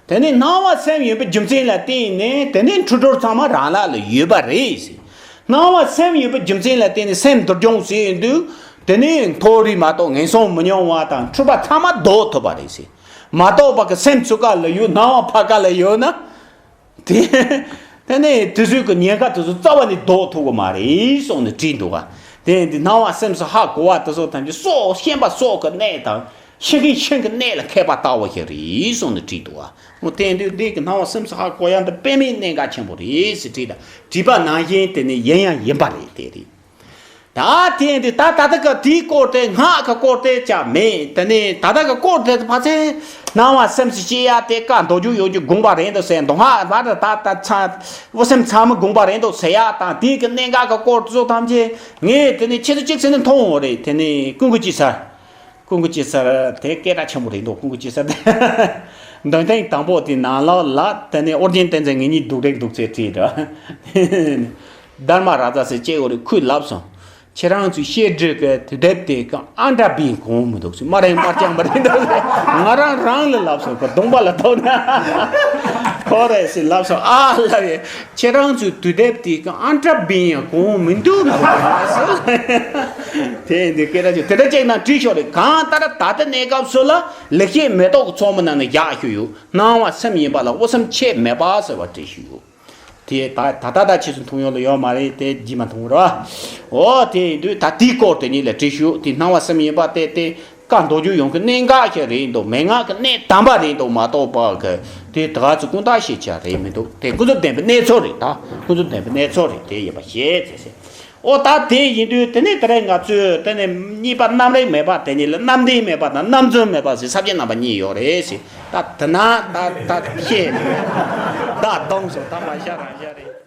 དེ་ནས་སྣང་བ་སེམས་ཡིན་པའི་རྒྱུ་མཚན་ལ་བརྟེན་ནས་དེ་ནས་འཁྲུལ་གྲོལ་ཚང་མ་རང་ལ་ལ་ཡོད་པ་རེད་ཟེར། སྣང་བ་སེམས་ཡིན་པའི་རྒྱུ་མཚན་ལ་བརྟེན་ནས་སེམས་འདུལ་སྦྱོང་བྱས་ཡོང་དུས་དེ་ནས་མཐོ་རིས་མ་གཏོགས་ངན་སོང་མི་མྱོང་བ་དང་འཁྲུལ་པ་ཚང་མ་ཟློག་ཐུབ་པ་རེད་ཟེར། མ་རྟོགས་པ་གི་སེམས་ཚུར་ག་ལ་ཡོད། སྣང་བ་ཕར་ག་ལ་ཡོད་ན། དེ་དེ་ནས་དེ་ཚོའི་གི་ཉེན་ཁ་དེ་ཚོ་རྩ་བ་ནས་ཟློག་ཐུབ་གི་མ་རེད་གསུངས་ནས་བྲིས་འདུག་ག་དེ་འདི་སྣང་བ་སེམས་སུ་ཧ་གོ་བ་དེ་ཚོ་ཐམས་ཅད་སྲོག་ཤན་པ་སྲོག་གི་གནད་དང་། ཤི་མཁན་ཤིང་གི་གནད་ལ་མཁས་པ་ལྟ་བུ་ཞིག་རེད་གསུངས་ནས་བྲིས་འདུག་ག་འོ་དེ་འདི་འདི་གི་སྣང་བ་སེམས་སུ་ཧ་གོ་ཡག་འདི་དཔེ་མེད་གནད་འགག་ཆེན་པོ་རེད་ཟེར་བྲིས་དང་བྲིས་པ་ནང་བཞིན་དེ་ནི་ཡིན་ཡང་ཡིན་པ་རེད། དེ་རེད། ད་དེ་འདི་ད་ད་ལྟ་གི་དེའི་སྐོར་དེ་སྔགས་ཀྱི་སྐོར་དེ་ཅང་མེད། དེ་ནས་ད་ལྟ་གི་སྐོར་དེ་ཕལ་ཆེར་སྣང་བ་སེམས་སུ་སྐྱེ་ཡག་དེ་བཀའ་མདོ་རྒྱུད་ཡོངས་ཀྱི་དགོངས་པ་རེད་འདུག་ཟེར། མདོ་སྔགས་བར་དུ་ད་ད་ཚ་འོ་སེམས་ཚང་མ་དགོངས་པ་རེད་འདུག་ཟེར་ཡག་དང་དེའི་གི་གནད་འགག་གི་སྐོར་དེ་ཚོ་ཐམས་ཅད་ངས་དེ་ནས་ཆེད་དུ་གཅིག་ཟེར་ནས་མཐོང་བ་རེད། དེ་ནས་ཀུན་གྱི་སྤྱི་སར། ཀུན་གྱི་སྤྱི་སར་དེ་སྐད་གྲགས་ཆེན་པོ་རེད་འདུག་ཀུན་གྱི་སྤྱི་སར་དེ། འདོན་ཐེངས་དང་པོ་དེ་ནང་ལོགས་ལ་དེ་ནས་ཨོ་རྒྱན་བསྟན་འཛིན་ངེད་གཉིས་སྡུག་རེད་འདུག་ཚེ་བྲིས་འདྲ། དྷརྨ་རཱ་ཛ་ཟེར་སྐྱེ་བོ་རེ་ཁོས་ལབ་སོང་། ཁྱེད་རང་ཚོའི་བཤད་སྒྲོས་ཀྱི་དུས་དེབ་དེ་གི་ཨ་འདྲ་བིན་གོང་མི་འདུག་ཟེར། མ་རེད་མ་རྐྱང་མ་རེད་འདུག་ཟེར། ང་རང་རང་ལ་ལབ་སོང་། ཁོ་གདོང་པ་ལ་ཐོག་ན། ཁོ་རེད་ཟེར་ལབ་སོང་། ཨ་ལབ་ཡས། ཁྱེད་རང་ཚོའི་དུས་དེབ་དེ་གི་ཨ་འདྲ་བིན་ཡང་གོང་མི་འདུག་ལབ་སོང་། དེ་འདི་སྐད་གྲགས་ཆེ་དེ་འདྲ་ཅིག་ན་བྲིས་ཤོག་རེད། གང་ལྟར་ད་ལྟ་གནས་སྐབས་སུ་ལ་ལེགས་བཤད་མེ་ཏོག་གི་ཚོགས་མི་ནང་ནས་བཞག་ཞུས་ཡོད། སྣང་བ་སེམས་ཡིན་པ་ལ་དབུ་སེམས་ཆད་མེད་པ་ཟེར་བ་བྲིས་ཞུས་ཡོད། དེ་ད་ད་ལྟ་ད་ཕྱིས་སུ་མཐོང་ཡོང་ལ་ཡོད་མ་རེད། དེ་རྗེས་མ་མཐོང་ར། འོ་དེ་ཡིན་དུས་ད་དེའི་སྐོར་དེ་ཉིད་ལ་བྲིས་ཞུ། དེ་སྣང་བ་སེམས་ཡིན་པ་དེ་དེ་བཀའ་མདོ་རྒྱུད་ཡོངས་ཀྱི་གནད་འགག་ཞིག་རེད་འདུག་མན་ངག་གི་གནད་དམ་པ་རེད་འདུག་མ་གཏོགས་པ་གི་དེ་ད་ག་ཚོད་ཀུན་བརྟགས་ཤེས་བྱ་རེད་མི་འདུག་དེ་ཀུན་རྫོབ་བདེན་པའི་གནས་ཚུལ་རེད། ད་ཀུན་རྫོབ་བདེན་པའི་གནས་ཚུལ་རེད། དེ་ཡིན་པ་ཤེས་ཚེ་ཟེར། ཨོ་ད་དེ་ཡིན་དུས་དེ་ནས་དེ་རིང་ང་ཚོས་དེ་ནས་གཉིས་པ་རྣམ་རིག་མེད་པ་དེ་ཉིད་ལ་རྣམ་བདེན་མེད་པ་དང་རྣམ་རྫུན་མེད་པ་ཟེར་ས་བཅད་རྣམ་པ་གཉིས་ཡོད་རེད་ཟེར། ད་དེ་ན་ད་ད་ཤེས་ནས་ད་གདོང་སོ་ད་མ་ཤ་རང་ཤ་རེད།